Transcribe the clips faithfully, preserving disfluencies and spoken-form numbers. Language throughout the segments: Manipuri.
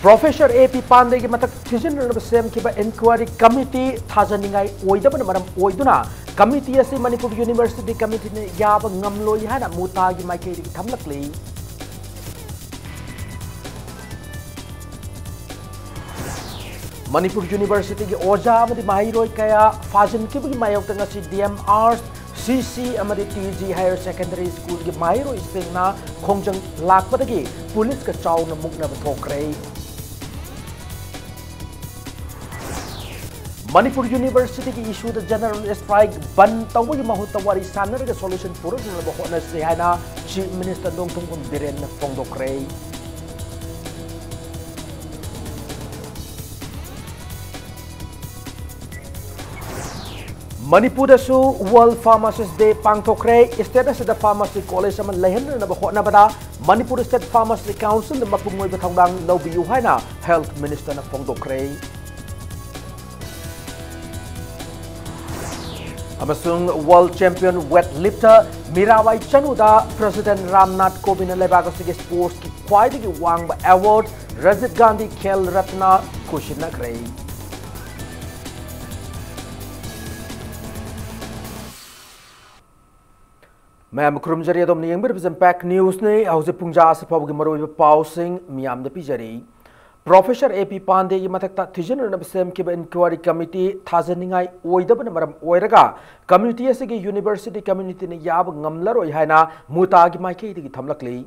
ꯄ꯭ꯔꯣꯐꯦꯁꯔ ꯑꯦ ꯄꯤ ꯄꯥꯟꯗꯦꯒꯤ ꯃꯊꯛ ꯊꯤꯖꯤꯟꯅꯅꯕ ꯁꯦꯝꯈꯤꯕ ꯏꯟꯀ꯭ꯋꯥꯏꯔꯤ ꯀꯃꯤꯇꯤ ꯊꯥꯖꯅꯤꯡꯉꯥꯏ ꯑꯣꯏꯗꯕꯅ ꯃꯔꯝ ꯑꯣꯏꯗꯨꯅ ꯀꯃꯤꯇꯤ ꯑꯁꯤ ꯃꯅꯤꯄꯨꯔ ꯌꯨꯅꯤꯚꯔꯁꯤꯇꯤ ꯀꯃꯤꯇꯤꯅ ꯌꯥꯕ ꯉꯝꯂꯣꯏ ꯍꯥꯏꯅ ꯃꯨꯇꯥꯒꯤ ꯃꯥꯏꯀꯩꯗꯒꯤ ꯊꯝꯂꯛꯂꯤ꯫ ꯃꯅꯤꯄꯨꯔ ꯌꯨꯅꯤꯚꯔꯁꯤꯇꯤꯒꯤ ꯑꯣꯖꯥ ꯑꯃꯗꯤ ꯃꯍꯩꯔꯣꯏ ꯀꯌꯥ ꯐꯥꯖꯤꯟꯈꯤꯕꯒꯤ ꯃꯥꯌꯣꯛꯇ ꯉꯁꯤ ꯗꯤ ꯑꯦꯝ ꯑꯥꯔꯠꯁ, ꯁꯤ ꯁꯤ ꯑꯃꯗꯤ ꯇꯤ ꯖꯤ ꯍꯥꯌꯔ ꯁꯦꯀꯦꯟꯗꯔꯤ ꯁ꯭ꯀꯨꯜꯒꯤ ꯃꯍꯩꯔꯣꯏꯁꯤꯡꯅ ꯈꯣꯡꯖꯪ ꯂꯥꯛꯄꯗꯒꯤ ꯄꯨꯂꯤꯁꯀ ꯆꯥꯎꯅ ꯃꯨꯛꯅꯕ ꯊꯣꯛꯈ꯭ꯔꯦ꯫ ꯃꯅꯤꯄꯨꯔ ꯌꯨꯅꯤꯚꯔꯁꯤꯇꯤꯒꯤ ꯏꯁꯨꯗ ꯖꯦꯅꯔꯦꯜ ꯁ꯭ꯇ꯭ꯔꯥꯏꯛ ꯕꯟ ꯇꯧꯕꯒꯤ ꯃꯍꯨꯠꯇ ꯋꯥꯔꯤ ꯁꯥꯟꯅꯔꯒ ꯁꯣꯂꯨꯁꯟ ꯄꯨꯔꯛꯅꯕ ꯍꯣꯠꯅꯁꯤ ꯍꯥꯏꯅ ꯆꯤꯐ ꯃꯤꯅꯤꯁꯇꯔ ꯅꯣꯡꯊꯣꯝꯕꯝ ꯕꯤꯔꯦꯟꯅ ꯐꯣꯡꯗꯣꯛꯈ꯭ꯔꯦ꯫ ꯃꯅꯤꯄꯨꯔꯗꯁꯨ ꯋꯥꯔꯜꯗ ꯐꯥꯔꯃꯥꯁꯤꯁ ꯗꯦ ꯄꯥꯡꯊꯣꯛꯈ꯭ꯔꯦ꯫ ꯁ꯭ꯇꯦꯠ ꯑꯁꯤꯗ ꯐꯥꯔꯃꯥꯁꯤ ꯀꯣꯂꯦꯖ ꯑꯃ ꯂꯩꯍꯟꯅꯅꯕ ꯍꯣꯠꯅꯕꯗ ꯃꯅꯤꯄꯨꯔ ꯁ꯭ꯇꯦꯠ ꯐꯥꯔꯃꯥꯁꯤ ꯀꯥꯎꯟꯁꯤꯜꯅ ꯃꯄꯨꯡ ꯑꯣꯏꯕ ꯊꯧꯗꯥꯡ ꯂꯧꯕꯤꯌꯨ ꯍꯥꯏꯅ ꯍꯦꯜꯊ ꯃꯤꯅꯤꯁꯇꯔꯅ ꯐꯣꯡꯗꯣꯛꯈ꯭ꯔꯦ꯫ ꯑꯃꯁꯨꯡ world champion weightlifter Mirabai ꯆꯅꯨꯗ ꯄ꯭ꯔꯁꯤꯗꯦꯟ ꯔꯥꯝꯅꯥꯊ ꯀꯣꯕꯤꯟꯗꯅ ꯂꯩꯕꯥꯛ ꯑꯁꯤꯒꯤ ꯁ꯭ꯄꯣꯔꯠꯁꯀꯤ ꯈ꯭ꯋꯥꯏꯗꯒꯤ ꯋꯥꯡꯕ ꯑꯦꯋꯥꯔꯗ ꯔꯖꯤꯠ ꯒꯥꯟꯙꯤ ꯈꯦꯜ ꯔꯠꯅ ꯈꯨꯁꯤꯟꯅꯈ꯭ꯔꯦ꯫ ꯃꯌꯥꯝ ꯈꯨꯔꯨꯝꯖꯔꯤ, ꯑꯗꯣꯝꯅ ꯌꯦꯡꯕꯤꯔꯤꯕꯁꯤ ꯏꯝꯄꯦꯛ ꯅ꯭ꯌꯨꯁꯅꯤ꯫ ꯍꯧꯖꯤꯛ ꯄꯨꯡ ꯖꯥ ꯑꯁꯤ ꯐꯥꯎꯕꯒꯤ ꯃꯔꯨꯑꯣꯏꯕ ꯄꯥꯎꯁꯤꯡ ꯃꯤꯌꯥꯝꯗ ꯄꯤꯖꯔꯤ꯫ ꯄ꯭ꯔꯣꯐꯦꯁꯔ ꯑꯦ ꯄꯤ ꯄꯥꯟꯗꯦꯒꯤ ꯃꯊꯛꯇ ꯊꯤꯖꯤꯟꯅꯅꯕ ꯁꯦꯝꯈꯤꯕ ꯏꯟꯀ꯭ꯋꯥꯏꯔꯤ ꯀꯃꯤꯇꯤ ꯊꯥꯖꯅꯤꯡꯉꯥꯏ ꯑꯣꯏꯗꯕꯅ ꯃꯔꯝ ꯑꯣꯏꯔꯒ ꯀꯃꯤꯇꯤ ꯑꯁꯤꯒꯤ ꯌꯨꯅꯤꯚꯔꯁꯤꯇꯤ ꯀꯝꯃ꯭ꯌꯨꯅꯤꯇꯤꯅ ꯌꯥꯕ ꯉꯝꯂꯔꯣꯏ ꯍꯥꯏꯅ ꯃꯨꯇꯥꯒꯤ ꯃꯥꯏꯀꯩꯗꯒꯤ ꯊꯝꯂꯛꯂꯤ꯫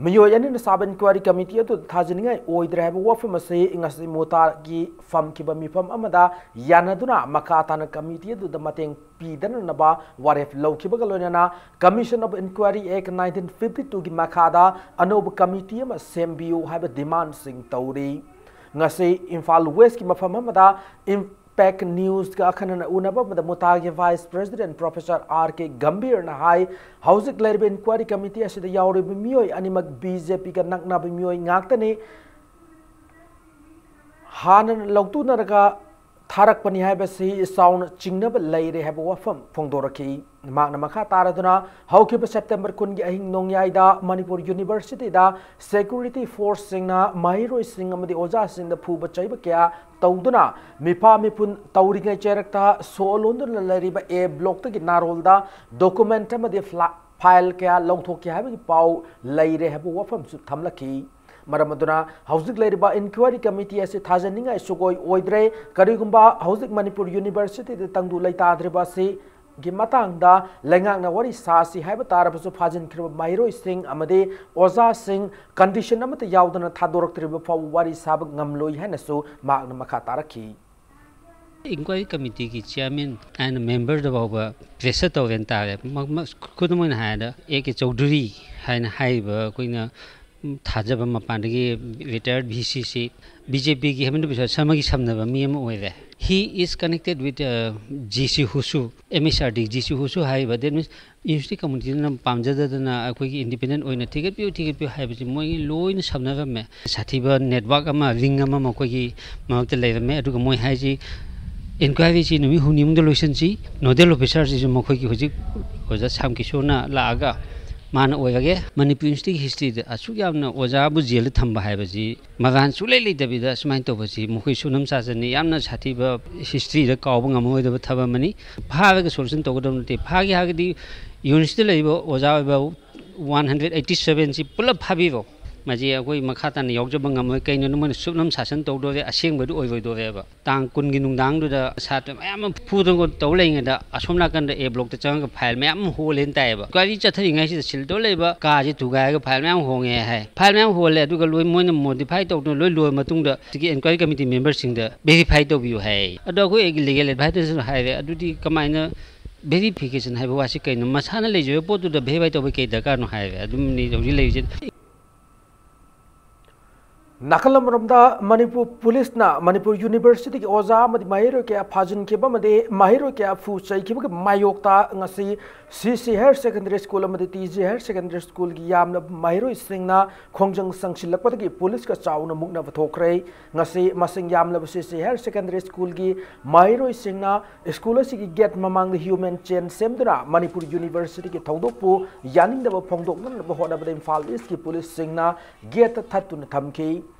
ꯃꯤꯑꯣꯏ ꯑꯅꯤꯅ ꯁꯥꯕ ꯏꯟꯀ꯭ꯋꯥꯏꯔꯤ ꯀꯃꯤꯇꯤ ꯑꯗꯨ ꯊꯥꯖꯅꯤꯡꯉꯥꯏ ꯑꯣꯏꯗ꯭ꯔꯦ ꯍꯥꯏꯕ ꯋꯥꯐꯝ ꯑꯁꯤ ꯉꯁꯤ ꯃꯨꯇꯥꯒꯤ ꯐꯝꯈꯤꯕ ꯃꯤꯐꯝ ꯑꯃꯗ ꯌꯥꯅꯗꯨꯅ ꯃꯈꯥ ꯇꯥꯅ ꯀꯃꯤꯇꯤ ꯑꯗꯨꯗ ꯃꯇꯦꯡ ꯄꯤꯗꯅꯅꯕ ꯋꯥꯔꯦꯞ ꯂꯧꯈꯤꯕꯒ ꯂꯣꯏꯅꯅ Commission of Inquiry Act nineteen fifty two ꯒꯤ ꯃꯈꯥꯗ ꯑꯅꯧꯕ ꯀꯃꯤꯇꯤ ꯑꯃ ꯁꯦꯝꯕꯤꯌꯨ ꯍꯥꯏꯕ ꯗꯤꯃꯥꯟꯁꯤꯡ ꯇꯧꯔꯤ꯫ ꯉꯁꯤ ꯏꯝꯐꯥꯜ ꯋꯦꯁꯀꯤ ꯃꯐꯝ ꯑꯃꯗ ꯏꯝꯄꯦꯛ ꯅ꯭ꯌꯨꯁꯀ ꯑꯈꯟꯅꯅ ꯎꯅꯕ ꯑꯃꯗ ꯃꯨꯇꯥꯒꯤ ꯚꯥꯏꯁ ꯄ꯭ꯔꯦꯁꯤꯗꯦꯟꯠ ꯄ꯭ꯔꯣꯐꯦꯁꯔ ꯑꯥꯔ ꯀꯦ ꯒꯝꯚꯤꯔꯅ ꯍꯥꯏ, ꯍꯧꯖꯤꯛ ꯂꯩꯔꯤꯕ ꯏꯟꯀ꯭ꯋꯥꯏꯔꯤ ꯀꯃꯤꯇꯤ ꯑꯁꯤꯗ ꯌꯥꯎꯔꯤꯕ ꯃꯤꯑꯣꯏ ꯑꯅꯤꯃꯛ ꯕꯤ ꯖꯦ ꯄꯤꯒ ꯅꯛꯅꯕ ꯃꯤꯑꯣꯏ ꯉꯥꯛꯇꯅꯤ꯫ ꯍꯥꯟꯅ ꯂꯧꯇꯨꯅꯔꯒ ꯊꯥꯔꯛꯄꯅꯤ ꯍꯥꯏꯕꯁꯤ ꯆꯥꯎꯅ ꯆꯤꯡꯅꯕ ꯂꯩꯔꯦ ꯍꯥꯏꯕ ꯋꯥꯐꯝ ꯐꯣꯡꯗꯣꯔꯛꯈꯤ꯫ ꯃꯍꯥꯛꯅ ꯃꯈꯥ ꯇꯥꯔꯗꯨꯅ, ꯍꯧꯈꯤꯕ ꯁꯦꯞꯇꯦꯝꯕꯔ ꯀꯨꯟꯒꯤ ꯑꯍꯤꯡ ꯅꯣꯡꯌꯥꯏꯗ ꯃꯅꯤꯄꯨꯔ ꯌꯨꯅꯤꯚꯔꯁꯤꯇꯤꯗ ꯁꯦꯀ꯭ꯌꯨꯔꯤꯇꯤ ꯐꯣꯔꯁꯁꯤꯡꯅ ꯃꯍꯩꯔꯣꯏꯁꯤꯡ ꯑꯃꯗꯤ ꯑꯣꯖꯥꯁꯤꯡꯗ ꯐꯨꯕ ꯆꯩꯕ ꯀꯌꯥ ꯇꯧꯗꯨꯅ ꯃꯤꯐꯥ ꯃꯤꯄꯨꯟ ꯇꯧꯔꯤꯉꯩ ꯆꯩꯔꯛꯇ ꯁꯣ ꯂꯣꯟꯗꯨꯅ ꯂꯩꯔꯤꯕ ꯑꯦ ꯕ꯭ꯂꯣꯛꯇꯒꯤ ꯅꯥꯔꯣꯜꯗ ꯗꯣꯀꯨꯃꯦꯟꯠ ꯑꯃꯗꯤ ꯐ꯭ꯂꯥ-, ꯐꯥꯏꯜ ꯀꯌꯥ ꯂꯧꯊꯣꯛꯈꯤ ꯍꯥꯏꯕꯒꯤ ꯄꯥꯎ ꯂꯩꯔꯦ ꯍꯥꯏꯕ ꯋꯥꯐꯝꯁꯨ ꯊꯝꯂꯛꯈꯤ꯫ ꯃꯔꯝ ꯑꯗꯨꯅ ꯍꯧꯖꯤꯛ ꯂꯩꯔꯤꯕ ꯏꯟꯀ꯭ꯋꯥꯏꯔꯤ ꯀꯃꯤꯇꯤ ꯑꯁꯤ ꯊꯥꯖꯅꯤꯡꯉꯥꯏ ꯁꯨꯛꯑꯣꯏ ꯑꯣꯏꯗ꯭ꯔꯦ꯫ ꯀꯔꯤꯒꯨꯝꯕ ꯍꯧꯖꯤꯛ ꯃꯅꯤꯄꯨꯔ ꯌꯨꯅꯤꯚꯔꯁꯤꯇꯤꯗ ꯇꯪꯗꯨ ꯂꯩꯇꯥꯗ꯭ꯔꯤꯕ ꯑꯁꯤꯒꯤ ꯃꯇꯥꯡꯗ ꯂꯩꯉꯥꯛꯅ ꯋꯥꯔꯤ ꯁꯥꯁꯤ ꯍꯥꯏꯕ ꯇꯥꯔꯕꯁꯨ, ꯐꯥꯖꯤꯟꯈ꯭ꯔꯕ ꯃꯍꯩꯔꯣꯏꯁꯤꯡ ꯑꯃꯗꯤ ꯑꯣꯖꯥꯁꯤꯡ ꯀꯟꯗꯤꯁꯟ ꯑꯃꯠꯇ ꯌꯥꯎꯗꯅ ꯊꯥꯗꯣꯔꯛꯇ꯭ꯔꯤꯕ ꯐꯥꯎꯕ ꯋꯥꯔꯤ ꯁꯥꯕ ꯉꯝꯂꯣꯏ ꯍꯥꯏꯅꯁꯨ ꯃꯍꯥꯛꯅ ꯃꯈꯥ ꯇꯥꯔꯛꯈꯤ꯫ ꯏꯟꯀ꯭ꯋꯥꯏꯔꯤ ꯀꯃꯤꯇꯤꯒꯤ ꯆꯤꯌꯥꯔꯃꯦꯟ ꯑꯦꯟ ꯃꯦꯝꯕꯔꯗ ꯐꯥꯎꯕ ꯄ꯭ꯔꯦꯁꯔ ꯇꯧꯔꯦꯅ ꯇꯥꯔꯦ꯫ ꯃ-, ꯃ-, ꯈꯨꯗꯝ ꯑꯣꯏꯅ ꯍꯥꯏꯔꯕꯗ, ꯑꯦ ꯀꯦ ꯆꯧꯙꯨꯔꯤ ꯍꯥꯏꯅ ꯍꯥꯏꯔꯤꯕ ꯑꯩꯈꯣꯏꯅ, ꯎꯝ, ꯊꯥꯖꯕ ꯃꯄꯥꯟꯗꯒꯤ ꯔꯤꯇꯥꯌꯔꯠ ꯚꯤ ꯁꯤ ꯁꯤ, ꯕꯤ ꯖꯦ ꯄꯤꯒꯤ ꯍꯦꯃꯟꯇ ꯕꯤꯁ꯭ꯋꯥ ꯁꯔꯃꯒꯤ ꯁꯝꯅꯕ ꯃꯤ ꯑꯃ ꯑꯣꯏꯔꯦ꯫ He is connected with, uh, G C Hushu, M H R D, G C Hushu ꯍꯥꯏꯔꯤꯕ, that means ꯌꯨꯅꯤꯚꯔꯁꯤꯇꯤ ꯀꯃꯤꯇꯤꯗꯨꯅ ꯄꯥꯝꯖꯗꯗꯅ ꯑꯩꯈꯣꯏꯒꯤ ꯏꯟꯗꯤꯄꯦꯟꯗꯦꯟꯠ ꯑꯣꯏꯅ ꯊꯤꯒꯠꯄꯤꯌꯨ, ꯊꯤꯒꯠꯄꯤꯌꯨ ꯍꯥꯏꯕꯁꯤ ꯃꯣꯏꯒꯤ ꯂꯣꯏꯅ ꯁꯝꯅꯔꯝꯃꯦ꯫ ꯁꯥꯊꯤꯕ ꯅꯦꯠꯋꯥꯔꯛ ꯑꯃ, ꯔꯤꯡ ꯑꯃ ꯃꯈꯣꯏꯒꯤ ꯃꯔꯛꯇ ꯂꯩꯔꯝꯃꯦ꯫ ꯑꯗꯨꯒ ꯃꯣꯏ ꯍꯥꯏꯁꯤ, ꯏꯟꯀ꯭ꯋꯥꯏꯔꯤꯁꯤ ꯅꯨꯃꯤꯠ ꯍꯨꯝꯅꯤ ꯃꯅꯨꯡꯗ ꯂꯣꯏꯁꯤꯟꯁꯤ, ꯅꯣꯗꯦꯜ ꯑꯣꯐꯤꯁꯥꯔꯁꯤꯁꯨ ꯃꯈꯣꯏꯒꯤ ꯍꯧꯖꯤꯛ ꯑꯣꯖꯥ ꯁ꯭ꯌꯥꯝ ꯀꯤꯁꯣꯔꯅ ꯂꯥꯛꯑꯒ ꯃꯥꯅ ꯑꯣꯏꯔꯒꯦ꯫ ꯃꯅꯤꯄꯨꯔ ꯌꯨꯅꯤꯚꯔꯁꯤꯇꯤꯒꯤ ꯍꯤꯁꯇ꯭ꯔꯤꯗ ꯑꯁꯨꯛ ꯌꯥꯝꯅ ꯑꯣꯖꯥꯕꯨ ꯖꯦꯜꯗ ꯊꯝꯕ ꯍꯥꯏꯕꯁꯤ ꯃꯔꯥꯟ ꯁꯨꯛꯂꯩ ꯂꯩꯇꯕꯤꯗ ꯁꯨꯃꯥꯏꯅ ꯇꯧꯕꯁꯤ ꯃꯈꯣꯏ ꯁꯨꯞꯅꯝ ꯁꯥꯖꯟꯅꯤ꯫ ꯌꯥꯝꯅ ꯁꯥꯊꯤꯕ, ꯍꯤꯁꯇ꯭ꯔꯤꯗ ꯀꯥꯎꯕ ꯉꯝꯃꯔꯣꯏꯗꯕ ꯊꯕꯛ ꯑꯃꯅꯤ꯫ ꯐꯥꯔꯒ ꯁꯣꯂꯨꯁꯟ ꯇꯧꯒꯗꯕ ꯅꯠꯇꯦ꯫ ꯐꯥꯒꯦ ꯍꯥꯏꯔꯒꯗꯤ ꯌꯨꯅꯤꯚꯔꯁꯤꯇꯤꯗ ꯂꯩꯔꯤꯕ ꯑꯣꯖꯥ ꯑꯣꯏꯕ ꯋꯥꯟ ꯍꯟꯗ꯭ꯔꯦꯠ ꯑꯩꯠꯇꯤ ꯁꯚꯦꯟꯁꯤ ꯄꯨꯂꯞ ꯐꯥꯕꯤꯔꯣ꯫ ꯃꯁꯤ ꯑꯩꯈꯣꯏ ꯃꯈꯥ ꯇꯥꯅ ꯌꯥꯎꯖꯕ ꯉꯝꯃꯣꯏ꯫ ꯀꯩꯅꯣ, ꯃꯣꯏꯅ ꯁꯨꯞꯅꯝ ꯁꯥꯁꯟ ꯇꯧꯗꯣꯔꯦ, ꯑꯁꯦꯡꯕꯗꯨ ꯑꯣꯏꯔꯣꯏꯗꯣꯔꯦꯕ꯫ ꯇꯥꯡ ꯀꯨꯟꯒꯤ ꯅꯨꯡꯗꯥꯡꯗꯨꯗ ꯁꯥꯇ꯭ꯔ ꯃꯌꯥꯝ ꯑꯃ ꯐꯨꯗꯅ ꯇꯧ ꯂꯩꯔꯤꯉꯩꯗ, ꯑꯁꯣꯝ ꯅꯥꯀꯟꯗ ꯑꯦ ꯕ꯭ꯂꯣꯛꯇ ꯆꯪꯉꯒ ꯐꯥꯏꯜ ꯃꯌꯥꯝ ꯑꯃ ꯍꯣꯜꯂꯦꯅ ꯇꯥꯏꯌꯦꯕ꯫ ꯏꯟꯀ꯭ꯋꯥꯏꯔꯤ ꯆꯠꯊꯔꯤꯉꯩꯁꯤꯗ ꯁꯤꯜ ꯇꯧ ꯂꯩꯕ ꯀꯥꯁꯦ ꯊꯨꯒꯥꯏꯔꯒ ꯐꯥꯏꯜ ꯃꯌꯥꯝ ꯍꯣꯡꯉꯦ ꯍꯥꯏ꯫ ꯐꯥꯏꯜ ꯃꯌꯥꯝ ꯍꯣꯜꯂꯦ, ꯑꯗꯨꯒ ꯂꯣꯏ ꯃꯣꯏꯅ ꯃꯣꯗꯤꯐꯥꯏ ꯇꯧꯗꯅ ꯂꯣꯏ ꯂꯣꯏꯔ ꯃꯇꯨꯡꯗ ꯍꯧꯖꯤꯛꯀꯤ ꯏꯟꯀ꯭ꯋꯥꯏꯔꯤ ꯀꯃꯤꯇꯤ ꯃꯦꯝꯕꯔꯁꯤꯡꯗ ꯚꯦꯔꯤꯐꯥꯏ ꯇꯧꯕꯤꯌꯨ ꯍꯥꯏ꯫ ꯑꯗꯣ ꯑꯩꯈꯣꯏ ꯂꯤꯒꯦꯜ ꯑꯦꯗꯚꯥꯏꯖꯔꯁꯤꯅ ꯍꯥꯏꯔꯦ, "ꯑꯗꯨꯗꯤ ꯀꯃꯥꯏꯅ ꯚꯦꯔꯤꯐꯤꯀꯦꯁꯟ ꯍꯥꯏꯕ ꯋꯥꯁꯤ ꯀꯩꯅꯣ? ꯃꯁꯥꯅ ꯂꯩꯖꯕ ꯄꯣꯠꯇꯨꯗ ꯚꯦꯔꯤꯐꯥꯏ ꯇꯧꯕ ꯀꯩ ꯗꯔꯀꯥꯔꯅꯣ?" ꯍꯥꯏꯔꯦ꯫ ꯑꯗꯨꯝꯅꯤ ꯍꯧꯖꯤꯛ ꯂꯩꯔꯤꯁꯦ꯫ ꯅꯥꯀꯜ ꯑꯃꯔꯣꯝꯗ, ꯃꯅꯤꯄꯨꯔ ꯄꯨꯂꯤꯁꯅ ꯃꯅꯤꯄꯨꯔ ꯌꯨꯅꯤꯚꯔꯁꯤꯇꯤꯒꯤ ꯑꯣꯖꯥ ꯑꯃꯗꯤ ꯃꯍꯩꯔꯣꯏ ꯀꯌꯥ ꯐꯥꯖꯤꯟꯈꯤꯕ ꯑꯃꯗꯤ ꯃꯍꯩꯔꯣꯏ ꯀꯌꯥ ꯐꯨ ꯆꯩꯈꯤꯕꯒꯤ ꯃꯥꯌꯣꯛꯇ ꯉꯁꯤ ꯁꯤ ꯁꯤ ꯍꯥꯌꯔ ꯁꯦꯀꯦꯟꯗꯔꯤ ꯁ꯭ꯀꯨꯜ ꯑꯃꯗꯤ ꯇꯤ ꯖꯤ ꯍꯥꯌꯔ ꯁꯦꯀꯦꯟꯗꯔꯤ ꯁ꯭ꯀꯨꯜꯒꯤ ꯌꯥꯝꯂꯕ ꯃꯍꯩꯔꯣꯏꯁꯤꯡꯅ ꯈꯣꯡꯖꯪ ꯆꯪꯁꯤꯜꯂꯛꯄꯗꯒꯤ ꯄꯨꯂꯤꯁꯀ ꯆꯥꯎꯅ ꯃꯨꯛꯅꯕ ꯊꯣꯛꯈ꯭ꯔꯦ꯫ ꯉꯁꯤ ꯃꯁꯤꯡ ꯌꯥꯝꯂꯕ ꯁꯤ ꯁꯤ ꯍꯥꯌꯔ ꯁꯦꯀꯦꯟꯗꯔꯤ ꯁ꯭ꯀꯨꯜꯒꯤ ꯃꯍꯩꯔꯣꯏꯁꯤꯡꯅ ꯁ꯭ꯀꯨꯜ ꯑꯁꯤꯒꯤ ꯒꯦꯠ ꯃꯃꯥꯡꯗ ꯍ꯭ꯌꯨꯃꯦꯟ ꯆꯦꯟ ꯁꯦꯝꯗꯨꯅ ꯃꯅꯤꯄꯨꯔ ꯌꯨꯅꯤꯚꯔꯁꯤꯇꯤꯒꯤ ꯊꯧꯗꯣꯛꯄꯨ ꯌꯥꯅꯤꯡꯗꯕ ꯐꯣꯡꯗꯣꯛꯅꯅꯕ ꯍꯣꯠꯅꯕꯗ ꯏꯝꯐꯥꯜ ꯏꯁꯀꯤ ꯄꯨꯂꯤꯁꯁꯤꯡꯅ ꯒꯦꯠꯇ ꯊꯠꯇꯨꯅ ꯊꯝꯈꯤ꯫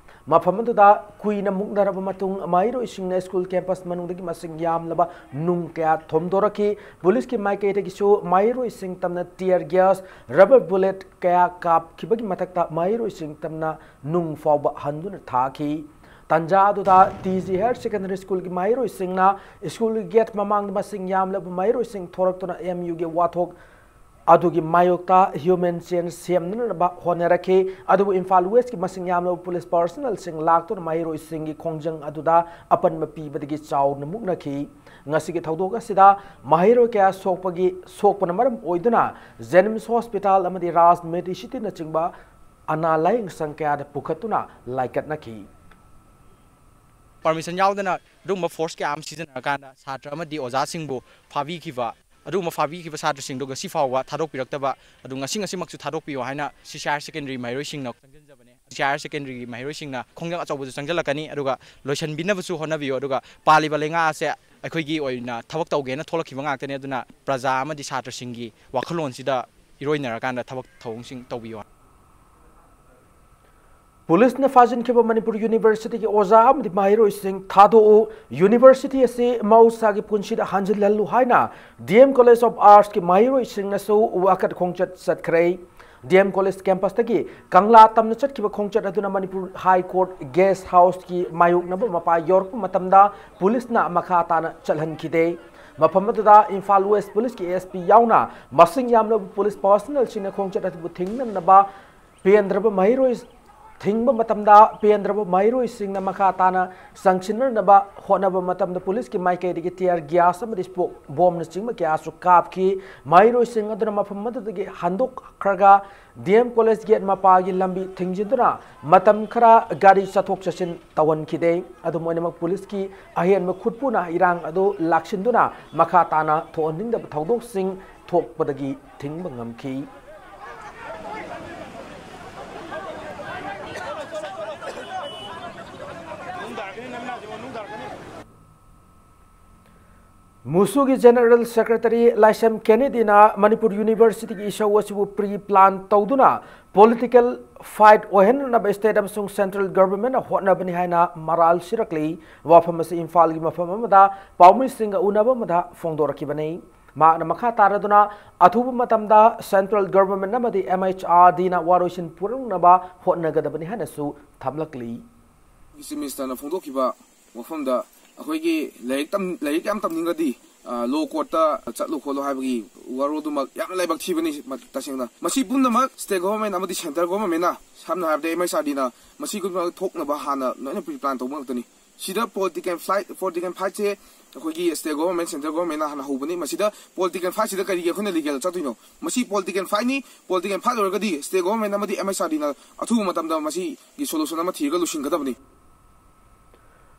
ꯃꯐꯝ ꯑꯗꯨꯗ ꯀꯨꯏꯅ ꯃꯨꯛꯅꯔꯕ ꯃꯇꯨꯡ, ꯃꯍꯩꯔꯣꯏꯁꯤꯡꯅ ꯁ꯭ꯀꯨꯜ ꯀꯦꯝꯄꯁ ꯃꯅꯨꯡꯗꯒꯤ ꯃꯁꯤꯡ ꯌꯥꯝꯂꯕ ꯅꯨꯡ ꯀꯌꯥ ꯊꯣꯝꯗꯣꯔꯛꯈꯤ꯫ ꯄꯨꯂꯤꯁꯀꯤ ꯃꯥꯏꯀꯩꯗꯒꯤꯁꯨ ꯃꯍꯩꯔꯣꯏꯁꯤꯡ ꯇꯝꯅ tear gas, rubber bullet ꯀꯌꯥ ꯀꯥꯞꯈꯤꯕꯒꯤ ꯃꯊꯛꯇ ꯃꯍꯩꯔꯣꯏꯁꯤꯡ ꯇꯝꯅ ꯅꯨꯡ ꯐꯥꯎꯕ ꯍꯟꯗꯨꯅ ꯊꯥꯈꯤ꯫ ꯇꯥꯟꯖꯥ ꯑꯗꯨꯗ ꯇꯤ ꯖꯤ ꯍꯥꯌꯔ ꯁꯦꯀꯦꯟꯗꯔꯤ ꯁ꯭ꯀꯨꯜꯒꯤ ꯃꯍꯩꯔꯣꯏꯁꯤꯡꯅ ꯁ꯭ꯀꯨꯜꯒꯤ ꯒꯦꯠ ꯃꯃꯥꯡꯗ ꯃꯁꯤꯡ ꯌꯥꯝꯂꯕ ꯃꯍꯩꯔꯣꯏꯁꯤꯡ ꯊꯣꯔꯛꯇꯨꯅ ꯑꯦꯝ ꯌꯨꯒꯤ ꯋꯥꯊꯣꯛ ꯑꯗꯨꯒꯤ ꯃꯥꯌꯣꯛꯇ ꯍ꯭ꯌꯨꯃꯦꯟ ꯆꯦꯟ ꯁꯦꯝꯅꯅꯕ ꯍꯣꯠꯅꯔꯛꯈꯤ꯫ ꯑꯗꯨꯕꯨ ꯏꯝꯐꯥꯜ ꯋꯦꯁꯀꯤ ꯃꯁꯤꯡ ꯌꯥꯝꯂꯕ ꯄꯨꯂꯤꯁ ꯄꯥꯔꯁꯅꯦꯜꯁꯤꯡ ꯂꯥꯛꯇꯨꯅ ꯃꯍꯩꯔꯣꯏꯁꯤꯡꯒꯤ ꯈꯣꯡꯖꯪ ꯑꯗꯨꯗ ꯑꯄꯟꯕ ꯄꯤꯕꯗꯒꯤ ꯆꯥꯎꯅ ꯃꯨꯛꯅꯈꯤ꯫ ꯉꯁꯤꯒꯤ ꯊꯧꯗꯣꯛ ꯑꯁꯤꯗ ꯃꯍꯩꯔꯣꯏ ꯀꯌꯥ ꯁꯣꯛꯄꯒꯤ, ꯁꯣꯛꯄꯅ ꯃꯔꯝ ꯑꯣꯏꯗꯨꯅ ꯖꯦꯅꯤꯝꯁ ꯍꯣꯁꯄꯤꯇꯥꯜ ꯑꯃꯗꯤ ꯔꯥꯖ ꯃꯦꯗꯤꯁꯤꯇꯤꯅꯆꯤꯡꯕ ꯑꯅꯥ ꯂꯥꯌꯦꯡ ꯁꯪ ꯀꯌꯥꯗ ꯄꯨꯈꯠꯇꯨꯅ ꯂꯥꯏꯀꯠꯅꯈꯤ꯫ ꯄꯥꯔꯃꯤꯁꯟ ꯌꯥꯎꯗꯅ ꯑꯗꯨꯒꯨꯝꯕ ꯐꯣꯔꯁ ꯀꯌꯥ ꯑꯃ ꯁꯤꯖꯤꯟꯅꯔꯀꯥꯟꯗ ꯁꯥꯇ꯭ꯔ ꯑꯃꯗꯤ ꯑꯣꯖꯥꯁꯤꯡꯕꯨ ꯐꯥꯕꯤꯈꯤꯕ, ꯑꯗꯨꯒꯨꯝꯕ ꯐꯥꯕꯤꯈꯤꯕ ꯁꯥꯇ꯭ꯔꯁꯤꯡꯗꯨ ꯉꯁꯤ ꯐꯥꯎꯕ ꯊꯥꯗꯣꯛꯄꯤꯔꯛꯇꯕ, ꯑꯗꯨ ꯉꯁꯤ ꯉꯁꯤꯃꯛꯁꯨ ꯊꯥꯗꯣꯛꯄꯤꯌꯨ ꯍꯥꯏꯅ ꯁꯤ ꯁꯤ ꯍꯥꯌꯔ ꯁꯦꯀꯦꯟꯗꯔꯤ ꯃꯍꯩꯔꯣꯏꯁꯤꯡꯅ ꯈꯣꯡꯖꯪ ꯆꯪꯖꯕꯅꯦ꯫ ꯁꯤ ꯁꯤ ꯍꯥꯌꯔ ꯁꯦꯀꯦꯟꯗꯔꯤꯒꯤ ꯃꯍꯩꯔꯣꯏꯁꯤꯡꯅ ꯈꯣꯡꯖꯪ ꯑꯆꯧꯕꯁꯨ ꯆꯪꯁꯤꯜꯂꯛꯀꯅꯤ, ꯑꯗꯨꯒ ꯂꯣꯏꯁꯤꯟꯕꯤꯅꯕꯁꯨ ꯍꯣꯠꯅꯕꯤꯌꯨ꯫ ꯑꯗꯨꯒ ꯄꯥꯜꯂꯤꯕ ꯂꯩꯉꯥꯛ ꯑꯁꯦ ꯑꯩꯈꯣꯏꯒꯤ ꯑꯣꯏꯅ ꯊꯕꯛ ꯇꯧꯒꯦꯅ ꯊꯣꯛꯂꯛꯈꯤꯕ ꯉꯥꯛꯇꯅꯤ꯫ ꯑꯗꯨꯅ ꯄ꯭ꯔꯖꯥ ꯑꯃꯗꯤ ꯁꯥꯇ꯭ꯔꯁꯤꯡꯒꯤ ꯋꯥꯈꯜꯂꯣꯟꯁꯤꯗ ꯏꯔꯣꯏꯅꯔꯀꯥꯟꯗ ꯊꯕꯛ ꯊꯧꯑꯣꯡꯁꯤꯡ ꯇꯧꯕꯤꯌꯨ꯫ ꯄꯨꯂꯤꯁꯅ ꯐꯥꯖꯤꯟꯈꯤꯕ ꯃꯅꯤꯄꯨꯔ ꯌꯨꯅꯤꯚꯔꯁꯤꯇꯤꯒꯤ ꯑꯣꯖꯥ ꯑꯃꯗꯤ ꯃꯍꯩꯔꯣꯏꯁꯤꯡ ꯊꯥꯗꯣꯛꯎ꯫ ꯌꯨꯅꯤꯚꯔꯁꯤꯇꯤ ꯑꯁꯤ ꯃꯍꯧꯁꯥꯒꯤ ꯄꯨꯟꯁꯤꯗ ꯍꯟꯖꯤꯜꯍꯜꯂꯨ ꯍꯥꯏꯅ ꯗꯤ ꯑꯦꯝ ꯀꯣꯂꯦꯖ ꯑꯣꯐ ꯑꯥꯔꯠꯁꯀꯤ ꯃꯍꯩꯔꯣꯏꯁꯤꯡꯅꯁꯨ ꯋꯥꯀꯠ ꯈꯣꯡꯆꯠ ꯆꯠꯈ꯭ꯔꯦ꯫ ꯗꯤ ꯑꯦꯝ ꯀꯣꯂꯦꯖ ꯀꯦꯝꯄꯁꯇꯒꯤ ꯀꯪꯂꯥ ꯇꯝꯅ ꯆꯠꯈꯤꯕ ꯈꯣꯡꯆꯠ ꯑꯗꯨꯅ ꯃꯅꯤꯄꯨꯔ ꯍꯥꯏ ꯀꯣꯔꯠ ꯒꯦꯁ ꯍꯥꯎꯁꯀꯤ ꯃꯥꯌꯣꯛꯅꯕ ꯃꯄꯥ ꯌꯧꯔꯛꯄ ꯃꯇꯝꯗ ꯄꯨꯂꯤꯁꯅ ꯃꯈꯥ ꯇꯥꯅ ꯆꯠꯍꯟꯈꯤꯗꯦ꯫ ꯃꯐꯝ ꯑꯗꯨꯗ ꯏꯝꯐꯥꯜ ꯋꯦꯁ ꯄꯨꯂꯤꯁꯀꯤ ꯑꯦꯁ ꯄꯤ ꯌꯥꯎꯅ ꯃꯁꯤꯡ ꯌꯥꯝꯂꯕ ꯄꯨꯂꯤꯁ ꯄꯥꯔꯁꯅꯦꯜꯁꯤꯡꯅ ꯈꯣꯡꯆꯠ ꯑꯗꯨꯕꯨ ꯊꯤꯡꯅꯅꯕ ꯄꯦꯟꯗ꯭ꯔꯕ ꯃꯍꯩꯔꯣꯏ ꯊꯤꯡꯕ ꯃꯇꯝꯗ ꯄꯦꯟꯗ꯭ꯔꯕ ꯃꯍꯩꯔꯣꯏꯁꯤꯡꯅ ꯃꯈꯥ ꯇꯥꯅ ꯆꯪꯁꯤꯟꯅꯅꯕ ꯍꯣꯠꯅꯕ ꯃꯇꯝꯗ ꯄꯨꯂꯤꯁꯀꯤ ꯃꯥꯏꯀꯩꯗꯒꯤ tear gas ꯑꯃꯗꯤ smoke bombꯅꯆꯤꯡꯕ ꯀꯌꯥꯁꯨ ꯀꯥꯞꯈꯤ꯫ ꯃꯍꯩꯔꯣꯏꯁꯤꯡ ꯑꯗꯨꯅ ꯃꯐꯝ ꯑꯗꯨꯗꯒꯤ ꯍꯟꯗꯣꯛꯈ꯭ꯔꯒ D M college gate ꯃꯄꯥꯒꯤ ꯂꯝꯕꯤ ꯊꯤꯡꯖꯤꯟꯗꯨꯅ ꯃꯇꯝ ꯈꯔ ꯒꯥꯔꯤ ꯆꯠꯊꯣꯛ ꯆꯠꯁꯤꯟ ꯇꯧꯍꯟꯈꯤꯗꯦ꯫ ꯑꯗꯨꯝ ꯑꯣꯏꯅꯃꯛ ꯄꯨꯂꯤꯁꯀꯤ ꯑꯍꯦꯟꯕ ꯈꯨꯠꯄꯨꯅ ꯏꯔꯥꯡ ꯑꯗꯨ ꯂꯥꯛꯁꯤꯟꯗꯨꯅ ꯃꯈꯥ ꯇꯥꯅ ꯊꯣꯛꯍꯟꯅꯤꯡꯗꯕ ꯊꯧꯗꯣꯛꯁꯤꯡ ꯊꯣꯛꯄꯗꯒꯤ ꯊꯤꯡꯕ ꯉꯝꯈꯤ꯫ ꯃꯨꯁꯨꯒꯤ General Secretary ꯂꯥꯏꯁ꯭ꯔꯝ ꯀꯦꯅꯦꯗꯤꯅ ꯃꯅꯤꯄꯨꯔ Universityꯒꯤ ꯏꯁꯧ ꯑꯁꯤꯕꯨ pre plan ꯇꯧꯗꯨꯅ political fight ꯑꯣꯏꯍꯟꯅꯅꯕ state ꯑꯃꯁꯨꯡ central governmentꯅ ꯍꯣꯠꯅꯕꯅꯤ ꯍꯥꯏꯅ ꯃꯔꯥꯜ ꯁꯤꯔꯛꯂꯤ꯫ ꯋꯥꯐꯝ ꯑꯁꯤ ꯏꯝꯐꯥꯜꯒꯤ ꯃꯐꯝ ꯑꯃꯗ ꯄꯥꯎꯃꯤꯁꯤꯡꯒ ꯎꯅꯕ ꯑꯃꯗ ꯐꯣꯡꯗꯣꯔꯛꯈꯤꯕꯅꯤ꯫ ꯃꯍꯥꯛꯅ ꯃꯈꯥ ꯇꯥꯔꯗꯨꯅ ꯑꯊꯨꯕ ꯃꯇꯝꯗ central government ꯑꯃꯗꯤ M H R Dꯅ ꯋꯥꯔꯣꯏꯁꯤꯟ ꯄꯨꯔꯛꯅꯕ ꯍꯣꯠꯅꯒꯗꯕꯅꯤ ꯍꯥꯏꯅꯁꯨ ꯊꯝꯂꯛꯂꯤ꯫ Chief Ministerꯅ ꯐꯣꯡꯗꯣꯛꯈꯤꯕ ꯋꯥꯐꯝꯗ ꯑꯩꯈꯣꯏꯒꯤ ꯂꯥꯏꯔꯤꯛ ꯇꯝ-, ꯂꯥꯏꯔꯤꯛ ꯌꯥꯝ ꯇꯝꯅꯤꯡꯉꯗꯤ, ꯑ, law courtꯇ ꯆꯠꯂꯨ ꯈꯣꯠꯂꯨ ꯍꯥꯏꯕꯒꯤ ꯋꯥꯔꯣꯜꯗꯨꯃꯛ ꯌꯥꯝꯅ ꯂꯥꯏꯕꯛ ꯊꯤꯕꯅꯤ꯫ ꯃ-, ꯇꯁꯦꯡꯅ ꯃꯁꯤ ꯄꯨꯝꯅꯃꯛ state government ꯑꯃꯗꯤ central governmentꯅ, ꯁꯝꯅ ꯍꯥꯏꯔꯕꯗ M H R Dꯅ ꯃꯁꯤ ꯈꯨꯗꯤꯡꯃꯛ ꯊꯣꯛꯅꯕ ꯍꯥꯟꯅ ꯂꯣꯏꯅ pre plan ꯇꯧꯕ ꯉꯥꯛꯇꯅꯤ꯫ ꯁꯤꯗ political fight, political fightꯁꯦ ꯑꯩꯈꯣꯏꯒꯤ state government, central governmentꯅ ꯍꯥꯟꯅ ꯍꯧꯕꯅꯤ꯫ ꯃꯁꯤꯗ political fightꯁꯤꯗ ꯀꯔꯤꯒꯤ ꯑꯩꯈꯣꯏꯅ legal ꯆꯠꯇꯣꯏꯅꯣ? ꯃꯁꯤ political fightꯅꯤ꯫ Political fight ꯑꯣꯏꯔꯒꯗꯤ state government ꯑꯃꯗꯤ M H R Dꯅ ꯑꯊꯨꯕ ꯃꯇꯝꯗ ꯃꯁꯤꯒꯤ solution ꯑꯃ ꯊꯤꯔꯒ ꯂꯣꯏꯁꯤꯟꯒꯗꯕꯅꯤ꯫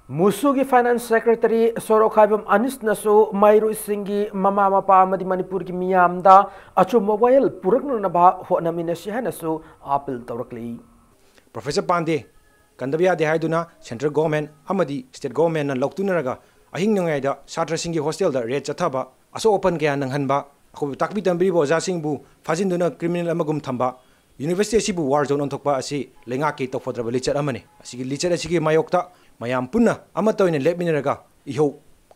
ꯃꯨꯁꯨꯒꯤ Finance Secretary ꯁꯣꯔꯣꯛꯈꯥꯏꯕꯝ ꯑꯅꯤꯁꯅꯁꯨ ꯃꯍꯩꯔꯣꯏꯁꯤꯡꯒꯤ ꯃꯃꯥ ꯃꯄꯥ ꯑꯃꯗꯤ ꯃꯅꯤꯄꯨꯔꯒꯤ ꯃꯤꯌꯥꯝꯗ ꯑꯆꯨꯝꯕ ꯋꯥꯌꯦꯜ ꯄꯨꯔꯛꯅꯅꯕ ꯍꯣꯠꯅꯃꯤꯟꯅꯁꯤ ꯍꯥꯏꯅꯁꯨ appeal ꯇꯧꯔꯛꯂꯤ꯫ Professor ꯄꯥꯟꯗꯦ ꯀꯟꯗꯕ ꯌꯥꯗꯦ ꯍꯥꯏꯗꯨꯅ central government ꯑꯃꯗꯤ state governmentꯅ ꯂꯧꯇꯨꯅꯔꯒ ꯑꯍꯤꯡ ꯅꯣꯡꯌꯥꯏꯗ ꯁꯥꯇ꯭ꯔꯁꯤꯡꯒꯤ hostelꯗ raid ꯆꯠꯊꯕ, ꯑꯁꯣꯛ ꯑꯄꯟ ꯀꯌꯥ ꯅꯪꯍꯟꯕ, ꯑꯩꯈꯣꯏꯕꯨ ꯇꯥꯛꯄꯤ ꯇꯝꯕꯤꯔꯤꯕ ꯑꯣꯖꯥꯁꯤꯡꯕꯨ ꯐꯥꯖꯤꯟꯗꯨꯅ criminal ꯑꯃꯒꯨꯝ ꯊꯝꯕ, university ꯑꯁꯤꯕꯨ war zone ꯑꯣꯟꯊꯣꯛꯄ ꯑꯁꯤ ꯂꯩꯉꯥꯛꯀꯤ ꯇꯧꯐꯗ꯭ꯔꯕ ꯂꯤꯆꯠ ꯑꯃꯅꯤ꯫ ꯑꯁꯤꯒꯤ ꯂꯤꯆꯠ ꯑꯁꯤꯒꯤ ꯃꯥꯌꯣꯛꯇ ꯃꯌꯥꯝ ꯄꯨꯟꯅ ꯑꯃꯠꯇ ꯑꯣꯏꯅ ꯂꯦꯞꯃꯤꯟꯅꯔꯒ ꯏꯍꯧ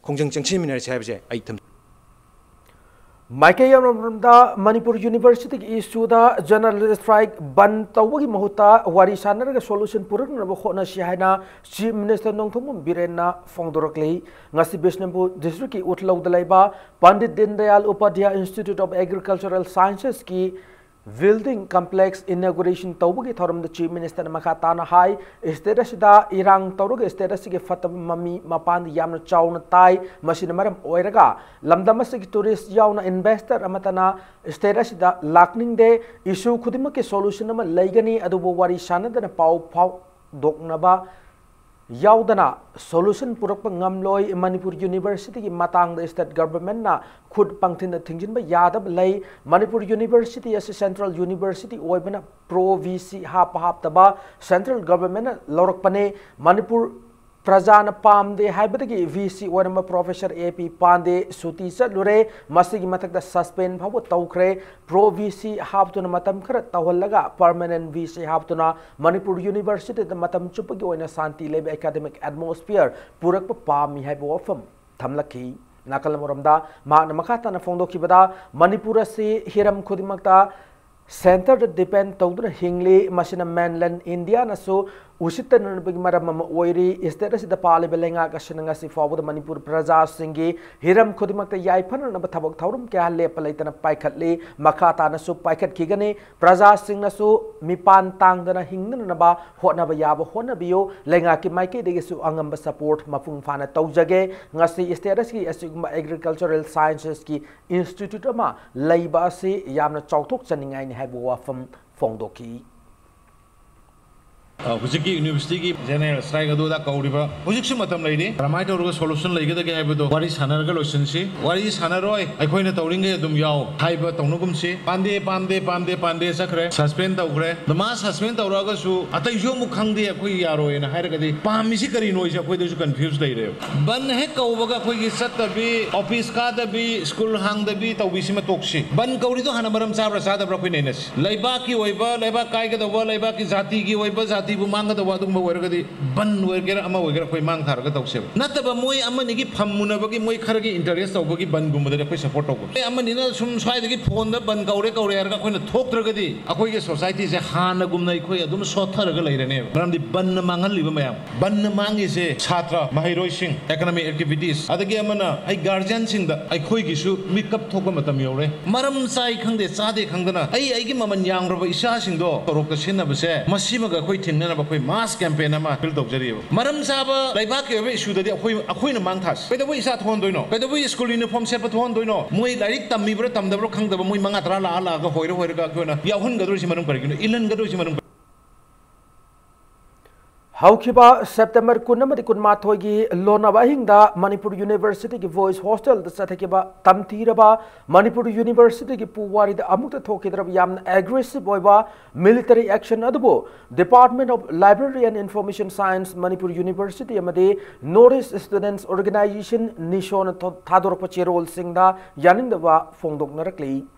ꯈꯣꯡꯖꯪ ꯆꯪꯁꯤꯟꯃꯤꯟꯅꯔꯁꯤ ꯍꯥꯏꯕꯁꯦ ꯑꯩ ꯊꯝꯖꯒꯦ꯫ ꯃꯥꯏꯀꯩ ꯑꯃꯔꯣꯝꯗ ꯃꯅꯤꯄꯨꯔ Universityꯒꯤ issueꯗ general strike ꯕꯟ ꯇꯧꯕꯒꯤ ꯃꯍꯨꯠꯇ ꯋꯥꯔꯤ ꯁꯥꯟꯅꯔꯒ solution ꯄꯨꯔꯛꯅꯕ ꯍꯣꯠꯅꯁꯤ ꯍꯥꯏꯅ Chief Minister ꯅꯣꯡꯊꯣꯝꯕꯝ ꯕꯤꯔꯦꯟꯅ ꯐꯣꯡꯗꯣꯔꯛꯂꯤ꯫ ꯉꯁꯤ ꯕꯤꯁꯅꯨꯄꯨꯔ districtꯀꯤ ꯎꯠꯂꯧꯗ ꯂꯩꯕ Pandit Deendayal Upadhyay Institute of Agricultural Sciencesꯀꯤ Building complex inauguration ꯇꯧꯕꯒꯤ ꯊꯧꯔꯝꯗ Chief Minister ꯅ ꯃꯈꯥ ꯇꯥꯅ ꯍꯥꯏ, state ꯑꯁꯤꯗ ꯏꯔꯥꯡ ꯇꯧꯔꯒ state ꯑꯁꯤꯒꯤ ꯐꯠꯇꯕ ꯃꯃꯤ ꯃꯄꯥꯟꯗ ꯌꯥꯝꯅ ꯆꯥꯎꯅ ꯇꯥꯏ꯫ ꯃꯁꯤꯅ ꯃꯔꯝ ꯑꯣꯏꯔꯒ ꯂꯝꯗꯝ ꯑꯁꯤꯒꯤ tourist ꯌꯥꯎꯅ investor ꯑꯃꯠꯇꯅ state ꯑꯁꯤꯗ ꯂꯥꯛꯅꯤꯡꯗꯦ꯫ Issue ꯈꯨꯗꯤꯡꯃꯛꯀꯤ solution ꯑꯃ ꯂꯩꯒꯅꯤ, ꯑꯗꯨꯕꯨ ꯋꯥꯔꯤ ꯁꯥꯟꯅꯗꯅ ꯄꯥꯎ ꯐꯥꯎꯗꯣꯛꯅꯕ ꯌꯥꯎꯗꯅ solution ꯄꯨꯔꯛꯄ ꯉꯝꯂꯣꯏ꯫ ꯃꯅꯤꯄꯨꯔ University ꯒꯤ ꯃꯇꯥꯡꯗ state government ꯅ ꯈꯨꯠ ꯄꯪꯊꯤꯟꯗ ꯊꯤꯡꯖꯤꯟꯕ ꯌꯥꯗꯕ ꯂꯩ꯫ ꯃꯅꯤꯄꯨꯔ University ꯑꯁꯤ central university ꯑꯣꯏꯕꯅ pro V C ꯍꯥꯞꯄ ꯍꯥꯞꯇꯕ central government ꯅ ꯂꯧꯔꯛꯄꯅꯦ꯫ ꯃꯅꯤꯄꯨꯔ ꯄ꯭ꯔꯖꯥꯅ ꯄꯥꯝꯗꯦ ꯍꯥꯏꯕꯗꯒꯤ V C ꯑꯣꯏꯔꯝꯕ Professor A P ꯄꯥꯟꯗꯦ ꯁꯨꯇꯤ ꯆꯠꯂꯨꯔꯦ꯫ ꯃꯁꯤꯒꯤ ꯃꯊꯛꯇ suspend ꯐꯥꯎꯕ ꯇꯧꯈ꯭ꯔꯦ꯫ Pro V C ꯍꯥꯞꯇꯨꯅ ꯃꯇꯝ ꯈꯔ ꯇꯧꯍꯜꯂꯒ permanent V C ꯍꯥꯞꯇꯨꯅ ꯃꯅꯤꯄꯨꯔ University ꯗ ꯃꯇꯝ ꯆꯨꯞꯄꯒꯤ ꯑꯣꯏꯅ ꯁꯥꯟꯇꯤ ꯂꯩꯕ academic atmosphere ꯄꯨꯔꯛꯄ ꯄꯥꯝꯃꯤ ꯍꯥꯏꯕ ꯋꯥꯐꯝ ꯊꯝꯂꯛꯈꯤ꯫ ꯅꯥꯀꯜ ꯑꯃꯔꯣꯝꯗ ꯃꯍꯥꯛꯅ ꯃꯈꯥ ꯇꯥꯅ ꯐꯣꯡꯗꯣꯛꯈꯤꯕꯗ, ꯃꯅꯤꯄꯨꯔ ꯑꯁꯤ ꯍꯤꯔꯝ ꯈꯨꯗꯤꯡꯃꯛꯇ centre ꯗ depend ꯇꯧꯗꯨꯅ ꯍꯤꯡꯂꯤ꯫ ꯃꯁꯤꯅ mainland India ꯅꯁꯨ ꯎꯁꯤꯠꯇꯅꯕꯒꯤ ꯃꯔꯝ ꯑꯃ ꯑꯣꯏꯔꯤ꯫ State ꯑꯁꯤꯗ ꯄꯥꯜꯂꯤꯕ ꯂꯩꯉꯥꯛ ꯑꯁꯤꯅ ꯉꯁꯤ ꯐꯥꯎꯕꯗ ꯃꯅꯤꯄꯨꯔ ꯄ꯭ꯔꯖꯥꯁꯤꯡꯒꯤ ꯍꯤꯔꯝ ꯈꯨꯗꯤꯡꯃꯛꯇ ꯌꯥꯏꯐꯅꯅꯕ ꯊꯕꯛ ꯊꯧꯔꯝ ꯀꯌꯥ ꯂꯦꯞꯄ ꯂꯩꯇꯅ ꯄꯥꯏꯈꯠꯂꯤ꯫ ꯃꯈꯥ ꯇꯥꯅꯁꯨ ꯄꯥꯏꯈꯠꯈꯤꯒꯅꯤ꯫ ꯄ꯭ꯔꯖꯥꯁꯤꯡꯅꯁꯨ ꯃꯤꯄꯥꯟ ꯇꯥꯡꯗꯅ ꯍꯤꯡꯅꯅꯕ ꯍꯣꯠꯅꯕ ꯌꯥꯕ ꯍꯣꯠꯅꯕꯤꯌꯨ꯫ ꯂꯩꯉꯥꯛꯀꯤ ꯃꯥꯏꯀꯩꯗꯒꯤꯁꯨ ꯑꯉꯝꯕ support ꯃꯄꯨꯡ ꯐꯥꯅ ꯇꯧꯖꯒꯦ꯫ ꯉꯁꯤ state ꯑꯁꯤꯒꯤ ꯑꯁꯤꯒꯨꯝꯕ agricultural sciences ꯀꯤ institute ꯑꯃ ꯂꯩꯕ ꯑꯁꯤ ꯌꯥꯝꯅ ꯆꯥꯎꯊꯣꯛꯆꯅꯤꯡꯉꯥꯏꯅꯤ ꯍꯥꯏꯕ ꯋꯥꯐꯝ ꯐꯣꯡꯗꯣꯛꯈꯤ꯫ ꯑ, ꯍꯧꯖꯤꯛꯀꯤ university ꯒꯤ general strike ꯑꯗꯨꯗ ꯀꯧꯔꯤꯕ ꯍꯧꯖꯤꯛꯁꯨ ꯃꯇꯝ ꯂꯩꯔꯤ꯫ ꯀꯔꯝꯍꯥꯏꯅ ꯇꯧꯔꯒ solution ꯂꯩꯒꯗꯒꯦ ꯍꯥꯏꯕꯗꯣ ꯋꯥꯔꯤ ꯁꯥꯟꯅꯔꯒ ꯂꯣꯏꯁꯤꯟꯁꯤ꯫ ꯋꯥꯔꯤ ꯁꯥꯟꯅꯔꯣꯏ, ꯑꯩꯈꯣꯏꯅ ꯇꯧꯔꯤꯉꯩ ꯑꯗꯨꯝ ꯌꯥꯎ ꯍꯥꯏꯕ ꯇꯧꯅꯒꯨꯝꯁꯤ꯫ ꯄꯥꯟꯗꯦ, ꯄꯥꯟꯗꯦ, ꯄꯥꯟꯗꯦ, ꯄꯥꯟꯗꯦ ꯆꯠꯈ꯭ꯔꯦ, suspend ꯇꯧꯈ꯭ꯔꯦ꯫ ꯑꯗꯣ ꯃꯥ suspend ꯇꯧꯔꯛꯑꯒꯁꯨ ꯑꯇꯩꯁꯨ ꯑꯃꯨꯛ ꯈꯪꯗꯦ, ꯑꯩꯈꯣꯏ ꯌꯥꯔꯣꯏꯅ ꯍꯥꯏꯔꯒꯗꯤ ꯄꯥꯝꯃꯤꯁꯤ ꯀꯔꯤꯅꯣ ꯍꯥꯏꯁꯦ ꯑꯩꯈꯣꯏꯗꯁꯨ confuse ꯂꯩꯔꯦꯕ꯫ ꯕꯟ ꯍꯦꯛ ꯀꯧꯕꯒ ꯑꯩꯈꯣꯏꯒꯤ ꯆꯠꯇꯕꯤ, office ꯀꯥꯗꯕꯤ, school ꯍꯥꯡꯗꯕꯤ ꯇꯧꯕꯤꯁꯤꯃ ꯇꯣꯛꯁꯤ꯫ ꯕꯟ ꯀꯧꯔꯤꯗꯣ ꯍꯥꯟꯅ ꯃꯔꯝ ꯆꯥꯕ꯭ꯔꯥ ꯆꯥꯗꯕ꯭ꯔꯥ ꯑꯩꯈꯣꯏ ꯅꯩꯅꯁꯤ꯫ ꯂꯩꯕꯥꯛꯀꯤ ꯑꯣꯏꯕ, ꯂꯩꯕꯥꯛ ꯀꯥꯏꯒꯗꯧꯕ, ꯂꯩꯕꯥꯛꯀꯤ ꯖꯥꯇꯤꯒꯤ ꯑꯣꯏꯕ, ꯖꯥꯇꯤ ꯑꯩꯕꯨ ꯃꯥꯡꯒꯗꯧꯕ ꯑꯗꯨꯒꯨꯝꯕ ꯑꯣꯏꯔꯒꯗꯤ ꯕꯟ ꯑꯣꯏꯒꯦꯔꯥ ꯑꯃ ꯑꯣꯏꯒꯦꯔꯥ ꯑꯩꯈꯣꯏ ꯃꯥꯡ ꯊꯥꯔꯒ ꯇꯧꯁꯦꯕ꯫ ꯅꯠꯇꯕ ꯃꯣꯏ ꯑꯃꯅꯤꯒꯤ ꯐꯝꯃꯨꯅꯕꯒꯤ, ꯃꯣꯏ ꯈꯔꯒꯤ interest ꯇꯧꯕꯒꯤ ꯕꯟꯒꯨꯝꯕꯗꯗꯤ ꯑꯩꯈꯣꯏ support ꯇꯧꯕ꯫ ꯃꯣꯏ ꯑꯃꯅꯤꯅ ꯁꯨꯝ ꯁ꯭ꯋꯥꯏꯗꯒꯤ ꯐꯣꯟꯗ ꯕꯟ ꯀꯧꯔꯦ ꯀꯧꯔꯦ ꯍꯥꯏꯔꯒ ꯑꯩꯈꯣꯏꯅ ꯊꯣꯛꯇ꯭ꯔꯒꯗꯤ ꯑꯩꯈꯣꯏꯒꯤ societyꯁꯦ ꯍꯥꯟꯅꯒꯨꯝꯅ ꯑꯩꯈꯣꯏ ꯑꯗꯨꯝ ꯁꯣꯠꯊꯔꯒ ꯂꯩꯔꯅꯦꯕ꯫ ꯃꯔꯝꯗꯤ ꯕꯟꯅ ꯃꯥꯡꯍꯜꯂꯤꯕ ꯃꯌꯥꯝ, ꯕꯟꯅ ꯃꯥꯡꯉꯤꯁꯦ ꯁꯥꯇ꯭ꯔ, ꯃꯍꯩꯔꯣꯏꯁꯤꯡ, economic activities, ꯑꯗꯒꯤ ꯑꯃꯅ ꯑꯩ guardianꯁꯤꯡꯗ ꯑꯩꯈꯣꯏꯒꯤꯁꯨ ꯃꯤꯀꯞ ꯊꯣꯛꯄ ꯃꯇꯝ ꯌꯧꯔꯦ꯫ ꯃꯔꯝ ꯆꯥꯏ ꯈꯪꯗꯦ, ꯆꯥꯗꯦ ꯈꯪꯗꯅ ꯑꯩ ꯑꯩꯒꯤ ꯃꯃꯜ ꯌꯥꯝꯈ꯭ꯔꯕ ꯏꯆꯥꯁꯤꯡꯗꯣ ꯁꯣꯔꯣꯛꯇ ꯁꯤꯟꯅꯕꯁꯦ, ꯃꯁꯤꯃꯒ ꯑꯩꯈꯣꯏ ꯊꯤꯡꯅꯅꯕ ꯑꯩꯈꯣꯏ mass campaign ꯑꯃ appeal ꯇꯧꯖꯔꯤꯕ꯫ ꯃꯔꯝ ꯆꯥꯕ ꯂꯩꯕꯥꯛꯀꯤ ꯑꯣꯏꯕ issueꯗꯗꯤ ꯑꯩꯈꯣꯏ, ꯑꯩꯈꯣꯏꯅ ꯃꯥꯡ ꯊꯥꯁꯤ꯫ ꯀꯩꯗꯧꯕꯩ ꯏꯆꯥ ꯊꯣꯛꯍꯟꯗꯣꯏꯅꯣ? ꯀꯩꯗꯧꯕꯩ school uniform ꯁꯦꯠꯄ ꯊꯣꯛꯍꯟꯗꯣꯏꯅꯣ? ꯃꯣꯏ ꯂꯥꯏꯔꯤꯛ ꯇꯝꯃꯤꯕ꯭ꯔꯥ ꯇꯝꯗꯕ꯭ꯔꯥ ꯈꯪꯗꯕ ꯃꯣꯏ ꯃꯉꯥ ꯇꯔꯥ ꯂꯥꯛꯑ ꯂꯥꯛꯑꯒ ꯍꯣꯏꯔ ꯍꯣꯏꯔꯒ ꯑꯩꯈꯣꯏꯅ ꯌꯥꯎꯍꯟꯒꯗꯧꯔꯤꯁꯤ ꯃꯔꯝ ꯀꯔꯤꯒꯤꯅꯣ? ꯏꯜꯍꯟꯒꯗꯧꯔꯤꯁꯤ ꯃꯔꯝ ꯀꯔꯤ? ꯍꯧꯈꯤꯕ September ꯀꯨꯟ ꯑꯃꯗꯤ ꯀꯨꯟꯃꯥꯊꯣꯏꯒꯤ ꯂꯣꯟꯅꯕ ꯑꯍꯤꯡꯗ ꯃꯅꯤꯄꯨꯔ Universityꯒꯤ Voice Hostelꯗ ꯆꯠꯊꯈꯤꯕ ꯇꯝꯊꯤꯔꯕ ꯃꯅꯤꯄꯨꯔ Universityꯒꯤ ꯄꯨꯋꯥꯔꯤꯗ ꯑꯃꯨꯛꯇ ꯊꯣꯛꯈꯤꯗ꯭ꯔꯕ ꯌꯥꯝꯅ aggressive ꯑꯣꯏꯕ military action ꯑꯗꯨꯕꯨ Department of Library and Information Science, Manipur University ꯑꯃꯗꯤ North East Students Organization, NESOꯅ ꯊꯣ-, ꯊꯥꯗꯣꯔꯛꯄ ꯆꯦꯔꯣꯜꯁꯤꯡꯗ ꯌꯥꯅꯤꯡꯗꯕ ꯐꯣꯡꯗꯣꯛꯅꯔꯛꯂꯤ꯫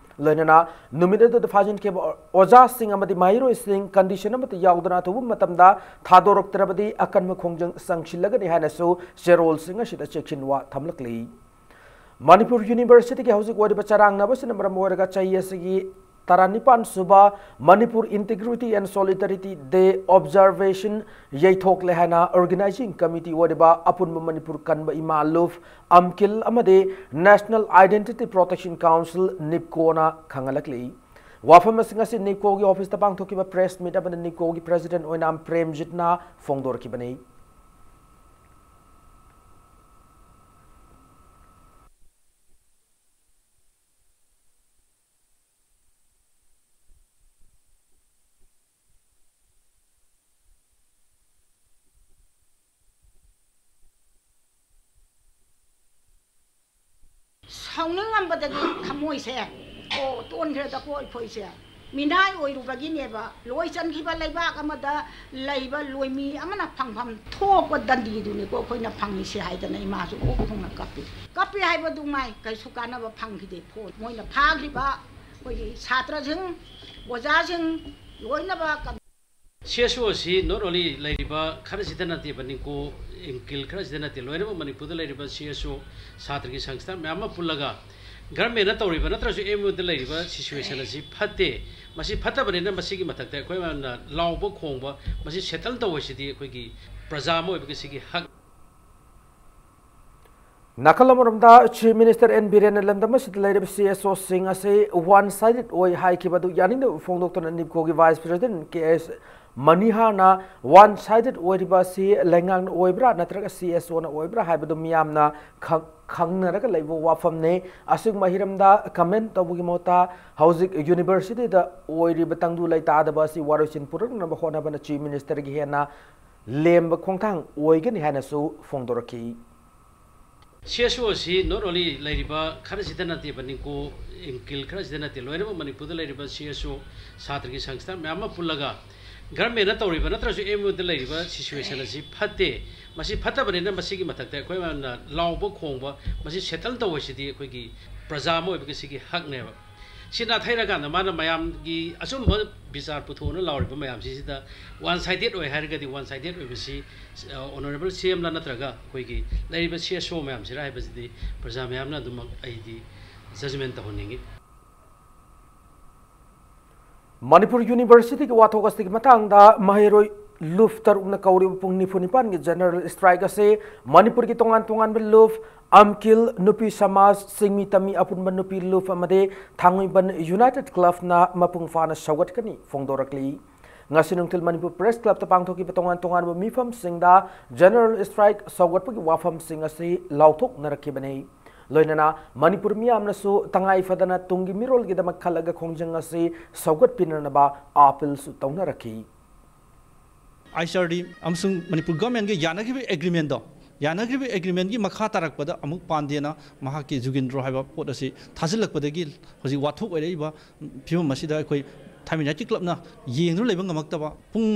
ꯂꯣꯏꯅꯅ ꯅꯨꯃꯤꯠ ꯑꯗꯨꯗ ꯐꯥꯖꯤꯟꯈꯤꯕ ꯑꯣꯖꯥꯁꯤꯡ ꯑꯃꯗꯤ ꯃꯍꯩꯔꯣꯏꯁꯤꯡ condition ꯑꯃꯠꯇ ꯌꯥꯎꯗꯅ ꯑꯊꯨꯕ ꯃꯇꯝꯗ ꯊꯥꯗꯣꯔꯛꯇ꯭ꯔꯕꯗꯤ ꯑꯀꯟꯕ ꯈꯣꯡꯖꯪ ꯆꯪꯁꯤꯜꯂꯒꯅꯤ ꯍꯥꯏꯅꯁꯨ ꯆꯦꯔꯣꯜꯁꯤꯡ ꯑꯁꯤꯗ ꯆꯦꯛꯁꯤꯟꯋꯥ ꯊꯝꯂꯛꯂꯤ꯫ ꯃꯅꯤꯄꯨꯔ Universityꯒꯤ ꯍꯧꯖꯤꯛ ꯑꯣꯏꯔꯤꯕ ꯆꯔꯥꯡꯅꯕꯁꯤꯅ ꯃꯔꯝ ꯑꯣꯏꯔꯒ ꯆꯍꯤ ꯑꯁꯤꯒꯤ ꯇꯔꯥꯅꯤꯄꯥꯟ ꯁꯨꯕ Manipur Integrity and Solidarity Day Observation ꯌꯩꯊꯣꯛꯂꯦ ꯍꯥꯏꯅ Organizing Committee ꯑꯣꯏꯔꯤꯕ ꯑꯄꯨꯟꯕ ꯃꯅꯤꯄꯨꯔ ꯀꯟꯕ ꯏꯃꯥ ꯂꯨꯞ, ꯑꯝꯀꯤꯜ ꯑꯃꯗꯤ National Identity Protection Council, NIPCOꯅ ꯈꯪꯍꯜꯂꯛꯂꯤ꯫ ꯋꯥꯐꯝꯁꯤꯡ ꯑꯁꯤ NIPCOꯒꯤ officeꯇ ꯄꯥꯡꯊꯣꯛꯈꯤꯕ press meet ꯑꯃꯗ NIPCOꯒꯤ President ꯑꯣꯏꯅꯥꯝ ꯄ꯭ꯔꯦꯝꯖꯤꯠꯅ ꯐꯣꯡꯗꯣꯔꯛꯈꯤꯕꯅꯤ꯫ ꯁꯥꯎꯅꯤꯡꯉꯝꯕꯗꯒꯤ ꯊꯃꯣꯏꯁꯦ, ꯑꯣ, ꯇꯣꯟꯈ꯭ꯔꯦꯗꯀꯣ ꯑꯩꯈꯣꯏꯁꯦ꯫ ꯃꯤꯅꯥꯏ ꯑꯣꯏꯔꯨꯕꯒꯤꯅꯦꯕ꯫ ꯂꯣꯏ ꯆꯟꯈꯤꯕ ꯂꯩꯕꯥꯛ ꯑꯃꯗ ꯂꯩꯕ ꯂꯣꯏꯃꯤ ꯑꯃꯅ ꯐꯪꯐꯝ ꯊꯣꯛꯄ ꯗꯟꯗꯤꯗꯨꯅꯤꯀꯣ ꯑꯩꯈꯣꯏꯅ ꯐꯪꯉꯤꯁꯦ ꯍꯥꯏꯗꯅ ꯏꯃꯥꯁꯨ ꯎꯛ ꯊꯣꯡꯅ ꯀꯞꯄꯤ꯫ ꯀꯞꯄꯤ ꯍꯥꯏꯕꯗꯨ ꯉꯥꯏ, ꯀꯩꯁꯨ ꯀꯥꯟꯅꯕ ꯐꯪꯈꯤꯗꯦ꯫ ꯐꯣꯟ ꯃꯣꯏꯅ ꯐꯥꯈ꯭ꯔꯤꯕ ꯑꯩꯈꯣꯏꯒꯤ ꯁꯥꯇ꯭ꯔꯁꯤꯡ, ꯑꯣꯖꯥꯁꯤꯡ ꯂꯣꯏꯅꯃꯛ ꯁꯤ ꯑꯦꯁ ꯑꯣ ꯑꯁꯤ not only ꯂꯩꯔꯤꯕ ꯈꯔꯁꯤꯗ ꯅꯠꯇꯦꯕ, ꯅꯤꯡꯀꯣ ꯏꯪꯀꯤꯜ ꯈꯔꯁꯤꯗ ꯅꯠꯇꯦ, ꯂꯣꯏꯅꯃꯛ ꯃꯅꯤꯄꯨꯔꯗ ꯂꯩꯔꯤꯕ ꯁꯤ ꯑꯦꯁ ꯑꯣ ꯁꯥꯇ꯭ꯔꯒꯤ ꯁꯪꯁꯊꯥ ꯃꯌꯥꯝ ꯑꯃ ꯄꯨꯜꯂꯒ ꯒꯚꯔꯟꯃꯦꯟꯅ ꯇꯧꯔꯤꯕ ꯅꯠꯇ꯭ꯔꯁꯨ ꯑꯦꯝ ꯌꯨꯗ ꯂꯩꯔꯤꯕ ꯁꯤꯆꯨꯋꯦꯁꯟ ꯑꯁꯤ ꯐꯠꯇꯦ꯫ ꯃꯁꯤ ꯐꯠꯇꯕꯅꯤꯅ ꯃꯁꯤꯒꯤ ꯃꯊꯛꯇ ꯑꯩꯈꯣꯏ ꯃꯌꯥꯝꯅ ꯂꯥꯎꯕ ꯈꯣꯡꯕ, ꯃꯁꯤ ꯁꯦꯇꯜ ꯇꯧꯕꯁꯤꯗꯤ ꯑꯩꯈꯣꯏꯒꯤ ꯄ꯭ꯔꯖꯥ ꯑꯃ ꯑꯣꯏꯕꯒꯤ ꯁꯤꯒꯤ ꯍꯛ꯫ ꯅꯥꯀꯜ ꯑꯃꯔꯣꯝꯗ, ꯆꯤꯐ ꯃꯤꯅꯤꯁꯇꯔ ꯑꯦꯟ ꯕꯤꯔꯦꯟꯅ ꯂꯝꯗꯝ ꯑꯁꯤꯗ ꯂꯩꯔꯤꯕ ꯁꯤ ꯑꯦꯁ ꯑꯣꯁꯤꯡ ꯑꯁꯤ ꯋꯥꯟ ꯁꯥꯏꯗꯦꯗ ꯑꯣꯏ ꯍꯥꯏꯈꯤꯕ ꯑꯗꯨ ꯌꯥꯅꯤꯡꯗꯕ ꯐꯣꯡꯗꯣꯛꯇꯨꯅ ꯅꯤꯞꯀꯣꯒꯤ ꯚꯥꯏꯁ ꯄ꯭ꯔꯦꯁꯤꯗꯦꯟꯠ ꯀꯦ ꯑꯦꯁ ꯃꯅꯤꯍꯥꯔꯅ ꯋꯥꯟ ꯁꯥꯏꯗꯦꯗ ꯑꯣꯏꯔꯤꯕ ꯑꯁꯤ ꯂꯩꯉꯥꯛꯅ ꯑꯣꯏꯕ꯭ꯔꯥ ꯅꯠꯇ꯭ꯔꯒ ꯁꯤ ꯑꯦꯁ ꯑꯣꯅ ꯑꯣꯏꯕ꯭ꯔꯥ ꯍꯥꯏꯕꯗꯨ ꯃꯤꯌꯥꯝꯅ ꯈꯪ-, ꯈꯪꯅꯔꯒ ꯂꯩꯕ ꯋꯥꯐꯝꯅꯤ꯫ ꯑꯁꯤꯒꯨꯝꯕ ꯍꯤꯔꯝꯗ ꯀꯃꯦꯟꯠ ꯇꯧꯕꯒꯤ ꯃꯍꯨꯠꯇ ꯍꯧꯖꯤꯛ ꯌꯨꯅꯤꯚꯔꯁꯤꯇꯤꯗ ꯑꯣꯏꯔꯤꯕ ꯇꯪꯗꯨ ꯂꯩꯇꯥꯗꯕ ꯑꯁꯤ ꯋꯥꯔꯣꯏꯁꯤꯟ ꯄꯨꯔꯛꯅꯕ ꯍꯣꯠꯅꯕꯅ ꯆꯤꯐ ꯃꯤꯅꯤꯁꯇꯔꯒꯤ ꯍꯦꯟꯅ ꯂꯦꯝꯕ ꯈꯣꯡꯊꯥꯡ ꯑꯣꯏꯒꯅꯤ ꯍꯥꯏꯅꯁꯨ ꯐꯣꯡꯗꯣꯔꯛꯈꯤ꯫ ꯁꯤ ꯑꯦꯁ ꯑꯣ ꯑꯁꯤ not only ꯂꯩꯔꯤꯕ ꯈꯔꯁꯤꯗ ꯅꯠꯇꯦꯕ, ꯅꯤꯡꯀꯣ ꯏꯪꯀꯤꯜ ꯈꯔꯁꯤꯗ ꯅꯠꯇꯦ, ꯂꯣꯏꯅꯃꯛ ꯃꯅꯤꯄꯨꯔꯗ ꯂꯩꯔꯤꯕ ꯁꯤ ꯑꯦꯁ ꯑꯣ ꯁꯥꯇ꯭ꯔꯒꯤ ꯁꯪꯁꯊꯥ ꯃꯌꯥꯝ ꯑꯃ ꯄꯨꯜꯂꯒ ꯒꯚꯔꯟꯃꯦꯟꯅ ꯇꯧꯔꯤꯕ ꯅꯠꯇ꯭ꯔꯁꯨ ꯑꯦꯝ ꯌꯨꯗ ꯂꯩꯔꯤꯕ ꯁꯤꯆꯨꯋꯦꯁꯟ ꯑꯁꯤ ꯐꯠꯇꯦ꯫ ꯃꯁꯤ ꯐꯠꯇꯕꯅꯤꯅ ꯃꯁꯤꯒꯤ ꯃꯊꯛꯇ ꯑꯩꯈꯣꯏ ꯃꯌꯥꯝꯅ ꯂꯥꯎꯕ ꯈꯣꯡꯕ, ꯃꯁꯤ ꯁꯦꯇꯜ ꯇꯧꯕꯁꯤꯗꯤ ꯑꯩꯈꯣꯏꯒꯤ ꯄ꯭ꯔꯖꯥ ꯑꯃ ꯑꯣꯏꯕꯒꯤ ꯁꯤꯒꯤ ꯍꯛꯅꯦꯕ꯫ ꯁꯤ ꯅꯥꯊꯩꯔꯀꯥꯟꯗ ꯃꯥꯅ ꯃꯌꯥꯝꯒꯤ ꯑꯆꯨꯝꯕ ꯕꯤꯆꯥꯔ ꯄꯨꯊꯣꯛꯑꯅ ꯂꯥꯎꯔꯤꯕ ꯃꯌꯥꯝꯁꯤꯁꯤꯗ ꯋꯥꯟ ꯁꯥꯏꯗꯦꯗ ꯑꯣꯏ ꯍꯥꯏꯔꯒꯗꯤ, ꯋꯥꯟ ꯁꯥꯏꯗꯦꯗ ꯑꯣꯏꯕꯁꯤ, ꯑ, ꯑꯣꯅꯔꯦꯕꯜ ꯁꯤ ꯑꯦꯝꯂ ꯅꯠꯇ꯭ꯔꯒ ꯑꯩꯈꯣꯏꯒꯤ ꯂꯩꯔꯤꯕ ꯁꯤ ꯑꯦꯁ ꯑꯣ ꯃꯌꯥꯝꯁꯤꯔ ꯍꯥꯏꯕꯁꯤꯗꯤ ꯄ꯭ꯔꯖꯥ ꯃꯌꯥꯝꯅ ꯑꯗꯨꯃꯛ ꯑꯩꯗꯤ ꯖꯖꯃꯦꯟ ꯇꯧꯍꯟꯅꯤꯡꯉꯤ꯫ ꯃꯅꯤꯄꯨꯔ ꯌꯨꯅꯤꯚꯔꯁꯤꯇꯤꯒꯤ ꯋꯥꯊꯣꯛ ꯑꯁꯤꯒꯤ ꯃꯇꯥꯡꯗ ꯃꯍꯩꯔꯣꯏ ꯂꯨꯞ ꯇꯔꯨꯛꯅ ꯀꯧꯔꯤꯕ ꯄꯨꯡ ꯅꯤꯐꯨ ꯅꯤꯄꯥꯟꯒꯤ ꯖꯦꯅꯔꯦꯜ ꯁ꯭ꯇ꯭ꯔꯥꯏꯛ ꯑꯁꯤ ꯃꯅꯤꯄꯨꯔꯒꯤ ꯇꯣꯉꯥꯟ ꯇꯣꯉꯥꯟꯕ ꯂꯨꯞ, ꯑꯝꯀꯤꯜ, ꯅꯨꯄꯤ ꯁꯃꯥꯖ, ꯆꯤꯡꯃꯤ ꯇꯝꯃꯤ ꯑꯄꯨꯟꯕ ꯅꯨꯄꯤ ꯂꯨꯞ ꯑꯃꯗꯤ ꯊꯥꯡꯃꯩꯕꯟ ꯌꯨꯅꯥꯏꯇꯦꯗ ꯀ꯭ꯂꯕꯅ ꯃꯄꯨꯡ ꯐꯥꯅ ꯁꯧꯒꯠꯀꯅꯤ ꯐꯣꯡꯗꯣꯔꯛꯂꯤ꯫ ꯉꯁꯤ ꯅꯨꯡꯊꯤꯜ ꯃꯅꯤꯄꯨꯔ ꯄ꯭ꯔꯦꯁ ꯀ꯭ꯂꯕꯇ ꯄꯥꯡꯊꯣꯛꯈꯤꯕ ꯇꯣꯉꯥꯟ ꯇꯣꯉꯥꯟꯕ ꯃꯤꯐꯝꯁꯤꯡꯗ ꯖꯦꯅꯔꯦꯜ ꯁ꯭ꯇ꯭ꯔꯥꯏꯛ ꯁꯧꯒꯠꯄꯒꯤ ꯋꯥꯐꯝꯁꯤꯡ ꯑꯁꯤ ꯂꯥꯎꯊꯣꯛꯅꯔꯛꯈꯤꯕꯅꯤ꯫ ꯂꯣꯏꯅꯅ ꯃꯅꯤꯄꯨꯔ ꯃꯤꯌꯥꯝꯅꯁꯨ ꯇꯉꯥꯏ ꯐꯗꯅ ꯇꯨꯡꯒꯤ ꯃꯤꯔꯣꯜꯒꯤꯗꯃꯛ ꯈꯜꯂꯒ ꯈꯣꯡꯖꯪ ꯑꯁꯤ ꯁꯧꯒꯠꯄꯤꯅꯅꯕ ꯑꯥꯄꯤꯜꯁꯨ ꯇꯧꯅꯔꯛꯈꯤ꯫ ꯑꯥꯏ ꯑꯦꯁ ꯑꯥꯔ ꯗꯤ ꯑꯃꯁꯨꯡ ꯃꯅꯤꯄꯨꯔ ꯒꯚꯔꯟꯃꯦꯟꯒ ꯌꯥꯅꯈꯤꯕ ꯑꯦꯒ꯭ꯔꯤꯃꯦꯟꯗꯣ, ꯌꯥꯅꯈꯤꯕ ꯑꯦꯒ꯭ꯔꯤꯃꯦꯟꯒꯤ ꯃꯈꯥ ꯇꯥꯔꯛꯄꯗ ꯑꯃꯨꯛ ꯄꯥꯟꯗꯦꯅ ꯃꯍꯥꯛꯀꯤ ꯖꯨꯒꯤꯟꯗ꯭ꯔꯣ ꯍꯥꯏꯕ ꯄꯣꯠ ꯑꯁꯤ ꯊꯥꯖꯤꯜꯂꯛꯄꯗꯒꯤ ꯍꯧꯖꯤꯛ ꯋꯥꯊꯣꯛ ꯑꯣꯏꯔꯛꯏꯕ ꯐꯤꯕꯝ ꯑꯁꯤꯗ ꯑꯩꯈꯣꯏ ꯊꯥꯡꯃꯩꯕꯟ ꯌꯨꯅꯥꯏꯇꯦꯗ ꯀ꯭ꯂꯕꯅ ꯌꯦꯡꯗꯨꯅ ꯂꯩꯕ ꯉꯝꯃꯛꯇꯕ, ꯄꯨꯡ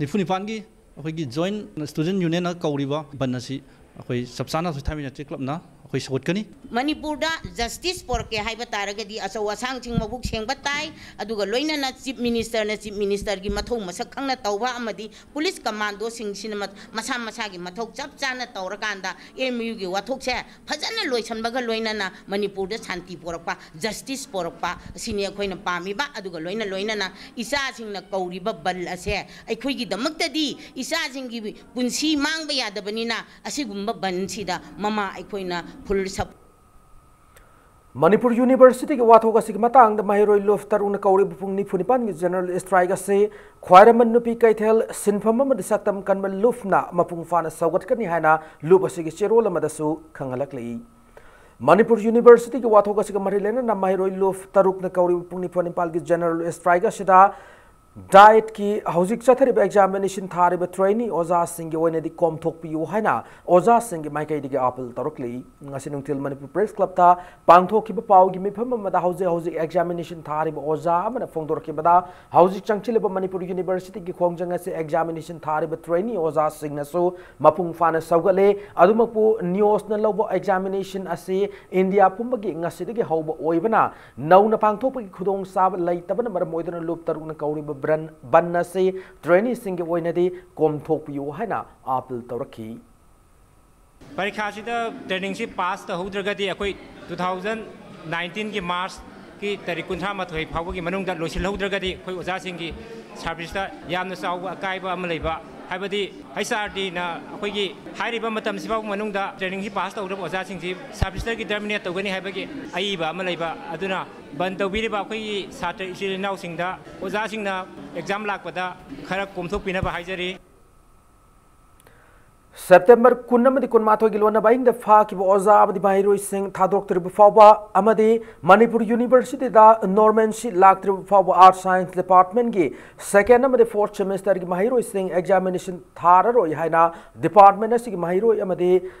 ꯅꯤꯐꯨ ꯅꯤꯄꯥꯟꯒꯤ ꯑꯩꯈꯣꯏꯒꯤ ꯖꯣꯏꯟꯠ ꯁ꯭ꯇꯨꯗꯦꯟꯠ ꯌꯨꯅꯤꯌꯟꯅ ꯀꯧꯔꯤꯕ ꯕꯟ ꯑꯁꯤ ꯑꯩꯈꯣꯏ ꯆꯞ ꯆꯥꯅ ꯑꯩꯈꯣꯏ ꯊꯥꯡꯃꯩꯕꯟ ꯌꯨꯅꯥꯏꯇꯦꯗ ꯀ꯭ꯂꯕꯅ ꯑꯩꯈꯣꯏ ꯁꯧꯒꯠꯀꯅꯤ꯫ ꯃꯅꯤꯄꯨꯔꯗ ꯖꯁꯇꯤꯁ ꯄꯣꯔꯛꯀꯦ ꯍꯥꯏꯕ ꯇꯥꯔꯒꯗꯤ ꯑꯆꯧ ꯑꯁꯥꯡꯁꯤꯡ ꯃꯕꯨꯛ ꯁꯦꯡꯕ ꯇꯥꯏ, ꯑꯗꯨꯒ ꯂꯣꯏꯅꯅ ꯆꯤꯐ ꯃꯤꯅꯤꯁꯇꯔꯅ ꯆꯤꯐ ꯃꯤꯅꯤꯁꯇꯔꯒꯤ ꯃꯊꯧ ꯃꯁꯛ ꯈꯪꯅ ꯇꯧꯕ ꯑꯃꯗꯤ ꯄꯨꯂꯤꯁ ꯀꯃꯥꯟꯗꯣꯁꯤꯡꯁꯤꯅ ꯃ-, ꯃꯁꯥ ꯃꯁꯥꯒꯤ ꯃꯊꯧ ꯆꯞ ꯆꯥꯅ ꯇꯧꯔꯀꯥꯟꯗ ꯑꯦꯝ ꯌꯨꯒꯤ ꯋꯥꯊꯣꯛꯁꯦ ꯐꯖꯅ ꯂꯣꯏꯁꯤꯟꯕꯒ ꯂꯣꯏꯅꯅ ꯃꯅꯤꯄꯨꯔꯗ ꯁꯥꯟꯇꯤ ꯄꯣꯔꯛꯄ, ꯖꯁꯇꯤꯁ ꯄꯣꯔꯛꯄ ꯑꯁꯤꯅꯤ ꯑꯩꯈꯣꯏꯅ ꯄꯥꯝꯃꯤꯕ꯫ ꯑꯗꯨꯒ ꯂꯣꯏꯅ ꯂꯣꯏꯅꯅ ꯏꯆꯥꯁꯤꯡꯅ ꯀꯧꯔꯤꯕ ꯕꯟ ꯑꯁꯦ ꯑꯩꯈꯣꯏꯒꯤꯗꯃꯛꯇꯗꯤ ꯏꯆꯥꯁꯤꯡꯒꯤ ꯄꯨꯟꯁꯤ ꯃꯥꯡꯕ ꯌꯥꯗꯕꯅꯤꯅ ꯑꯁꯤꯒꯨꯝꯕ ꯕꯟꯁꯤꯗ ꯃꯃꯥ ꯑꯩꯈꯣꯏꯅ ꯐꯨꯜ ꯁꯞ- ꯃꯅꯤꯄꯨꯔ ꯌꯨꯅꯤꯚꯔꯁꯤꯇꯤꯒꯤ ꯋꯥꯊꯣꯛ ꯑꯁꯤꯒꯤ ꯃꯇꯥꯡꯗ ꯃꯍꯩꯔꯣꯏ ꯂꯨꯞ ꯇꯔꯨꯛꯅ ꯀꯧꯔꯤꯕ ꯄꯨꯡ ꯅꯤꯐꯨ ꯅꯤꯄꯥꯟꯒꯤ ꯖꯦꯅꯔꯦꯜ ꯁ꯭ꯇ꯭ꯔꯥꯏꯛ ꯑꯁꯤ ꯈ꯭ꯋꯥꯏꯔꯝꯕꯟ ꯅꯨꯄꯤ ꯀꯩꯊꯦꯜ ꯁꯤꯟꯐꯝ ꯑꯃꯗ ꯁꯛꯇꯝ ꯀꯟꯕ ꯂꯨꯞꯅ ꯃꯄꯨꯡ ꯐꯥꯅ ꯁꯧꯒꯠꯀꯅꯤ ꯍꯥꯏꯅ ꯂꯨꯞ ꯑꯁꯤꯒꯤ ꯆꯦꯔꯣꯜ ꯑꯃꯗꯁꯨ ꯈꯪꯍꯜꯂꯛꯂꯤ꯫ ꯃꯅꯤꯄꯨꯔ ꯌꯨꯅꯤꯚꯔꯁꯤꯇꯤꯒꯤ ꯋꯥꯊꯣꯛ ꯑꯁꯤꯒ ꯃꯔꯤ ꯂꯩꯅꯅ ꯃꯍꯩꯔꯣꯏ ꯂꯨꯞ ꯇꯔꯨꯛꯅ ꯀꯧꯔꯤꯕ ꯄꯨꯡ ꯅꯤꯐꯨ ꯅꯤꯄꯥꯟꯒꯤ ꯖꯦꯅꯔꯦꯜ ꯁ꯭ꯇ꯭ꯔꯥꯏꯛ ꯑꯁꯤꯗ ꯗꯥꯏꯠꯀꯤ ꯍꯧꯖꯤꯛ ꯆꯠꯊꯔꯤꯕ ꯑꯦꯛꯖꯥꯃꯤꯅꯦꯁꯟ ꯊꯥꯔꯤꯕ ꯇ꯭ꯔꯦꯅꯤ ꯑꯣꯖꯥꯁꯤꯡꯒꯤ ꯑꯣꯏꯅꯗꯤ ꯀꯣꯝꯊꯣꯛꯄꯤꯌꯨ ꯍꯥꯏꯅ ꯑꯣꯖꯥꯁꯤꯡꯒꯤ ꯃꯥꯏꯀꯩꯗꯒꯤ ꯑꯥꯄꯤꯜ ꯇꯧꯔꯛꯂꯤ꯫ ꯉꯁꯤ ꯅꯨꯡꯊꯤꯜ ꯃꯅꯤꯄꯨꯔ ꯄ꯭ꯔꯦꯁ ꯀ꯭ꯂꯕꯇ ꯄꯥꯡꯊꯣꯛꯈꯤꯕ ꯄꯥꯎꯒꯤ ꯃꯤꯐꯝ ꯑꯃꯗ ꯍꯧꯖꯤꯛ ꯍꯧꯖꯤꯛ ꯑꯦꯛꯖꯥꯃꯤꯅꯦꯁꯟ ꯊꯥꯔꯤꯕ ꯑꯣꯖꯥ ꯑꯃꯅ ꯐꯣꯡꯗꯣꯔꯛꯈꯤꯕꯗ, ꯍꯧꯖꯤꯛ ꯆꯪꯁꯤꯜꯂꯤꯕ ꯃꯅꯤꯄꯨꯔ ꯌꯨꯅꯤꯚꯔꯁꯤꯇꯤꯒꯤ ꯈꯣꯡꯖꯪ ꯑꯁꯤ ꯑꯦꯛꯖꯥꯃꯤꯅꯦꯁꯟ ꯊꯥꯔꯤꯕ ꯇ꯭ꯔꯦꯅꯤ ꯑꯣꯖꯥꯁꯤꯡꯅꯁꯨ ꯃꯄꯨꯡ ꯐꯥꯅ ꯁꯧꯒꯠꯂꯦ꯫ ꯑꯗꯨꯃꯛꯄꯨ ꯅꯤꯌꯣꯁꯅ ꯂꯧꯕ ꯑꯦꯛꯖꯥꯃꯤꯅꯦꯁꯟ ꯑꯁꯤ ꯏꯟꯗꯤꯌꯥ ꯄꯨꯝꯕꯒꯤ ꯉꯁꯤꯗꯒꯤ ꯍꯧꯕ ꯑꯣꯏꯕꯅ, ꯅꯧꯅ ꯄꯥꯡꯊꯣꯛꯄꯒꯤ ꯈꯨꯗꯣꯡꯆꯥꯕ ꯂꯩꯇꯕꯅ ꯃꯔꯝ ꯑꯣꯏꯗꯨꯅ ꯂꯨꯞ ꯇꯔꯨꯛꯅ ꯀꯧꯔꯤꯕ ꯕ꯭ꯔꯟ-, ꯕꯟ ꯑꯁꯤ ꯇ꯭ꯔꯦꯅꯤꯁꯤꯡꯒꯤ ꯑꯣꯏꯅꯗꯤ ꯀꯣꯝꯊꯣꯛꯄꯤꯌꯨ ꯍꯥꯏꯅ ꯑꯥꯄꯤꯜ ꯇꯧꯔꯛꯈꯤ꯫ ꯄꯔꯤꯈꯥꯁꯤꯗ ꯇ꯭ꯔꯦꯅꯤꯡꯁꯤ ꯄꯥꯁ ꯇꯧꯍꯧꯗ꯭ꯔꯒꯗꯤ ꯑꯩꯈꯣꯏ two thousand nineteenꯒꯤ ꯃꯥꯔꯆꯀꯤ ꯇꯥꯔꯤꯛ ꯀꯨꯟꯊ꯭ꯔꯥ ꯃꯥꯊꯣꯏ ꯐꯥꯎꯕꯒꯤ ꯃꯅꯨꯡꯗ ꯂꯣꯏꯁꯤꯜꯍꯧꯗ꯭ꯔꯒꯗꯤ ꯑꯩꯈꯣꯏ ꯑꯣꯖꯥꯁꯤꯡꯒꯤ ꯁꯥꯔꯚꯤꯁꯇ ꯌꯥꯝꯅ ꯆꯥꯎꯕ ꯑꯀꯥꯏꯕ ꯑꯃ ꯂꯩꯕ, ꯍꯥꯏꯕꯗꯤ ꯑꯩꯆ ꯑꯥꯔ ꯗꯤꯅ ꯑꯩꯈꯣꯏꯒꯤ ꯍꯥꯏꯔꯤꯕ ꯃꯇꯝꯁꯤ ꯐꯥꯎꯕ ꯃꯅꯨꯡꯗ ꯇ꯭ꯔꯦꯅꯤꯡꯁꯤ ꯄꯥꯁ ꯇꯧꯗ꯭ꯔꯕ ꯑꯣꯖꯥꯁꯤꯡꯁꯤ ꯁꯥꯔꯚꯤꯁꯇꯒꯤ ꯇꯔꯃꯤꯅꯦꯠ ꯇꯧꯒꯅꯤ ꯍꯥꯏꯕꯒꯤ ꯑꯏꯕ ꯑꯃ ꯂꯩꯕ꯫ ꯑꯗꯨꯅ ꯕꯟ ꯇꯧꯕꯤꯔꯤꯕ ꯑꯩꯈꯣꯏꯒꯤ ꯁꯥꯇ꯭ꯔ ꯏꯆꯤꯜ ꯏꯅꯥꯎꯁꯤꯡꯗ ꯑꯣꯖꯥꯁꯤꯡꯅ ꯑꯦꯛꯖꯥꯝ ꯂꯥꯛꯄꯗ ꯈꯔ ꯀꯣꯝꯊꯣꯛꯄꯤꯅꯕ ꯍꯥꯏꯖꯔꯤ꯫ ꯁꯦꯞꯇꯦꯝꯕꯔ ꯀꯨꯟ ꯑꯃꯗꯤ ꯀꯨꯟꯃꯥꯊꯣꯏꯒꯤ ꯂꯣꯟꯅꯕ ꯑꯍꯤꯡꯗ ꯐꯥꯈꯤꯕ ꯑꯣꯖꯥ ꯑꯃꯗꯤ ꯃꯍꯩꯔꯣꯏꯁꯤꯡ ꯊꯥꯗꯣꯛꯇ꯭ꯔꯤꯕ ꯐꯥꯎꯕ ꯑꯃꯗꯤ ꯃꯅꯤꯄꯨꯔ ꯌꯨꯅꯤꯚꯔꯁꯤꯇꯤꯗ ꯅꯣꯔꯃꯦꯟꯁꯤ ꯂꯥꯛꯇ꯭ꯔꯤꯕ ꯐꯥꯎꯕ ꯑꯥꯔꯠꯁ ꯁꯥꯏꯟꯁ ꯗꯤꯄꯥꯔꯠꯃꯦꯟꯒꯤ ꯁꯦꯀꯦꯟ ꯑꯃꯗꯤ ꯐꯣꯔꯠ ꯁꯦꯃꯦꯁꯇꯔꯒꯤ ꯃꯍꯩꯔꯣꯏꯁꯤꯡ ꯑꯦꯛꯖꯥꯃꯤꯅꯦꯁꯟ ꯊꯥꯔꯔꯣꯏ ꯍꯥꯏꯅ ꯗꯤꯄꯥꯔꯠꯃꯦꯟ ꯑꯁꯤꯒꯤ ꯃꯍꯩꯔꯣꯏ ꯑꯃꯗꯤ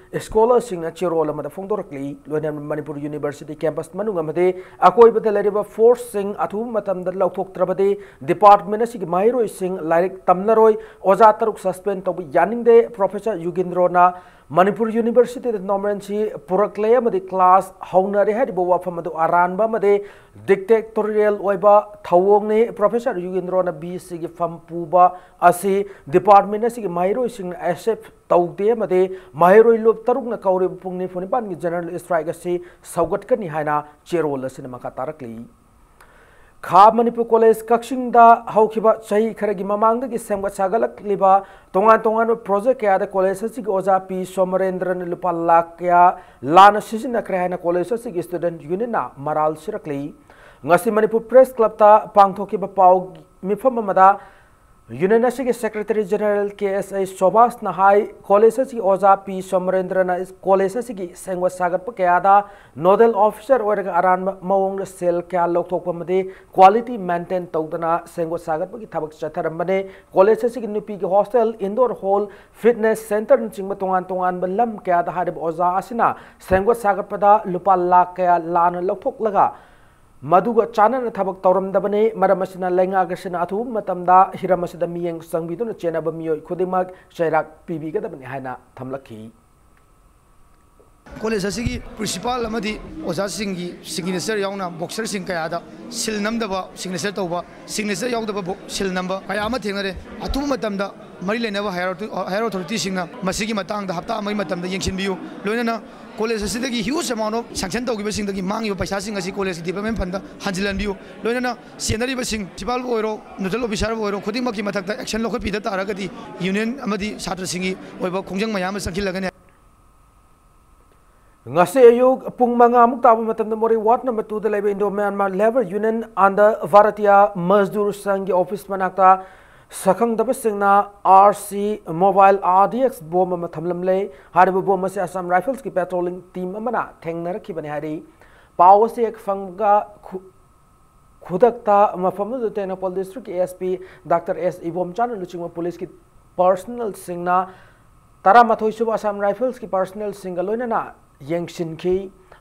ꯁ꯭ꯀꯣꯂꯔꯁꯤꯡꯅ ꯆꯦꯔꯣꯜ ꯑꯃꯗ ꯐꯣꯡꯗꯣꯔꯛꯂꯤ꯫ ꯂꯣꯏꯅꯅ ꯃꯅꯤꯄꯨꯔ ꯌꯨꯅꯤꯚꯔꯁꯤꯇꯤ ꯀꯦꯝꯄꯁ ꯃꯅꯨꯡ ꯑꯃꯗꯤ ꯑꯀꯣꯏꯕꯗ ꯂꯩꯔꯤꯕ ꯐꯣꯔꯁꯁꯤꯡ ꯑꯊꯨꯕ ꯃꯇꯝꯗ ꯂꯧꯊꯣꯛꯇ꯭ꯔꯕꯗꯤ ꯗꯤꯄꯥꯔꯠꯃꯦꯟ ꯑꯁꯤꯒꯤ ꯃꯍꯩꯔꯣꯏꯁꯤꯡ ꯂꯥꯏꯔꯤꯛ ꯇꯝꯂꯔꯣꯏ꯫ ꯑꯣꯖꯥ ꯇꯔꯨꯛ ꯁꯁꯄꯦꯟ ꯇꯧꯕ ꯌꯥꯅꯤꯡꯗꯦ꯫ ꯄ꯭ꯔꯣꯐꯦꯁꯔ ꯌꯨꯒꯦꯟꯗ꯭ꯔꯣꯅ ꯃꯅꯤꯄꯨꯔ ꯌꯨꯅꯤꯚꯔꯁꯤꯇꯤꯗ ꯅꯣꯃꯦꯟꯁꯤ ꯄꯨꯔꯛꯂꯦ ꯑꯃꯗꯤ ꯀ꯭ꯂꯥꯁ ꯍꯧꯅꯔꯦ ꯍꯥꯏꯔꯤꯕ ꯋꯥꯐꯝ ꯑꯗꯨ ꯑꯔꯥꯟꯕ ꯑꯃꯗꯤ ꯗꯤꯛꯇꯦꯇꯣꯔꯤꯌꯦꯜ ꯑꯣꯏꯕ ꯊꯧꯑꯣꯡꯅꯤ꯫ ꯄ꯭ꯔꯣꯐꯦꯁꯔ ꯌꯨꯒꯦꯟꯗ꯭ꯔꯣꯅ ꯕꯤ ꯁꯤꯒꯤ ꯐꯝ ꯄꯨꯕ ꯑꯁꯤ ꯗꯤꯄꯥꯔꯠꯃꯦꯟ ꯑꯁꯤꯒꯤ ꯃꯍꯩꯔꯣꯏꯁꯤꯡꯅ ꯑꯦꯛꯁꯦꯞ ꯇꯧꯗꯦ ꯑꯃꯗꯤ ꯃꯍꯩꯔꯣꯏ ꯂꯨꯞ ꯇꯔꯨꯛꯅ ꯀꯧꯔꯤꯕ ꯄꯨꯡ ꯅꯤꯐꯨ ꯅꯤꯄꯥꯟꯒꯤ ꯖꯦꯅꯔꯦꯜ ꯁ꯭ꯇ꯭ꯔꯥꯏꯛ ꯑꯁꯤ ꯁꯧꯒꯠꯀꯅꯤ ꯍꯥꯏꯅ ꯆꯦꯔꯣꯜ ꯑꯁꯤꯅ ꯃꯈꯥ ꯇꯥꯔꯛꯂꯤ꯫ ꯈꯥ ꯃꯅꯤꯄꯨꯔ ꯀꯣꯂꯦꯖ ꯀꯛꯆꯤꯡꯗ ꯍꯧꯈꯤꯕ ꯆꯍꯤ ꯈꯔꯒꯤ ꯃꯃꯥꯡꯗꯒꯤ ꯁꯦꯝꯒꯠ ꯁꯥꯒꯠꯂꯛꯂꯤꯕ ꯇꯣꯉꯥꯟ ꯇꯣꯉꯥꯟꯕ ꯄ꯭ꯔꯣꯖꯦꯛ ꯀꯌꯥꯗ ꯀꯣꯂꯦꯖ ꯑꯁꯤꯒꯤ ꯑꯣꯖꯥ ꯄꯤ ꯁꯣꯃꯔꯦꯟꯗ꯭ꯔꯅ ꯂꯨꯄꯥ ꯂꯥꯈ ꯀꯌꯥ ꯂꯥꯟꯅ ꯁꯤꯖꯤꯟꯅꯈ꯭ꯔꯦ ꯍꯥꯏꯅ ꯀꯣꯂꯦꯖ ꯑꯁꯤꯒꯤ ꯁ꯭ꯇꯨꯗꯦꯟꯠ ꯌꯨꯅꯤꯌꯟꯅ ꯃꯔꯥꯜ ꯁꯤꯔꯛꯂꯤ꯫ ꯉꯁꯤ ꯃꯅꯤꯄꯨꯔ ꯄ꯭ꯔꯦꯁ ꯀ꯭ꯂꯕꯇ ꯄꯥꯡꯊꯣꯛꯈꯤꯕ ꯄꯥꯎ ꯃꯤꯐꯝ ꯑꯃꯗ ꯌꯨꯅꯤꯌꯟ ꯑꯁꯤꯒꯤ ꯁꯦꯀ꯭ꯔꯦꯇꯔꯤ ꯖꯦꯅꯔꯦꯜ ꯀꯦ ꯑꯦꯁ ꯑꯩ ꯁꯣꯕꯥꯁꯅ ꯍꯥꯏ, ꯀꯣꯂꯦꯖ ꯑꯁꯤꯒꯤ ꯑꯣꯖꯥ ꯄꯤ ꯁꯣꯃꯔꯦꯟꯗ꯭ꯔꯅ ꯀꯣꯂꯦꯖ ꯑꯁꯤꯒꯤ ꯁꯦꯝꯒꯠ ꯁꯥꯒꯠꯄ ꯀꯌꯥꯗ ꯅꯣꯗꯦꯜ ꯑꯣꯐꯤꯁꯔ ꯑꯣꯏꯔꯒ ꯑꯔꯥꯟꯕ ꯃꯑꯣꯡꯗ ꯁꯦꯜ ꯀꯌꯥ ꯂꯧꯊꯣꯛꯄ ꯑꯃꯗꯤ ꯀ꯭ꯋꯥꯂꯤꯇꯤ ꯃꯦꯟꯇꯦꯟ ꯇꯧꯗꯅ ꯁꯦꯝꯒꯠ ꯁꯥꯒꯠꯄꯒꯤ ꯊꯕꯛ ꯆꯠꯊꯔꯝꯕꯅꯦ꯫ ꯀꯣꯂꯦꯖ ꯑꯁꯤꯒꯤ ꯅꯨꯄꯤꯒꯤ ꯍꯣꯁꯇꯦꯜ, ꯏꯟꯗꯣꯔ ꯍꯣꯜ, ꯐꯤꯠꯅꯦꯁ ꯁꯦꯟꯇꯔꯅꯆꯤꯡꯕ ꯇꯣꯉꯥꯟ ꯇꯣꯉꯥꯟꯕ ꯂꯝ ꯀꯌꯥꯗ ꯍꯥꯏꯔꯤꯕ ꯑꯣꯖꯥ ꯑꯁꯤꯅ ꯁꯦꯝꯒꯠ ꯁꯥꯒꯠꯄꯗ ꯂꯨꯄꯥ ꯂꯥꯈ ꯀꯌꯥ ꯂꯥꯟꯅ ꯂꯧꯊꯣꯛꯂꯒ ꯃꯗꯨꯒ ꯆꯥꯟꯅꯅ ꯊꯕꯛ ꯇꯧꯔꯝꯗꯕꯅꯤ꯫ ꯃꯔꯝ ꯑꯁꯤꯅ ꯂꯩꯉꯥꯛ ꯑꯁꯤꯅ ꯑꯊꯨꯕ ꯃꯇꯝꯗ ꯍꯤꯔꯝ ꯑꯁꯤꯗ ꯃꯤꯠꯌꯦꯡ ꯆꯪꯕꯤꯗꯨꯅ ꯆꯦꯟꯅꯕ ꯃꯤꯑꯣꯏ ꯈꯨꯗꯤꯡꯃꯛ ꯆꯩꯔꯥꯛ ꯄꯤꯕꯤꯒꯗꯕꯅꯤ ꯍꯥꯏꯅ ꯊꯝꯂꯛꯈꯤ꯫ ꯀꯣꯂꯦꯖ ꯑꯁꯤꯒꯤ ꯄ꯭ꯔꯤꯟꯁꯤꯄꯥꯜ ꯑꯃꯗꯤ ꯑꯣꯖꯥꯁꯤꯡꯒꯤ ꯁꯤꯒꯅꯦꯆꯔ ꯌꯥꯎꯅ ꯕꯣꯛꯁꯔꯁꯤꯡ ꯀꯌꯥꯗ ꯁꯤꯜ ꯅꯝꯗꯕ, ꯁꯤꯒꯅꯦꯆꯔ ꯇꯧꯕ, ꯁꯤꯒꯅꯦꯆꯔ ꯌꯥꯎꯗꯕ ꯕꯣ-, ꯁꯤꯜ ꯅꯝꯕ ꯀꯌꯥ ꯑꯃ ꯊꯦꯡꯅꯔꯦ꯫ ꯑꯊꯨꯕ ꯃꯇꯝꯗ ꯃꯔꯤ ꯂꯩꯅꯕ ꯍꯥꯌꯔ ꯑꯣꯊꯣ-, ꯍꯥꯌꯔ ꯑꯣꯊꯣꯔꯤꯇꯤꯁꯤꯡꯅ ꯃꯁꯤꯒꯤ ꯃꯇꯥꯡꯗ ꯍꯞꯇꯥ ꯑꯃꯒꯤ ꯃꯇꯝꯗ ꯌꯦꯡꯁꯤꯟꯕꯤꯌꯨ꯫ ꯂꯣꯏꯅꯅ ꯀꯣꯂꯦꯖ ꯑꯁꯤꯗꯒꯤ huge amount of sanction ꯇꯧꯈꯤꯕꯁꯤꯡꯗꯒꯤ ꯃꯥꯡꯉꯤꯕ ꯄꯩꯁꯥꯁꯤꯡ ꯑꯁꯤ ꯀꯣꯂꯦꯖꯀꯤ ꯗꯤꯄꯥꯔꯠꯃꯦꯟ ꯐꯟꯗ ꯍꯟꯖꯤꯜꯍꯟꯕꯤꯌꯨ꯫ ꯂꯣꯏꯅꯅ ꯁꯦꯟꯅꯔꯤꯕꯁꯤꯡ, ꯄ꯭ꯔꯤꯟꯁꯤꯄꯥꯜꯕꯨ ꯑꯣꯏꯔꯣ, ꯅꯣꯗꯦꯜ ꯑꯣꯐꯤꯁꯥꯔꯕꯨ ꯑꯣꯏꯔꯣ, ꯈꯨꯗꯤꯡꯃꯛꯀꯤ ꯃꯊꯛꯇ action ꯂꯧꯈꯠꯄꯤꯗ ꯇꯥꯔꯒꯗꯤ ꯌꯨꯅꯤꯌꯟ ꯑꯃꯗꯤ ꯁꯥꯇ꯭ꯔꯁꯤꯡꯒꯤ ꯑꯣꯏꯕ ꯈꯣꯡꯖꯪ ꯃꯌꯥꯝ ꯑꯃ ꯆꯪꯁꯤꯜꯂꯒꯅꯤ꯫ ꯉꯁꯤ ꯑꯌꯨꯛ ꯄꯨꯡ ꯃꯉꯥꯃꯨꯛ ꯇꯥꯕ ꯃꯇꯝꯗ ꯃꯣꯔꯦ ꯋꯥꯔꯗ ꯅꯝꯕꯔ ꯇꯨꯗ ꯂꯩꯕ Indo Myanmar Labour Union under Bharatiya Mazdoor Sangh ꯒꯤ ꯑꯣꯐꯤꯁ ꯃꯅꯥꯛꯇ ꯁꯛꯈꯪꯗꯕꯁꯤꯡꯅ R C mobile R D X bomb ꯑꯃ ꯊꯝꯂꯝꯂꯦ꯫ ꯍꯥꯏꯔꯤꯕ ꯕꯣꯝ ꯑꯁꯤ ꯑꯁꯥꯝ ꯔꯥꯏꯐꯜꯁꯀꯤ ꯄꯦꯇ꯭ꯔꯣꯂꯤꯡ ꯇꯤꯝ ꯑꯃꯅ ꯊꯦꯡꯅꯔꯛꯈꯤꯕꯅꯤ ꯍꯥꯏꯔꯤ꯫ ꯄꯥꯎ ꯑꯁꯤ ꯍꯦꯛ ꯐꯪꯕꯒ ꯈꯨ-, ꯈꯨꯗꯛꯇ ꯃꯐꯝꯗꯨꯗ ꯇꯦꯡꯅꯧꯄꯜ ꯗꯤꯁꯇ꯭ꯔꯤꯛꯀꯤ ꯑꯦꯁ ꯄꯤ ꯗꯥꯛꯇꯔ ꯑꯦꯁ ꯏꯕꯣꯝꯆꯥꯅ ꯂꯨꯆꯤꯡꯕ ꯄꯨꯂꯤꯁꯀꯤ ꯄꯔꯁꯅꯦꯜꯁꯤꯡꯅ ꯇꯔꯥꯃꯥꯊꯣꯏ ꯁꯨꯕ ꯑꯁꯥꯝ ꯔꯥꯏꯐꯜꯁꯀꯤ ꯄꯔꯁꯅꯦꯜꯁꯤꯡꯒ ꯂꯣꯏꯅꯅ ꯌꯦꯡꯁꯤꯟꯈꯤ꯫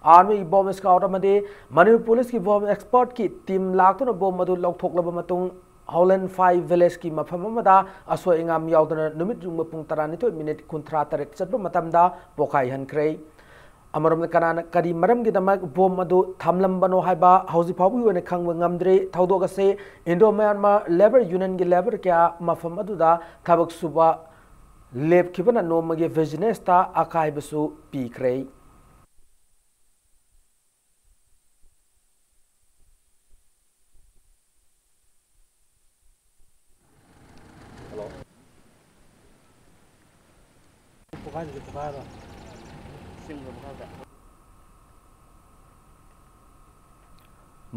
ꯑꯥꯔꯃꯤ ꯕꯣꯝ ꯁ꯭ꯀꯥꯎꯠ ꯑꯃꯗꯤ ꯃꯅꯤꯄꯨꯔ ꯄꯨꯂꯤꯁꯀꯤ ꯕꯣꯝ ꯑꯦꯛꯁꯄꯔꯠꯀꯤ ꯇꯤꯝ ꯂꯥꯛꯇꯨꯅ ꯕꯣꯝ ꯑꯗꯨ ꯂꯧꯊꯣꯛꯂꯕ ꯃꯇꯨꯡ ꯍꯥꯎꯂꯦꯟꯐꯥꯏ ꯚꯤꯂꯦꯖꯀꯤ ꯃꯐꯝ ꯑꯃꯗ ꯑꯁꯣꯏ ꯑꯉꯥꯝ ꯌꯥꯎꯗꯅ ꯅꯨꯃꯤꯠ ꯌꯨꯡꯕ ꯄꯨꯡ ꯇꯔꯥꯅꯤꯊꯣꯏ ꯃꯤꯅꯤꯠ ꯀꯨꯟꯊ꯭ꯔꯥ ꯇꯔꯦꯠ ꯆꯠꯄ ꯃꯇꯝꯗ ꯄꯣꯈꯥꯏꯍꯟꯈ꯭ꯔꯦ꯫ ꯑꯃꯔꯣꯝꯗ ꯀꯅꯥꯅ ꯀꯔꯤ ꯃꯔꯝꯒꯤꯗꯃꯛ ꯕꯣꯝ ꯑꯗꯨ ꯊꯝꯂꯝꯕꯅꯣ ꯍꯥꯏꯕ ꯍꯧꯖꯤꯛ ꯐꯥꯎꯕꯒꯤ ꯑꯣꯏꯅ ꯈꯪꯕ ꯉꯝꯗ꯭ꯔꯤ꯫ ꯊꯧꯗꯣꯛ ꯑꯁꯤ ꯏꯟꯗꯣ ꯃꯌꯥꯟꯃꯥꯔ ꯂꯦꯕꯔ ꯌꯨꯅꯤꯌꯟꯒꯤ ꯂꯦꯕꯔ ꯀꯌꯥ ꯃꯐꯝ ꯑꯗꯨꯗ ꯊꯕꯛ ꯁꯨꯕ ꯂꯦꯞꯈꯤꯕꯅ ꯅꯣꯡꯃꯒꯤ ꯕꯤꯖꯤꯅꯦꯁꯇ ꯑꯀꯥꯏꯕꯁꯨ ꯄꯤꯈ꯭ꯔꯦ꯫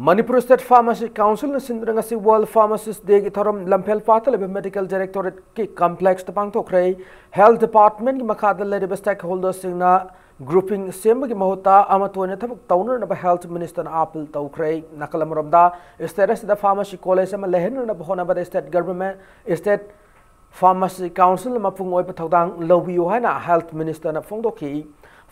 ꯃꯅꯤꯄꯨꯔ ꯁ꯭ꯇꯦꯠ ꯐꯥꯔꯃꯥꯁꯤ ꯀꯥꯎꯟꯁꯤꯜꯅ ꯁꯤꯟꯗꯨꯅ ꯉꯁꯤ ꯋꯥꯔꯜꯗ ꯐꯥꯔꯃꯥꯁꯤꯁ ꯗꯦꯒꯤ ꯊꯧꯔꯝ ꯂꯝꯐꯦꯜ ꯄꯥꯠꯇ ꯂꯩꯕ ꯃꯦꯗꯤꯀꯦꯜ ꯗꯥꯏꯔꯦꯛꯇꯣꯔꯦꯠꯀꯤ ꯀꯝꯄ꯭ꯂꯦꯛꯁꯇ ꯄꯥꯡꯊꯣꯛꯈ꯭ꯔꯦ꯫ ꯍꯦꯜꯊ ꯗꯤꯄꯥꯔꯠꯃꯦꯟꯒꯤ ꯃꯈꯥꯗ ꯂꯩꯔꯤꯕ ꯁ꯭ꯇꯦꯛꯍꯣꯜꯗꯔꯁꯤꯡꯅ ꯒ꯭ꯔꯨꯄꯤꯡ ꯁꯦꯝꯕꯒꯤ ꯃꯍꯨꯠꯇ ꯑꯃꯠꯇ ꯑꯣꯏꯅ ꯊꯕꯛ ꯇꯧꯅꯅꯕ ꯍꯦꯜꯊ ꯃꯤꯅꯤꯁꯇꯔꯅ ꯑꯥꯄꯤꯜ ꯇꯧꯈ꯭ꯔꯦ꯫ ꯅꯥꯀꯜ ꯑꯃꯔꯣꯝꯗ, ꯁ꯭ꯇꯦꯠ ꯑꯁꯤꯗ ꯐꯥꯔꯃꯥꯁꯤ ꯀꯣꯂꯦꯖ ꯑꯃ ꯂꯩꯍꯟꯅꯅꯕ ꯍꯣꯠꯅꯕꯗ ꯁ꯭ꯇꯦꯠ ꯒꯚꯔꯟꯃꯦꯟ, ꯁ꯭ꯇꯦꯠ ꯐꯥꯔꯃꯥꯁꯤ ꯀꯥꯎꯟꯁꯤꯜꯅ ꯃꯄꯨꯡ ꯑꯣꯏꯕ ꯊꯧꯗꯥꯡ ꯂꯧꯕꯤꯌꯨ ꯍꯥꯏꯅ ꯍꯦꯜꯊ ꯃꯤꯅꯤꯁꯇꯔꯅ ꯐꯣꯡꯗꯣꯛꯈꯤ꯫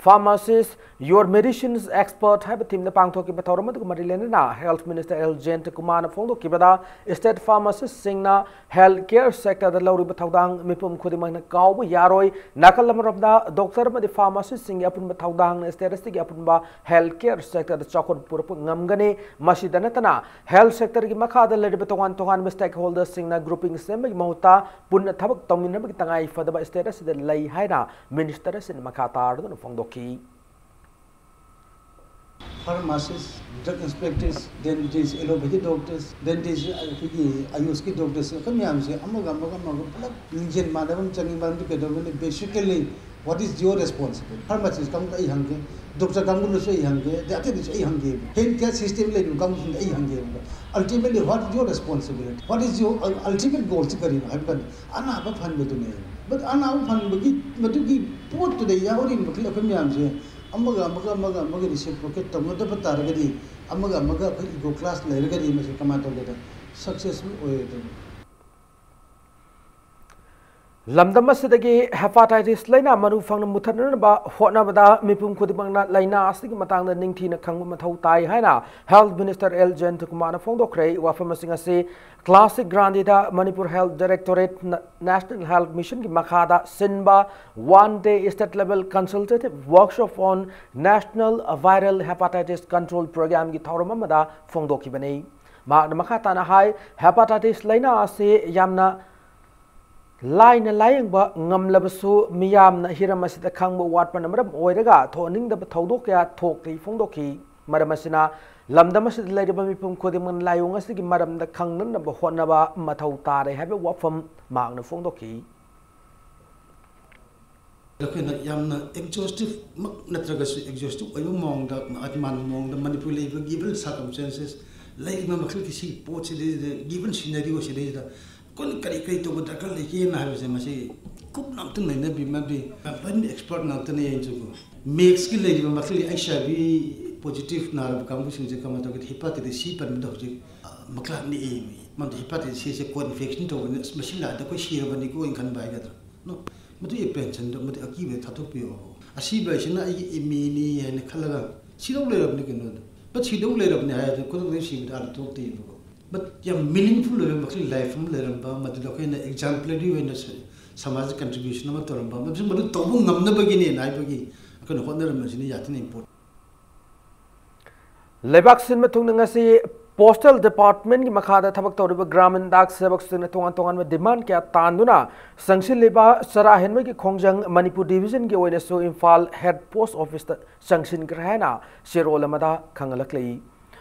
Pharmacist, Your Medicines Expert ꯍꯥꯏꯕ ꯊꯤꯝꯗ ꯄꯥꯡꯊꯣꯛꯈꯤꯕ ꯊꯧꯔꯝ ꯑꯗꯨꯒ ꯃꯔꯤ ꯂꯩꯅꯅ ꯍꯦꯜꯊ ꯃꯤꯅꯤꯁꯇꯔ ꯑꯦꯜ ꯖꯌꯟꯇ ꯀꯨꯃꯥꯔꯅ ꯐꯣꯡꯗꯣꯛꯈꯤꯕꯗ, ꯁ꯭ꯇꯦꯠ ꯐꯥꯔꯃꯥꯁꯤꯁꯁꯤꯡꯅ ꯍꯦꯜꯊ ꯀꯦꯌꯔ ꯁꯦꯛꯇꯔꯗ ꯂꯧꯔꯤꯕ ꯊꯧꯗꯥꯡ ꯃꯤꯄꯨꯝ ꯈꯨꯗꯤꯡꯃꯛꯅ ꯀꯥꯎꯕ ꯌꯥꯔꯣꯏ꯫ ꯅꯥꯀꯜ ꯑꯃꯔꯣꯝꯗ, ꯗꯣꯛꯇꯔ ꯑꯃꯗꯤ ꯐꯥꯔꯃꯥꯁꯤꯁꯁꯤꯡꯒꯤ ꯑꯄꯨꯟꯕ ꯊꯧꯗꯥꯡꯅ ꯁ꯭ꯇꯦꯠ ꯑꯁꯤꯒꯤ ꯑꯄꯨꯟꯕ ꯍꯦꯜꯊ ꯀꯦꯌꯔ ꯁꯦꯛꯇꯔꯗ ꯆꯥꯎꯈꯠ ꯄꯨꯔꯛꯄ ꯉꯝꯒꯅꯤ꯫ ꯃꯁꯤꯗ ꯅꯠꯇꯅ, ꯍꯦꯜꯊ ꯁꯦꯛꯇꯔꯒꯤ ꯃꯈꯥꯗ ꯂꯩꯔꯤꯕ ꯇꯣꯉꯥꯟ ꯇꯣꯉꯥꯟꯕ ꯁ꯭ꯇꯦꯛꯍꯣꯜꯗꯔꯁꯤꯡꯅ ꯒ꯭ꯔꯨꯄꯤꯡ ꯁꯦꯝꯕꯒꯤ ꯃꯍꯨꯠꯇ ꯄꯨꯟꯅ ꯊꯕꯛ ꯇꯧꯃꯤꯟꯅꯕꯒꯤ ꯇꯉꯥꯏ ꯐꯗꯕ ꯁ꯭ꯇꯦꯠ ꯑꯁꯤꯗ ꯂꯩ ꯍꯥꯏꯅ ꯃꯤꯅꯤꯁꯇꯔ ꯑꯁꯤꯅ ꯃꯈꯥ ꯇꯥꯔꯗꯨꯅ ꯐꯣꯡꯗꯣꯛꯈꯤ꯫ Pharmacist, drug inspectors, then it is allopathy doctors, then it is ꯑꯩꯈꯣꯏꯒꯤ ꯑꯌꯨꯁꯀꯤ ꯗꯣꯛꯇꯔꯁ, ꯑꯩꯈꯣꯏ ꯃꯌꯥꯝꯁꯦ ꯑꯃꯒ ꯑꯃꯒ ꯑꯃꯒ ꯄꯨꯂꯞ ꯂꯤꯡꯖꯦꯜ ꯃꯥꯟꯅꯕ ꯑꯃ ꯆꯪꯉꯤ꯫ ꯃꯔꯝꯗꯤ ꯀꯩꯗꯧꯕꯅꯤ? Basically, what is your responsibility? Pharmacist ꯀꯥꯡꯕꯨꯗ ꯑꯩ ꯍꯪꯒꯦ, ꯗꯣꯛꯇꯔ ꯀꯥꯡꯕꯨꯗꯁꯨ ꯑꯩ ꯍꯪꯒꯦ, ꯑꯗꯩ ꯑꯇꯩꯗꯁꯨ ꯑꯩ ꯍꯪꯒꯦꯕ꯫ Health care system ꯂꯩꯔꯤꯕ ꯀꯥꯡꯕꯨꯁꯤꯡꯗ ꯑꯩ ꯍꯪꯒꯦꯕ꯫ Ultimately, what is your responsibility? What is your ultimate goal ꯁꯤ ꯀꯔꯤꯅꯣ ꯍꯥꯏꯕ ꯀꯥꯟꯗ, ꯑꯅꯥꯕ ꯐꯍꯟꯕꯗꯨꯅꯦ꯫ But ꯑꯅꯥꯕ ꯐꯍꯟꯕꯒꯤ ꯃꯗꯨꯒꯤ ꯄꯣꯠꯇꯨꯗ ꯌꯥꯎꯔꯤꯕ ꯃꯈꯩ ꯑꯩꯈꯣꯏ ꯃꯌꯥꯝꯁꯦ ꯑꯃꯒ ꯑꯃꯒ, ꯑꯃꯒ ꯑꯃꯒ reciprocate ꯇꯧꯅꯗꯕ ꯇꯥꯔꯒꯗꯤ, ꯑꯃꯒ ꯑꯃꯒ ꯑꯩꯈꯣꯏ ego clash ꯂꯩꯔꯒꯗꯤ, ꯃꯁꯤ ꯀꯃꯥꯏꯅ ꯇꯧꯒꯦꯗ? Successful ꯑꯣꯏꯔꯣꯏꯗꯕ꯫ ꯂꯝꯗꯝ ꯑꯁꯤꯗꯒꯤ hepatitis ꯂꯥꯏꯅꯥ ꯃꯔꯨ ꯐꯪꯅ ꯃꯨꯊꯠꯅꯅꯕ ꯍꯣꯠꯅꯕꯗ ꯃꯤꯄꯨꯝ ꯈꯨꯗꯤꯡꯃꯛꯅ ꯂꯥꯏꯅꯥ ꯑꯁꯤꯒꯤ ꯃꯇꯥꯡꯗ ꯅꯤꯡꯊꯤꯅ ꯈꯪꯕ ꯃꯊꯧ ꯇꯥꯏ ꯍꯥꯏꯅ Health Minister L ꯖꯌꯟꯇ ꯀꯨꯃꯥꯔꯅ ꯐꯣꯡꯗꯣꯛꯈ꯭ꯔꯦ꯫ ꯋꯥꯐꯝ ꯑꯁꯤꯡ ꯑꯁꯤ Classic Grandhi ꯗ Manipur Health Directorate ꯅ National Health Mission ꯒꯤ ꯃꯈꯥꯗ ꯁꯤꯟꯕ One Day State Level Consultative Workshop on National Viral Hepatitis Control Program ꯒꯤ ꯊꯧꯔꯝ ꯑꯃꯗ ꯐꯣꯡꯗꯣꯛꯈꯤꯕꯅꯤ꯫ ꯃꯍꯥꯛꯅ ꯃꯈꯥ ꯇꯥꯅ ꯍꯥꯏ, hepatitis ꯂꯥꯏꯅꯥ ꯑꯁꯤ ꯌꯥꯝꯅ ꯂꯥꯏꯅ ꯂꯥꯌꯦꯡꯕ ꯉꯝꯂꯕꯁꯨ, ꯃꯤꯌꯥꯝꯅ ꯍꯤꯔꯝ ꯑꯁꯤꯗ ꯈꯪꯕ ꯋꯥꯠꯄꯅ ꯃꯔꯝ ꯑꯣꯏꯔꯒ ꯊꯣꯛꯍꯟꯅꯤꯡꯗꯕ ꯊꯧꯗꯣꯛ ꯀꯌꯥ ꯊꯣꯛꯂꯤ ꯐꯣꯡꯗꯣꯛꯈꯤ꯫ ꯃꯔꯝ ꯑꯁꯤꯅ, ꯂꯝꯗꯝ ꯑꯁꯤꯗ ꯂꯩꯔꯤꯕ ꯃꯤꯄꯨꯝ ꯈꯨꯗꯤꯡꯃꯛꯅ ꯂꯥꯏꯑꯣꯡ ꯑꯁꯤꯒꯤ ꯃꯔꯝꯗ ꯈꯪꯅꯅꯕ ꯍꯣꯠꯅꯕ ꯃꯊꯧ ꯇꯥꯔꯦ ꯍꯥꯏꯕ ꯋꯥꯐꯝ ꯃꯍꯥꯛꯅ ꯐꯣꯡꯗꯣꯛꯈꯤ꯫ ꯑꯩꯈꯣꯏꯅ ꯌꯥꯝꯅ exhaustive ꯃꯛ ꯅꯠꯇ꯭ꯔꯒꯁꯨ exhaustive ꯑꯣꯏꯕ ꯃꯑꯣꯡꯗ, ꯑꯗꯨꯃꯥꯏꯅ ꯃꯑꯣꯡꯗ ꯃꯅꯤꯄꯨꯔ ꯂꯩꯔꯤꯕ given circumstances, ꯂꯩꯔꯤꯕ ꯃꯈꯜꯒꯤ ꯁꯤ ꯄꯣꯠꯁꯤꯗꯩꯗ, given scenario ꯁꯤꯗꯩꯁꯤꯗ ꯑꯩꯈꯣꯏꯅ ꯀꯔꯤ ꯀꯔꯤ ꯇꯧꯕ ꯗꯔꯀꯥꯔ ꯂꯩꯒꯦꯅ ꯍꯥꯏꯕꯁꯦ, ꯃꯁꯤ ꯀꯨꯞꯅ ꯑꯝꯇ ꯅꯩꯅꯕꯤꯃꯗꯤ, ꯌꯥꯝ ꯂꯣꯏꯅ expert ꯉꯥꯛꯇꯅꯦ꯫ ꯑꯩꯁꯨꯀꯣ, ꯃꯦꯛꯁꯀꯤ ꯂꯩꯔꯤꯕ ꯃꯈꯜꯒꯤ HIV positive ꯅꯥꯔꯕ ꯀꯥꯡꯕꯨꯁꯤꯡꯁꯦ ꯀꯃꯥꯏꯅ ꯇꯧꯒꯦ? Hepatitis C ꯄꯟꯕꯗ ꯍꯧꯖꯤꯛ ꯃꯈꯜ ꯑꯅꯤ, ꯃꯗꯨ hepatitis C ꯁꯦ co-infection ꯇꯧꯕꯅꯤꯅ, ꯑꯁ, ꯃꯁꯤ ꯂꯥꯛꯑꯗꯤ ꯑꯩꯈꯣꯏ ꯁꯤꯔꯕꯅꯤꯀꯣ ꯍꯥꯏꯅ ꯈꯟꯕ ꯍꯥꯏꯒꯗ꯭ꯔꯥ? No, ꯃꯗꯨꯒꯤ apprehension ꯗꯣ, ꯃꯗꯨ ꯑꯀꯤꯕ ꯊꯥꯗꯣꯛꯄꯤꯌꯣ꯫ ꯑꯁꯤꯕ ꯍꯥꯏꯁꯤꯅ ꯑꯩꯒꯤ ꯏꯃꯦꯅꯤ ꯍꯥꯏꯅ ꯈꯜꯂꯒ ꯁꯤꯗꯧ ꯂꯩꯔꯕꯅꯤ ꯀꯩꯅꯣꯗꯣ꯫ But ꯁꯤꯗꯧ ꯂꯩꯔꯕꯅꯤ ꯍꯥꯏꯔꯗꯤ ꯈꯨꯗꯛꯇ ꯁꯤꯕꯗ ꯑꯥꯗ ꯊꯣꯛꯇꯦꯕꯀꯣ꯫ But ꯌꯥꯝ meaningful ꯑꯣꯏꯕ ꯃꯈꯜꯒꯤ life ꯑꯃ ꯂꯩꯔꯝꯕ, ꯃꯗꯨꯗ ꯑꯩꯈꯣꯏꯅ exemplary ꯑꯣꯏꯅ ꯁ-, ꯁꯃꯥꯖꯗ contribution ꯑꯃ ꯇꯧꯔꯝꯕ, ꯃꯗꯨ, ꯃꯗꯨ ꯇꯧꯕ ꯉꯝꯅꯕꯒꯤꯅꯦꯅ ꯍꯥꯏꯕꯒꯤ ꯑꯩꯈꯣꯏꯅ ꯍꯣꯠꯅꯔꯝꯕꯁꯤꯅ ꯌꯥꯝ ꯊꯤꯅ important꯫ ꯂꯩꯕꯥꯛ ꯁꯤꯟꯕ ꯊꯨꯡꯅ ꯉꯁꯤ Postal Department ꯀꯤ ꯃꯈꯥꯗ ꯊꯕꯛ ꯇꯧꯔꯤꯕ Gramin Dak ꯁꯦꯕꯛꯁꯤꯡꯅ ꯇꯣꯉꯥꯟ ꯇꯣꯉꯥꯟꯕ demand ꯀꯌꯥ ꯇꯥꯟꯗꯨꯅ ꯆꯪꯁꯤꯜꯂꯤꯕ ꯆꯔꯥ ꯍꯦꯟꯕꯒꯤ ꯈꯣꯡꯖꯪ ꯃꯅꯤꯄꯨꯔ division ꯒꯤ ꯑꯣꯏꯅꯁꯨ ꯏꯝꯐꯥꯜ head post office ꯇ ꯆꯪꯁꯤꯟꯈ꯭ꯔꯦ ꯍꯥꯏꯅ ꯆꯦꯔꯣꯜ ꯑꯃꯗ ꯈꯪꯍꯜꯂꯛꯂꯤ꯫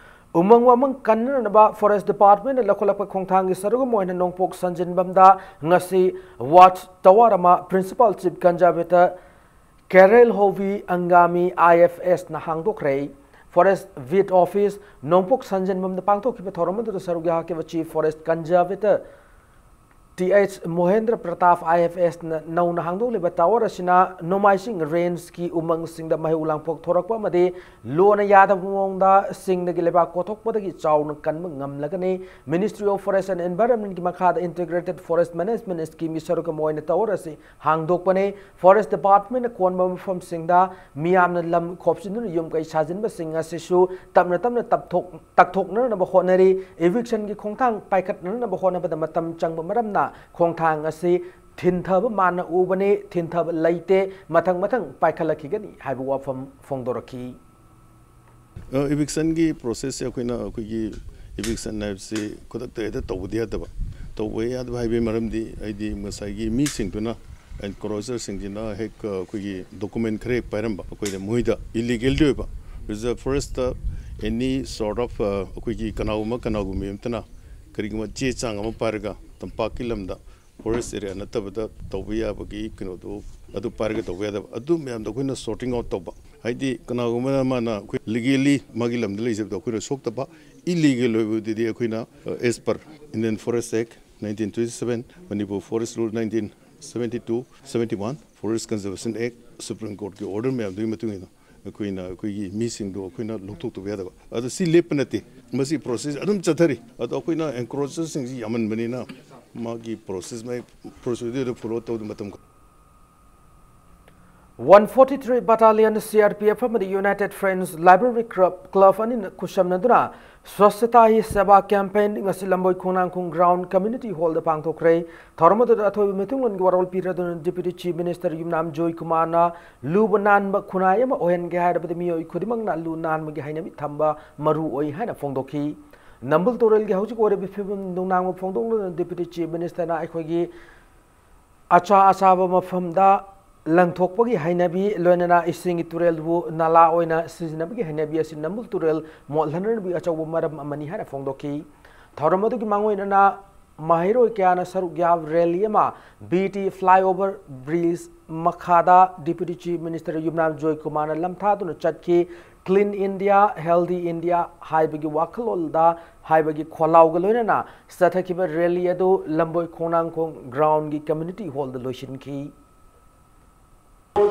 ꯎꯃꯪ ꯋꯥꯃꯪ ꯀꯟꯅꯅꯕ Forest Department ꯅ ꯂꯧꯈꯠꯂꯛꯄ ꯈꯣꯡꯊꯥꯡꯒꯤ ꯁꯔꯨꯛ ꯑꯃ ꯑꯣꯏꯅ ꯅꯣꯡꯄꯣꯛ ꯁꯟꯖꯤꯟꯕꯝꯗ ꯉꯁꯤ watch tower ꯑꯃ Principal Chief Conservator Carol Hovi Angami I F S ꯅ ꯍꯥꯡꯗꯣꯛꯈ꯭ꯔꯦ꯫ Forest Beat Office ꯅꯣꯡꯄꯣꯛ ꯁꯟꯖꯟꯕꯝꯗ ꯄꯥꯡꯊꯣꯛꯈꯤꯕ ꯊꯧꯔꯝ ꯑꯗꯨꯗ ꯁꯔꯨꯛ ꯌꯥꯈꯤꯕ Chief Forest Conservator T H Mohendra Pratap, I F ꯑꯦꯁꯅ ꯅꯧꯅ ꯍꯥꯡꯗꯣꯛꯂꯤꯕ ꯇꯥꯋꯔ ꯑꯁꯤꯅ ꯅꯣꯡꯃꯥꯏꯖꯤꯡ ꯔꯦꯟꯖꯀꯤ ꯎꯃꯪꯁꯤꯡꯗ ꯃꯍꯩ ꯎꯂꯥꯡ ꯄꯣꯛꯊꯣꯔꯛꯄ ꯑꯃꯗꯤ ꯂꯣꯅ ꯌꯥꯗꯕ ꯃꯑꯣꯡꯗ ꯁꯤꯡꯗꯒꯤ ꯂꯩꯕꯥꯛ ꯀꯣꯊꯣꯛꯄꯗꯒꯤ ꯆꯥꯎꯅ ꯀꯟꯕ ꯉꯝꯂꯒꯅꯤ꯫ Ministry of Forest and Environmentꯀꯤ ꯃꯈꯥꯗ Integrated Forest Management Schemeꯒꯤ ꯁꯔꯨꯛ ꯑꯃ ꯑꯣꯏꯅ ꯇꯥꯋꯔ ꯑꯁꯤ ꯍꯥꯡꯗꯣꯛꯄꯅꯤ꯫ Forest Departmentꯅ ꯀꯣꯟꯕ ꯃꯐꯝꯁꯤꯡꯗ ꯃꯤꯌꯥꯝꯅ ꯂꯝ ꯈꯣꯞꯆꯤꯟꯗꯨꯅ ꯌꯨꯝ ꯀꯩ ꯁꯥꯖꯤꯟꯕꯁꯤꯡ ꯑꯁꯤꯁꯨ ꯇꯞꯅ ꯇꯞꯅ ꯇꯞꯊꯣꯛ-, ꯇꯛꯊꯣꯛꯅꯅꯕ ꯍꯣꯠꯅꯔꯤ꯫ Evictionꯒꯤ ꯈꯣꯡꯊꯥꯡ ꯄꯥꯏꯈꯠꯅꯅꯕ ꯍꯣꯠꯅꯕꯗ ꯃꯇꯝ ꯆꯪꯕ ꯃꯔꯝꯅ ꯈꯣꯡꯊꯥꯡ ꯑꯁꯤ ꯊꯤꯟꯊꯕ ꯃꯥꯟꯅ ꯎꯕꯅꯤ, ꯊꯤꯟꯊꯕ ꯂꯩꯇꯦ, ꯃꯊꯪ ꯃꯊꯪ ꯄꯥꯏꯈꯠꯂꯛꯈꯤꯒꯅꯤ ꯍꯥꯏꯕ ꯋꯥꯐꯝ ꯐꯣꯡꯗꯣꯔꯛꯈꯤ꯫ ꯑ, evictionꯒꯤ processꯁꯦ ꯑꯩꯈꯣꯏꯅ, ꯑꯩꯈꯣꯏꯒꯤ eviction ꯍꯥꯏꯕꯁꯤ ꯈꯨꯗꯛꯇ ꯍꯦꯛꯇ ꯇꯧꯕꯗꯤ ꯌꯥꯗꯕ꯫ ꯇꯧꯕ ꯌꯥꯗꯕ ꯍꯥꯏꯕꯒꯤ ꯃꯔꯝꯗꯤ ꯍꯥꯏꯗꯤ ꯉꯁꯥꯏꯒꯤ ꯃꯤꯁꯤꯡꯗꯨꯅ, encroacherꯁꯤꯡꯁꯤꯅ ꯍꯦꯛ, ꯑ, ꯑꯩꯈꯣꯏꯒꯤ document ꯈꯔ ꯍꯦꯛ ꯄꯥꯏꯔꯝꯕ, ꯑꯩꯈꯣꯏꯅ ꯃꯣꯏꯗ illegalꯗꯤ ꯑꯣꯏꯕ, reserve forestꯇ any sort of, ꯑ, ꯑꯩꯈꯣꯏꯒꯤ ꯀꯅꯥꯒꯨꯝꯕ, ꯀꯅꯥꯒꯨꯝꯕꯤ ꯑꯃꯇꯅ ꯀꯔꯤꯒꯨꯝꯕ ꯆꯦ ꯆꯥꯡ ꯑꯃ ꯄꯥꯏꯔꯒ ꯇꯝꯄꯥꯛꯀꯤ ꯂꯝꯗ forest area ꯅꯠꯇꯕꯗ ꯇꯧꯕ ꯌꯥꯕꯒꯤ ꯀꯩꯅꯣꯗꯣ ꯑꯗꯨ ꯄꯥꯏꯔꯒ ꯇꯧꯕ ꯌꯥꯗꯕ, ꯑꯗꯨ ꯃꯌꯥꯝꯗꯣ ꯑꯩꯈꯣꯏꯅ sorting out ꯇꯧꯕ꯫ ꯍꯥꯏꯗꯤ ꯀꯅꯥꯒꯨꯝꯕ ꯑꯃꯅ ꯑꯩꯈꯣꯏ legally ꯃꯥꯒꯤ ꯂꯝꯗ ꯂꯩꯖꯕꯗꯣ ꯑꯩꯈꯣꯏꯅ ꯁꯣꯛꯇꯕ, illegal ꯑꯣꯏꯕꯗꯨꯗꯤ ꯑꯩꯈꯣꯏꯅ, ꯑ, as per Indian Forest Act nineteen twenty-seven, Manipur Forest Rule nineteen seventy-two, seventy-one, Forest Conservation Act, Supreme Courtꯀꯤ order ꯃꯌꯥꯝꯗꯨꯒꯤ ꯃꯇꯨꯡ ꯏꯟꯅ ꯑꯩꯈꯣꯏꯅ ꯑꯩꯈꯣꯏꯒꯤ ꯃꯤꯁꯤꯡꯗꯣ ꯑꯩꯈꯣꯏꯅ ꯂꯧꯊꯣꯛꯇꯕ ꯌꯥꯗꯕ꯫ ꯑꯗꯣ ꯁꯤ ꯂꯦꯞꯄ ꯅꯠꯇꯦ, ꯃꯁꯤ process ꯑꯗꯨꯝ ꯆꯠꯊꯔꯤ꯫ ꯑꯗꯣ ꯑꯩꯈꯣꯏꯅ encroacherꯁꯤꯡꯁꯤ ꯌꯥꯝꯃꯟꯕꯅꯤꯅ ꯃꯥꯒꯤ process ꯃꯥꯒꯤ procedureꯗ follow ꯇꯧꯗ ꯃꯇꯝ One forty-three Battalion, C R P F ꯑꯃꯗꯤ United Friends Library Club, club ꯑꯅꯤꯅ ꯈꯨꯠꯁꯝꯅꯗꯨꯅ Swachhata Hi Seva campaign ꯉꯁꯤ ꯂꯝꯕꯣꯏ ꯈꯣꯡꯅꯥꯡꯈꯣꯡ ground community hallꯗ ꯄꯥꯡꯊꯣꯛꯈ꯭ꯔꯦ꯫ ꯊꯧꯔꯝ ꯑꯗꯨꯗ ꯑꯊꯣꯏꯕ ꯃꯤꯊꯨꯡꯂꯣꯟꯒꯤ ꯋꯥꯔꯣꯜ ꯄꯤꯔꯗꯨꯅ Deputy Chief Minister ꯌꯨꯝꯅꯥꯝ ꯖꯣꯏꯀꯨꯃꯥꯔꯅ ꯂꯨꯕ ꯅꯥꯟꯕ ꯈꯨꯟꯅꯥꯏ ꯑꯃ ꯑꯣꯏꯍꯟꯒꯦ ꯍꯥꯏꯔꯕꯗꯤ ꯃꯤꯑꯣꯏ ꯈꯨꯗꯤꯡꯃꯛꯅ ꯂꯨ ꯅꯥꯟꯕꯒꯤ ꯍꯩꯅꯕꯤ ꯊꯝꯕ ꯃꯔꯨ ꯑꯣꯏ ꯍꯥꯏꯅ ꯐꯣꯡꯗꯣꯛꯈꯤ꯫ ꯅꯝꯕꯨꯜ ꯇꯨꯔꯦꯜꯒꯤ ꯍꯧꯖꯤꯛ ꯑꯣꯏꯔꯤꯕ ꯐꯤꯕꯝ ꯅꯨꯡꯅꯥꯡꯕ ꯐꯣꯡꯗꯣꯛꯂꯗꯨꯅ Deputy Chief Ministerꯅ ꯑꯩꯈꯣꯏꯒꯤ ꯑꯆꯥ ꯑꯆꯥꯕ ꯃꯐꯝꯗ ꯂꯪꯊꯣꯛꯄꯒꯤ ꯍꯩꯅꯕꯤ, ꯂꯣꯏꯅꯅ ꯏꯁꯤꯡꯒꯤ ꯇꯨꯔꯦꯜꯕꯨ ꯅꯥꯂꯥ ꯑꯣꯏꯅ ꯁꯤꯖꯤꯟꯅꯕꯒꯤ ꯍꯩꯅꯕꯤ ꯑꯁꯤ ꯅꯝꯕꯨꯜ ꯇꯨꯔꯦꯜ ꯃꯣꯠꯍꯟꯅꯕꯒꯤ ꯑꯆꯧꯕ ꯃꯔꯝ ꯑꯃꯅꯤ ꯍꯥꯏꯅ ꯐꯣꯡꯗꯣꯛꯈꯤ꯫ ꯊꯧꯔꯝ ꯑꯗꯨꯒꯤ ꯃꯥꯡꯑꯣꯏꯅꯅ ꯃꯍꯩꯔꯣꯏ ꯀꯌꯥꯅ ꯁꯔꯨꯛ ꯌꯥꯕ rally ꯑꯃ B T flyover bridge ꯃꯈꯥꯗ Deputy Chief Minister ꯌꯨꯝꯅꯥꯝ ꯖꯣꯏꯀꯨꯃꯥꯔꯅ ꯂꯝꯊꯥꯗꯨꯅ ꯆꯠꯈꯤ꯫ Clean India, Healthy India ꯍꯥꯏꯕꯒꯤ ꯋꯥꯈꯜꯂꯣꯟꯗ ꯍꯥꯏꯕꯒꯤ ꯈꯣꯜꯂꯥꯎꯒ ꯂꯣꯏꯅꯅ ꯆꯠꯊꯈꯤꯕ rally ꯑꯗꯨ ꯂꯝꯕꯣꯏ ꯈꯣꯡꯅꯥꯡꯈꯣꯡ ground ꯒꯤ community hall ꯗ ꯂꯣꯏꯁꯤꯟꯈꯤ꯫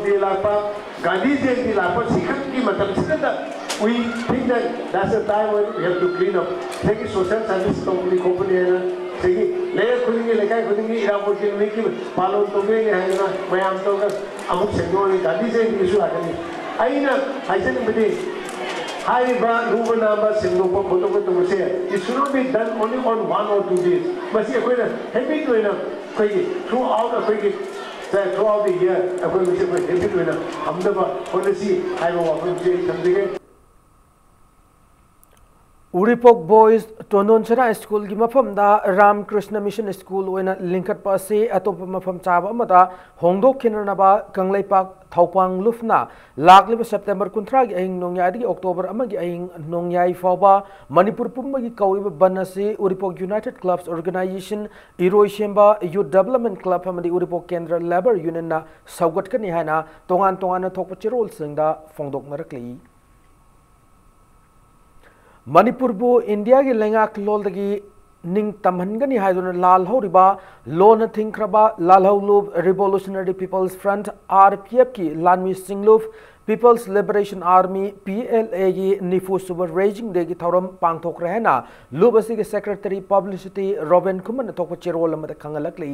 ꯗꯦ ꯂꯥꯛꯄ, ꯒꯥꯟꯙꯤ ꯖꯌꯟꯇꯤ ꯂꯥꯛꯄ ꯁꯤꯈꯛꯀꯤ ꯃꯇꯝꯁꯤꯗ we think that that's the time when we have to clean up. ꯉꯁꯥꯏꯒꯤ social service ꯇꯧꯕꯅꯤ ꯈꯣꯠꯄꯅꯤ ꯍꯥꯏꯅ, ꯉꯁꯥꯏꯒꯤ ꯂꯩꯔꯛ ꯈꯨꯗꯤꯡꯒꯤ, ꯂꯩꯀꯥꯏ ꯈꯨꯗꯤꯡꯒꯤ ꯏꯔꯥꯕꯣꯠꯀꯤ ꯅꯨꯃꯤꯠꯀꯤ ꯄꯥꯂꯣꯟ ꯇꯧꯗꯣꯏꯅꯤ ꯍꯥꯏꯗꯅ ꯃꯌꯥꯝ ꯇꯧꯔꯒ ꯑꯃꯨꯛ ꯁꯦꯡꯗꯣꯛꯑꯅꯤ, ꯒꯥꯟꯙꯤ ꯖꯌꯟꯇꯤꯁꯨ ꯂꯥꯛꯀꯅꯤ꯫ ꯑꯩꯅ ꯍꯥꯏꯖꯅꯤꯡꯕꯗꯤ, ꯍꯥꯏꯔꯤꯕ ꯂꯨꯕ ꯅꯥꯟꯕ ꯁꯦꯡꯗꯣꯛꯄ ꯈꯣꯠꯇꯣꯛꯄ ꯇꯧꯕꯁꯦ, it should not be done only on one or two days. ꯃꯁꯤ ꯑꯩꯈꯣꯏꯅ habit ꯑꯣꯏꯅ ꯑꯩꯈꯣꯏꯒꯤ throughout ꯑꯩꯈꯣꯏꯒꯤ throughout the year ꯑꯩꯈꯣꯏ ꯃꯁꯤ ꯑꯩꯈꯣꯏ habit ꯑꯣꯏꯅ ꯊꯝꯅꯕ ꯍꯣꯠꯅꯁꯤ ꯍꯥꯏꯕ ꯋꯥꯐꯝꯁꯤ ꯑꯩ ꯊꯝꯖꯒꯦ꯫ ꯎꯔꯤꯄꯣꯛ Boys ꯇꯣꯟꯗꯣꯟ ꯁꯅꯥ ꯁ꯭ꯀꯨꯜꯒꯤ ꯃꯐꯝꯗ ꯔꯥꯝ ꯀ꯭ꯔꯤꯁꯅ ꯃꯤꯁꯟ ꯁ꯭ꯀꯨꯜ ꯑꯣꯏꯅ ꯂꯤꯡꯈꯠꯄ ꯑꯁꯤ ꯑꯇꯣꯞꯄ ꯃꯐꯝ ꯆꯥꯕ ꯑꯃꯗ ꯍꯣꯡꯗꯣꯛꯈꯤꯅꯅꯕ ꯀꯪꯂꯩꯄꯥꯛ ꯊꯧꯄꯥꯡ ꯂꯨꯞꯅ ꯂꯥꯛꯂꯤꯕ ꯁꯦꯞꯇꯦꯝꯕꯔ ꯀꯨꯟꯊ꯭ꯔꯥꯒꯤ ꯑꯍꯤꯡ ꯅꯣꯡꯌꯥꯏꯗꯒꯤ ꯑꯣꯛꯇꯣꯕꯔ ꯑꯃꯒꯤ ꯑꯍꯤꯡ ꯅꯣꯡꯌꯥꯏ ꯐꯥꯎꯕ ꯃꯅꯤꯄꯨꯔ ꯄꯨꯝꯕꯒꯤ ꯀꯧꯔꯤꯕ ꯕꯟ ꯑꯁꯤ ꯎꯔꯤꯄꯣꯛ United Clubs Organisation, ꯏꯔꯣꯏꯁꯦꯝꯕ Youth Development Club ꯑꯃꯗꯤ ꯎꯔꯤꯄꯣꯛ ꯀꯦꯟꯗ꯭ꯔ Labour Union ꯅ ꯁꯧꯒꯠꯀꯅꯤ ꯍꯥꯏꯅ ꯇꯣꯉꯥꯟ ꯇꯣꯉꯥꯟꯅ ꯊꯣꯛꯄ ꯆꯦꯔꯣꯜꯁꯤꯡꯗ ꯐꯣꯡꯗꯣꯛꯅꯔꯛꯂꯤ꯫ ꯃꯅꯤꯄꯨꯔꯕꯨ ꯏꯟꯗꯤꯌꯥꯒꯤ ꯂꯩꯉꯥꯛꯂꯣꯟꯗꯒꯤ ꯅꯤꯡꯇꯝꯍꯟꯒꯅꯤ ꯍꯥꯏꯗꯨꯅ ꯂꯥꯜꯍꯧꯔꯤꯕ ꯂꯣꯟꯅ ꯊꯤꯡꯈ꯭ꯔꯕ ꯂꯥꯜꯍꯧꯂꯨꯞ Revolutionary People's Front, R P F ꯀꯤ ꯂꯥꯟꯃꯤꯁꯤꯡ ꯂꯨꯞ People's Liberation Army, P L A ꯒꯤ ꯅꯤꯐꯨ ꯁꯨꯕ Raising Day ꯒꯤ ꯊꯧꯔꯝ ꯄꯥꯡꯊꯣꯛꯈ꯭ꯔꯦ ꯍꯥꯏꯅ ꯂꯨꯞ ꯑꯁꯤꯒꯤ Secretary Publicity ꯔꯣꯕꯤꯟ ꯈꯨꯃꯟꯅ ꯊꯣꯛꯄ ꯆꯦꯔꯣꯜ ꯑꯃꯗ ꯈꯪꯍꯜꯂꯛꯂꯤ꯫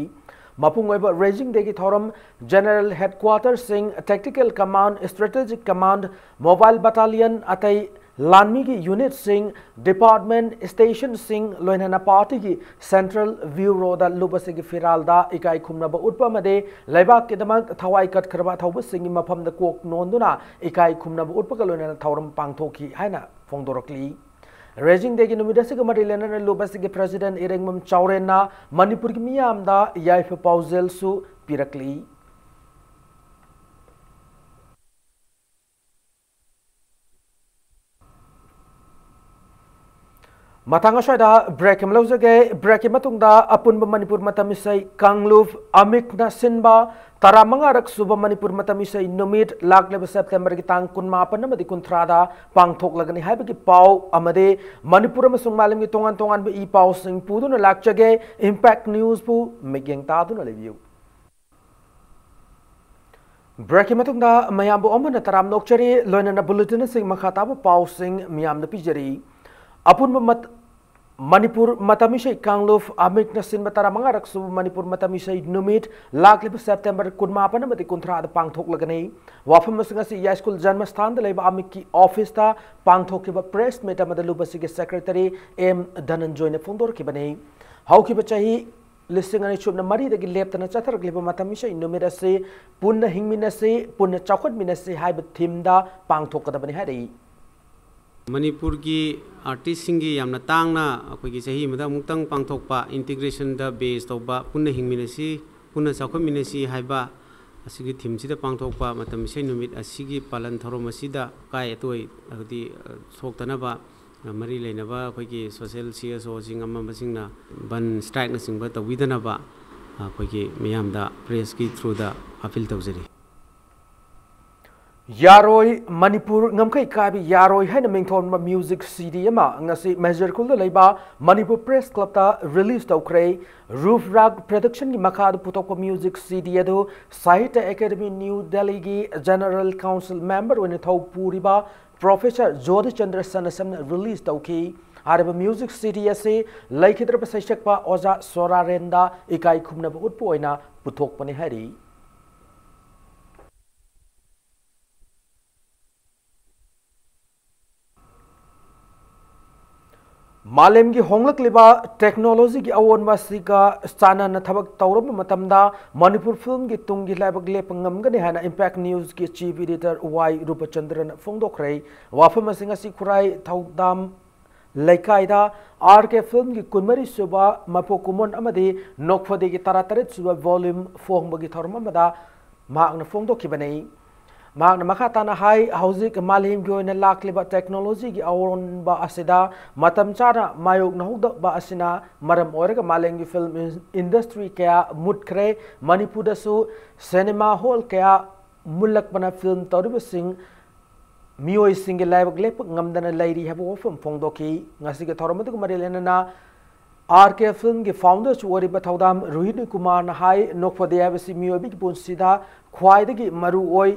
ꯃꯄꯨꯡ ꯑꯣꯏꯕ Raising Day ꯒꯤ ꯊꯧꯔꯝ General Headquarters ꯁꯤꯡ, Tactical Command, Strategic Command, Mobile Battalion, ꯑꯇꯩ ꯂꯥꯟꯃꯤꯒꯤ unit ꯁꯤꯡ, department, station ꯁꯤꯡ, ꯂꯣꯏꯅꯅ party ꯒꯤ Central Bureau ꯗ ꯂꯨꯞ ꯑꯁꯤꯒꯤ ꯐꯤꯔꯥꯜꯗ ꯏꯀꯥꯏ ꯈꯨꯝꯅꯕ ꯎꯠꯄ ꯑꯃꯗꯤ ꯂꯩꯕꯥꯛꯀꯤꯗꯃꯛ ꯊꯋꯥꯏ ꯀꯠꯈ꯭ꯔꯕ ꯑꯊꯧꯕꯁꯤꯡꯒꯤ ꯃꯐꯝꯗ ꯀꯣꯛ ꯅꯣꯟꯗꯨꯅ ꯏꯀꯥꯏ ꯈꯨꯝꯅꯕ ꯎꯠꯄꯒ ꯂꯣꯏꯅꯅ ꯊꯧꯔꯝ ꯄꯥꯡꯊꯣꯛꯈꯤ ꯍꯥꯏꯅ ꯐꯣꯡꯗꯣꯔꯛꯂꯤ꯫ Raising Day ꯒꯤ ꯅꯨꯃꯤꯠ ꯑꯁꯤꯒ ꯃꯔꯤ ꯂꯩꯅꯅ ꯂꯨꯞ ꯑꯁꯤꯒꯤ President ꯏꯔꯦꯡꯕꯝ ꯆꯥꯎꯔꯦꯟꯅ ꯃꯅꯤꯄꯨꯔꯒꯤ ꯃꯤꯌꯥꯝꯗ ꯌꯥꯏꯐ ꯄꯥꯎꯖꯦꯜꯁꯨ ꯄꯤꯔꯛꯂꯤ꯫ ꯃꯊꯪ ꯑꯁ꯭ꯋꯥꯏꯗ ꯕ꯭ꯔꯦꯛ ꯑꯃ ꯂꯧꯖꯒꯦ꯫ ꯕ꯭ꯔꯦꯛꯀꯤ ꯃꯇꯨꯡꯗ ꯑꯄꯨꯟꯕ ꯃꯅꯤꯄꯨꯔ ꯃꯇꯝ ꯏꯁꯩ ꯀꯥꯡꯂꯨꯞ ꯑꯃꯤꯛꯅ ꯁꯤꯟꯕ ꯇꯔꯥꯃꯉꯥꯔꯛ ꯁꯨꯕ ꯃꯅꯤꯄꯨꯔ ꯃꯇꯝ ꯏꯁꯩ ꯅꯨꯃꯤꯠ ꯂꯥꯛꯂꯤꯕ ꯁꯦꯞꯇꯦꯝꯕꯔꯒꯤ ꯇꯥꯡ ꯀꯨꯟꯃꯥꯄꯟ ꯑꯃꯗꯤ ꯀꯨꯟꯊ꯭ꯔꯥꯗ ꯄꯥꯡꯊꯣꯛꯂꯒꯅꯤ ꯍꯥꯏꯕꯒꯤ ꯄꯥꯎ ꯑꯃꯗꯤ ꯃꯅꯤꯄꯨꯔ ꯑꯃꯁꯨꯡ ꯃꯥꯂꯦꯝꯒꯤ ꯇꯣꯉꯥꯟ ꯇꯣꯉꯥꯟꯕ ꯏ ꯄꯥꯎꯁꯤꯡ ꯄꯨꯗꯨꯅ ꯂꯥꯛꯆꯒꯦ꯫ ꯏꯝꯄꯦꯛ ꯅ꯭ꯌꯨꯁꯄꯨ ꯃꯤꯠꯌꯦꯡ ꯇꯥꯗꯨꯅ ꯂꯩꯕꯤꯌꯨ꯫ ꯕ꯭ꯔꯦꯛꯀꯤ ꯃꯇꯨꯡꯗ ꯃꯌꯥꯝꯕꯨ ꯑꯃꯨꯛ ꯍꯟꯅ ꯇꯔꯥꯝꯅ ꯑꯣꯛꯆꯔꯤ꯫ ꯂꯣꯏꯅꯅ ꯕꯨꯂꯦꯇꯤꯟꯁꯤꯡ ꯃꯈꯥ ꯇꯥꯕ ꯄꯥꯎꯁꯤꯡ ꯃꯤꯌꯥꯝꯗ ꯄꯤꯖꯔꯤ꯫ ꯑꯄꯨꯟꯕ ꯃꯠ-, ꯃꯅꯤꯄꯨꯔ ꯃꯇꯝ ꯏꯁꯩ ꯀꯥꯡꯂꯨꯞ ꯑꯃꯤꯛꯅ ꯁꯤꯟꯕ ꯇꯔꯥꯃꯉꯥꯔꯛ ꯁꯨꯕ ꯃꯅꯤꯄꯨꯔ ꯃꯇꯝ ꯏꯁꯩ ꯅꯨꯃꯤꯠ ꯂꯥꯛꯂꯤꯕ ꯁꯦꯞꯇꯦꯝꯕꯔ ꯀꯨꯟꯃꯥꯄꯟ ꯑꯃꯗꯤ ꯀꯨꯟꯊ꯭ꯔꯥꯗ ꯄꯥꯡꯊꯣꯛꯂꯒꯅꯤ꯫ ꯋꯥꯐꯝ ꯑꯁꯤꯡ ꯑꯁꯤ ꯌꯥꯏꯁ꯭ꯀꯨꯜ ꯖꯟꯃꯁꯊꯥꯟꯗ ꯂꯩꯕ ꯑꯃꯤꯛꯀꯤ ꯑꯣꯐꯤꯁꯇ ꯄꯥꯡꯊꯣꯛꯈꯤꯕ ꯄ꯭ꯔꯦꯁ ꯃꯤꯠ ꯑꯃꯗ ꯂꯨꯞ ꯑꯁꯤꯒꯤ ꯁꯦꯀ꯭ꯔꯦꯇꯔꯤ ꯑꯦꯝ ꯙꯅꯟꯖꯣꯏꯅ ꯐꯣꯡꯗꯣꯔꯛꯈꯤꯕꯅꯤ꯫ ꯍꯧꯈꯤꯕ ꯆꯍꯤ ꯂꯤꯁꯤꯡ ꯑꯅꯤ ꯁꯨꯞꯅ ꯃꯔꯤꯗꯒꯤ ꯂꯦꯞꯇꯅ ꯆꯠꯊꯔꯛꯂꯤꯕ ꯃꯇꯝ ꯏꯁꯩ ꯅꯨꯃꯤꯠ ꯑꯁꯤ ꯄꯨꯟꯅ ꯍꯤꯡꯃꯤꯟꯅꯁꯤ, ꯄꯨꯟꯅ ꯆꯥꯎꯈꯠꯃꯤꯟꯅꯁꯤ ꯍꯥꯏꯕ ꯊꯤꯝꯗ ꯄꯥꯡꯊꯣꯛꯀꯗꯕꯅꯤ ꯍꯥꯏꯔꯛꯏ꯫ ꯃꯅꯤꯄꯨꯔꯒꯤ ꯑꯥꯔꯇꯤꯁꯁꯤꯡꯒꯤ ꯌꯥꯝꯅ ꯇꯥꯡꯅ ꯑꯩꯈꯣꯏꯒꯤ ꯆꯍꯤ ꯑꯃꯗ ꯑꯃꯨꯛꯇꯪ ꯄꯥꯡꯊꯣꯛꯄ, ꯏꯟꯇꯤꯒ꯭ꯔꯦꯁꯟꯗ ꯕꯦꯖ ꯇꯧꯕ, ꯄꯨꯟꯅ ꯍꯤꯡꯃꯤꯟꯅꯁꯤ, ꯄꯨꯟꯅ ꯆꯥꯎꯈꯠꯃꯤꯟꯅꯁꯤ ꯍꯥꯏꯕ ꯑꯁꯤꯒꯤ ꯊꯤꯝꯁꯤꯗ ꯄꯥꯡꯊꯣꯛꯄ ꯃꯇꯝ ꯏꯁꯩ ꯅꯨꯃꯤꯠ ꯑꯁꯤꯒꯤ ꯄꯥꯂꯟ ꯊꯧꯔꯝ ꯑꯁꯤꯗ ꯑꯀꯥꯏ ꯑꯇꯣꯏ, ꯍꯥꯏꯕꯗꯤ, ꯑ, ꯁꯣꯛꯇꯅꯕ, ꯑ, ꯃꯔꯤ ꯂꯩꯅꯕ ꯑꯩꯈꯣꯏꯒꯤ ꯁꯣꯁꯦꯜ ꯁꯤ ꯑꯦꯁ ꯑꯣꯁꯤꯡ ꯑꯃ ꯑꯃꯁꯤꯡꯅ ꯕꯟ ꯁ꯭ꯇ꯭ꯔꯥꯏꯛꯅꯆꯤꯡꯕ ꯇꯧꯕꯤꯗꯅꯕ ꯑꯩꯈꯣꯏꯒꯤ ꯃꯤꯌꯥꯝꯗ ꯄ꯭ꯔꯦꯁꯀꯤ ꯊ꯭ꯔꯨꯗ ꯑꯄꯤꯜ ꯇꯧꯖꯔꯤ꯫ ꯌꯥꯔꯣꯏ, ꯃꯅꯤꯄꯨꯔ ꯉꯝꯈꯩ ꯀꯥꯏꯕ ꯌꯥꯔꯣꯏ ꯍꯥꯏꯅ ꯃꯤꯡꯊꯣꯟꯕ ꯃ꯭ꯌꯨꯖꯤꯛ ꯁꯤ ꯗꯤ ꯑꯃ ꯉꯁꯤ ꯃꯦꯖꯔ ꯈꯨꯜꯗ ꯂꯩꯕ ꯃꯅꯤꯄꯨꯔ ꯄ꯭ꯔꯦꯁ ꯀ꯭ꯂꯕꯇ ꯔꯤꯂꯤꯖ ꯇꯧꯈ꯭ꯔꯦ꯫ ꯔꯨꯐ ꯔꯥꯒ ꯄ꯭ꯔꯣꯗꯛꯁꯟꯒꯤ ꯃꯈꯥꯗ ꯄꯨꯊꯣꯛꯄ ꯃ꯭ꯌꯨꯖꯤꯛ ꯁꯤ ꯗꯤ ꯑꯗꯨ ꯁꯥꯍꯤꯇ꯭ꯌ ꯑꯦꯀꯥꯗꯃꯤ ꯅ꯭ꯌꯨ ꯗꯦꯜꯂꯤꯒꯤ ꯖꯦꯅꯔꯦꯜ ꯀꯥꯎꯟꯁꯤꯜ ꯃꯦꯝꯕꯔ ꯑꯣꯏꯅ ꯊꯧ ꯄꯨꯔꯤꯕ ꯄ꯭ꯔꯣꯐꯦꯁꯔ ꯖꯣꯙꯤ ꯆꯟꯗ꯭ꯔ ꯁꯅꯥꯁꯝꯅ ꯔꯤꯂꯤꯖ ꯇꯧꯈꯤ꯫ ꯍꯥꯏꯔꯤꯕ ꯃ꯭ꯌꯨꯖꯤꯛ ꯁꯤ ꯗꯤ ꯑꯁꯤ ꯂꯩꯈꯤꯗ꯭ꯔꯕ ꯁꯩꯁꯛꯄ ꯑꯣꯖꯥ ꯁꯣꯔꯥꯔꯦꯟꯗ ꯏꯀꯥꯏ ꯈꯨꯝꯅꯕ ꯎꯠꯄ ꯑꯣꯏꯅ ꯄꯨꯊꯣꯛꯄꯅꯤ ꯍꯥꯏꯔꯤ꯫ ꯃꯥꯂꯦꯝꯒꯤ ꯍꯣꯡꯂꯛꯂꯤꯕ ꯇꯦꯛꯅꯣꯂꯣꯖꯤꯒꯤ ꯑꯑꯣꯟꯕ ꯑꯁꯤꯒ ꯆꯥꯟꯅꯅ ꯊꯕꯛ ꯇꯧꯔꯕ ꯃꯇꯝꯗ ꯃꯅꯤꯄꯨꯔ ꯐꯤꯜꯝꯒꯤ ꯇꯨꯡꯒꯤ ꯂꯥꯏꯕꯛ ꯂꯦꯞꯄ ꯉꯝꯒꯅꯤ ꯍꯥꯏꯅ ꯏꯝꯄꯦꯛ ꯅ꯭ꯌꯨꯁꯀꯤ ꯆꯤꯐ ꯏꯗꯤꯇꯔ ꯋꯥꯏ ꯔꯨꯄꯆꯟꯗ꯭ꯔꯅ ꯐꯣꯡꯗꯣꯛꯈ꯭ꯔꯦ꯫ ꯋꯥꯐꯝ ꯑꯁꯤꯡ ꯑꯁꯤ ꯈꯨꯔꯥꯏ ꯊꯧꯗꯥꯝ ꯂꯩꯀꯥꯏꯗ ꯑꯥꯔ ꯀꯦ ꯐꯤꯜꯝꯒꯤ ꯀꯨꯟꯃꯔꯤ ꯁꯨꯕ ꯃꯄꯣꯛ ꯀꯨꯝꯑꯣꯟ ꯑꯃꯗꯤ ꯅꯣꯛꯐꯗꯦꯒꯤ ꯇꯔꯥꯇꯔꯦꯠ ꯁꯨꯕ ꯚꯣꯂ꯭ꯌꯨꯝ ꯐꯣꯡꯕꯒꯤ ꯊꯧꯔꯝ ꯑꯃꯗ ꯃꯍꯥꯛꯅ ꯐꯣꯡꯗꯣꯛꯈꯤꯕꯅꯤ꯫ ꯃꯍꯥꯛꯅ ꯃꯈꯥ ꯇꯥꯅ ꯍꯥꯏ, ꯍꯧꯖꯤꯛ ꯃꯥꯂꯦꯝꯒꯤ ꯑꯣꯏꯅ ꯂꯥꯛꯂꯤꯕ ꯇꯦꯛꯅꯣꯂꯣꯖꯤꯒꯤ ꯑꯑꯣꯟꯕ ꯑꯁꯤꯗ ꯃꯇꯝ ꯆꯥꯅ ꯃꯥꯌꯣꯛꯅꯍꯧꯗꯕ ꯑꯁꯤꯅ ꯃꯔꯝ ꯑꯣꯏꯔꯒ ꯃꯥꯂꯦꯝꯒꯤ ꯐꯤꯜꯝ ꯏꯟꯗꯁꯇ꯭ꯔꯤ ꯀꯌꯥ ꯃꯨꯠꯈ꯭ꯔꯦ꯫ ꯃꯅꯤꯄꯨꯔꯗꯁꯨ ꯁꯤꯅꯦꯃꯥ ꯍꯣꯜ ꯀꯌꯥ ꯃꯨꯜꯂꯛꯄꯅ ꯐꯤꯜꯝ ꯇꯧꯔꯤꯕꯁꯤꯡ ꯃꯤꯑꯣꯏꯁꯤꯡꯒꯤ ꯂꯥꯏꯕꯛ ꯂꯦꯞꯄ ꯉꯝꯗꯅ ꯂꯩꯔꯤ ꯍꯥꯏꯕ ꯋꯥꯐꯝ ꯐꯣꯡꯗꯣꯛꯈꯤ꯫ ꯉꯁꯤꯒꯤ ꯊꯧꯔꯝ ꯑꯗꯨꯒ ꯃꯔꯤ ꯂꯩꯅꯅ ꯑꯥꯔ ꯀꯦ ꯐꯤꯜꯝꯒꯤ ꯐꯥꯎꯟꯗꯔꯁꯨ ꯑꯣꯏꯔꯤꯕ ꯊꯧꯗꯥꯝ ꯔꯣꯍꯤꯅꯤ ꯀꯨꯃꯥꯔꯅ ꯍꯥꯏ, ꯅꯣꯛꯐꯗꯦ ꯍꯥꯏꯕꯁꯤ ꯃꯤꯑꯣꯏꯕꯒꯤ ꯄꯨꯟꯁꯤꯗ ꯈ꯭ꯋꯥꯏꯗꯒꯤ ꯃꯔꯨ ꯑꯣꯏ꯫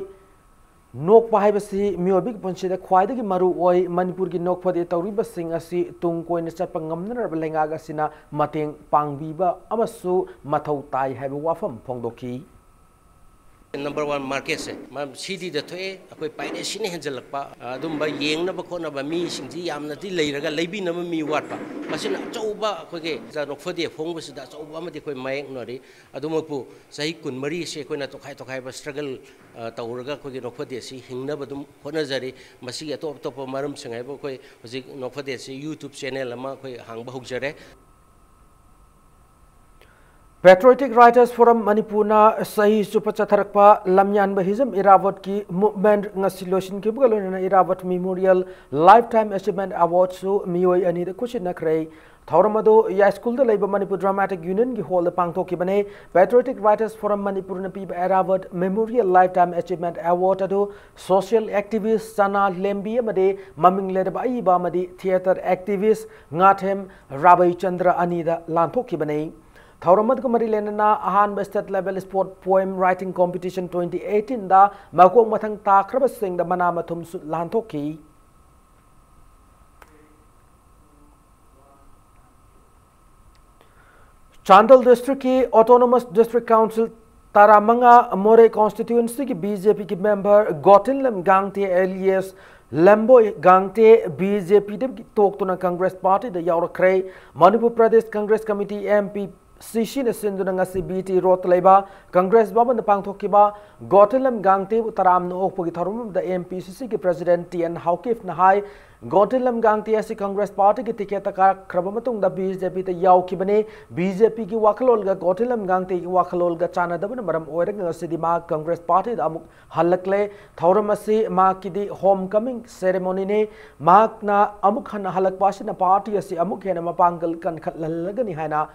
ꯅꯣꯛꯄ ꯍꯥꯏꯕꯁꯤ ꯃꯤꯑꯣꯏꯕꯒꯤ ꯄꯨꯟꯁꯤꯗ ꯈ꯭ꯋꯥꯏꯗꯒꯤ ꯃꯔꯨ ꯑꯣꯏ꯫ ꯃꯅꯤꯄꯨꯔꯒꯤ ꯅꯣꯛꯐꯗꯦ ꯇꯧꯔꯤꯕꯁꯤꯡ ꯑꯁꯤ ꯇꯨꯡ ꯀꯣꯏꯅ ꯆꯠꯄ ꯉꯝꯅꯅꯕ ꯂꯩꯉꯥꯛ ꯑꯁꯤꯅ ꯃꯇꯦꯡ ꯄꯥꯡꯕꯤꯕ ꯑꯃꯁꯨ ꯃꯊꯧ ꯇꯥꯏ ꯍꯥꯏꯕ ꯋꯥꯐꯝ ꯐꯣꯡꯗꯣꯛꯈꯤ꯫ ꯅꯝꯕꯔ ꯋꯥꯟ ꯃꯥꯔꯀꯦꯠꯁꯦ ꯁꯤꯗꯤꯗ ꯊꯣꯛꯑꯦ꯫ ꯑꯩꯈꯣꯏ ꯄꯥꯏꯔꯦꯁꯤꯅ ꯍꯦꯟꯖꯜꯂꯛꯄ, ꯑꯗꯨꯝꯕ ꯌꯦꯡꯅꯕ ꯈꯣꯠꯅꯕ ꯃꯤꯁꯤꯡꯁꯤ ꯌꯥꯝꯅꯗꯤ ꯂꯩꯔꯒ ꯂꯩꯕꯤꯅꯕ ꯃꯤ ꯋꯥꯠꯄ, ꯃꯁꯤꯅ ꯑꯆꯧꯕ ꯑꯩꯈꯣꯏꯒꯤ ꯅꯣꯛꯐꯗꯦ ꯐꯣꯡꯕꯁꯤꯗ ꯑꯆꯧꯕ ꯑꯃꯗꯤ ꯑꯩꯈꯣꯏ ꯃꯥꯌꯣꯛꯅꯔꯤ꯫ ꯑꯗꯨꯃꯛꯄꯨ ꯆꯍꯤ ꯀꯨꯟꯃꯔꯤꯁꯦ ꯑꯩꯈꯣꯏꯅ ꯇꯣꯈꯥꯏ ꯇꯣꯈꯥꯏꯕ ꯁ꯭ꯇ꯭ꯔꯒꯜ ꯇꯧꯔꯒ ꯑꯩꯈꯣꯏꯒꯤ ꯅꯣꯛꯐꯗꯦꯁꯤ ꯍꯤꯡꯅꯕ ꯑꯗꯨꯝ ꯍꯣꯠꯅꯖꯔꯤ꯫ ꯃꯁꯤꯒꯤ ꯑꯇꯣꯞ ꯑꯇꯣꯞꯄ ꯃꯔꯝꯁꯤꯡ ꯍꯥꯏꯕꯨ ꯑꯩꯈꯣꯏ ꯍꯧꯖꯤꯛ ꯅꯣꯛꯐꯗꯦꯁꯤ ꯌꯨꯇ꯭ꯌꯨꯕ ꯆꯦꯅꯦꯜ ꯑꯃ ꯑꯩꯈꯣꯏ ꯍꯥꯡꯕ ꯍꯧꯖꯔꯦ꯫ Patriotic Writers Forum ꯃꯅꯤꯄꯨꯔꯅ ꯆꯍꯤ ꯆꯨꯞꯄ ꯆꯠꯊꯔꯛꯄ ꯂꯝꯌꯥꯟꯕ ꯍꯤꯖꯝ ꯏꯔꯥꯕꯣꯠꯀꯤ ꯃꯨꯚꯃꯦꯟꯠ ꯉꯁꯤ ꯂꯣꯏꯁꯤꯟꯈꯤꯕꯒ ꯂꯣꯏꯅꯅ ꯏꯔꯥꯕꯣꯠ ꯃꯦꯃꯣꯔꯤꯌꯦꯜ ꯂꯥꯏꯐ ꯇꯥꯏꯝ ꯑꯦꯆꯤꯚꯃꯦꯟꯠ ꯑꯦꯋꯥꯔꯗꯁꯨ ꯃꯤꯑꯣꯏ ꯑꯅꯤꯗ ꯈꯨꯠꯁꯤꯟꯅꯈ꯭ꯔꯦ꯫ ꯊꯧꯔꯝ ꯑꯗꯨ ꯌꯥꯏꯁ꯭ꯀꯨꯜꯗ ꯂꯩꯕ ꯃꯅꯤꯄꯨꯔ ꯗ꯭ꯔꯃꯥꯇꯤꯛ ꯌꯨꯅꯤꯌꯟꯒꯤ ꯍꯣꯜꯗ ꯄꯥꯡꯊꯣꯛꯈꯤꯕꯅꯤ꯫ Patriotic Writers Forum ꯃꯅꯤꯄꯨꯔꯅ ꯄꯤꯕ Irabot memorial lifetime achievement award ꯑꯗꯨ ꯁꯣꯁꯤꯌꯦꯜ ꯑꯦꯛꯇꯤꯚꯤꯁ꯭ꯠ ꯆꯅꯥ ꯂꯦꯝꯕꯤ ꯑꯃꯗꯤ ꯃꯃꯤꯡ ꯂꯩꯔꯕ ꯑꯏꯕ ꯑꯃꯗꯤ ꯊꯤꯌꯦꯇꯔ ꯑꯦꯛꯇꯤꯚꯤꯁ꯭ꯠ ꯉꯥꯊꯦꯝ ꯔꯥꯕꯩꯆꯟꯗ꯭ꯔ ꯑꯅꯤꯗ ꯂꯥꯟꯊꯣꯛꯈꯤꯕꯅꯤ꯫ ꯊꯧꯔꯝ ꯑꯗꯨꯒ ꯃꯔꯤ ꯂꯩꯅꯅ ꯑꯍꯥꯟꯕ state level sport poem writing competition twenty ꯑꯩꯠꯇꯤꯟꯗ ꯃꯀꯣꯛ ꯃꯊꯪ ꯇꯥꯈ꯭ꯔꯕꯁꯤꯡꯗ ꯃꯅꯥ ꯃꯊꯨꯝꯁꯨ ꯂꯥꯟꯊꯣꯛꯈꯤ꯫ ꯆꯥꯟꯗꯦꯜ ꯗꯤꯁꯇ꯭ꯔꯤꯛꯀꯤ ꯑꯣꯇꯣꯅꯣꯃꯁ ꯗꯤꯁꯇ꯭ꯔꯤꯛ ꯀꯥꯎꯟꯁꯤꯜ ꯇꯔꯥꯃꯉꯥ ꯃꯣꯔꯦ ꯀꯣꯟꯁꯇꯤꯇ꯭ꯋꯦꯟꯁꯤꯒꯤ ꯕꯤ ꯖꯦ ꯄꯤꯒꯤ member Gotinlam Gangte Elias Lamboi Gangte B J ꯄꯤꯗꯒꯤ ꯇꯣꯛꯇꯨꯅ ꯀꯪꯒ꯭ꯔꯦꯁ ꯄꯥꯔꯇꯤꯗ ꯌꯥꯎꯔꯛꯈ꯭ꯔꯦ꯫ Manipur Pradesh Congress committee M P ꯁꯤꯁꯤꯅ ꯁꯤꯟꯗꯨꯅ ꯉꯁꯤ ꯕꯤ ꯇꯤ ꯔꯣꯗꯇ ꯂꯩꯕ ꯀꯪꯒ꯭ꯔꯦꯁ ꯚꯕꯟꯗ ꯄꯥꯡꯊꯣꯛꯈꯤꯕ ꯒꯣꯇꯤꯂꯝ ꯒꯥꯡꯇꯦꯕꯨ ꯇꯔꯥꯝꯅ ꯑꯣꯛꯄꯒꯤ ꯊꯧꯔꯝ ꯑꯃꯗ ꯑꯦꯝ ꯄꯤ ꯁꯤ ꯁꯤꯒꯤ ꯄ꯭ꯔꯦꯁꯤꯗꯦꯟꯠ ꯇꯤ ꯑꯦꯟ ꯍꯥꯎꯀꯤꯐꯅ ꯍꯥꯏ, ꯒꯣꯇꯤꯂꯝ ꯒꯥꯡꯇꯦ ꯑꯁꯤ ꯀꯪꯒ꯭ꯔꯦꯁ ꯄꯥꯔꯇꯤꯒꯤ ꯇꯤꯀꯦꯠꯇ ꯀꯥꯔꯛꯈ꯭ꯔꯕ ꯃꯇꯨꯡꯗ ꯕꯤ ꯖꯦ ꯄꯤꯗ ꯌꯥꯎꯈꯤꯕꯅꯤ꯫ ꯕꯤ ꯖꯦ ꯄꯤꯒꯤ ꯋꯥꯈꯜꯂꯣꯟꯒ ꯒꯣꯇꯤꯂꯝ ꯒꯥꯡꯇꯦꯒꯤ ꯋꯥꯈꯜꯂꯣꯟꯒ ꯆꯥꯟꯅꯗꯕꯅ ꯃꯔꯝ ꯑꯣꯏꯔꯒ ꯉꯁꯤꯗꯤ ꯃꯍꯥꯛ ꯀꯪꯒ꯭ꯔꯦꯁ ꯄꯥꯔꯇꯤꯗ ꯑꯃꯨꯛ ꯍꯜꯂꯛꯂꯦ꯫ ꯊꯧꯔꯝ ꯑꯁꯤ ꯃꯍꯥꯛꯀꯤꯗꯤ ꯍꯣꯝ ꯀꯃꯤꯡ ꯁꯦꯔꯦꯃꯣꯅꯤꯅꯤ꯫ ꯃꯍꯥꯛꯅ ꯑꯃꯨꯛ ꯍꯟꯅ ꯍꯜꯂꯛꯄ ꯑꯁꯤꯅ ꯄꯥꯔꯇꯤ ꯑꯁꯤ ꯑꯃꯨꯛ ꯍꯦꯟꯅ ꯃꯄꯥꯡꯒꯜ ꯀꯟꯈꯠꯍꯜꯂꯒꯅꯤ ꯍꯥꯏꯅ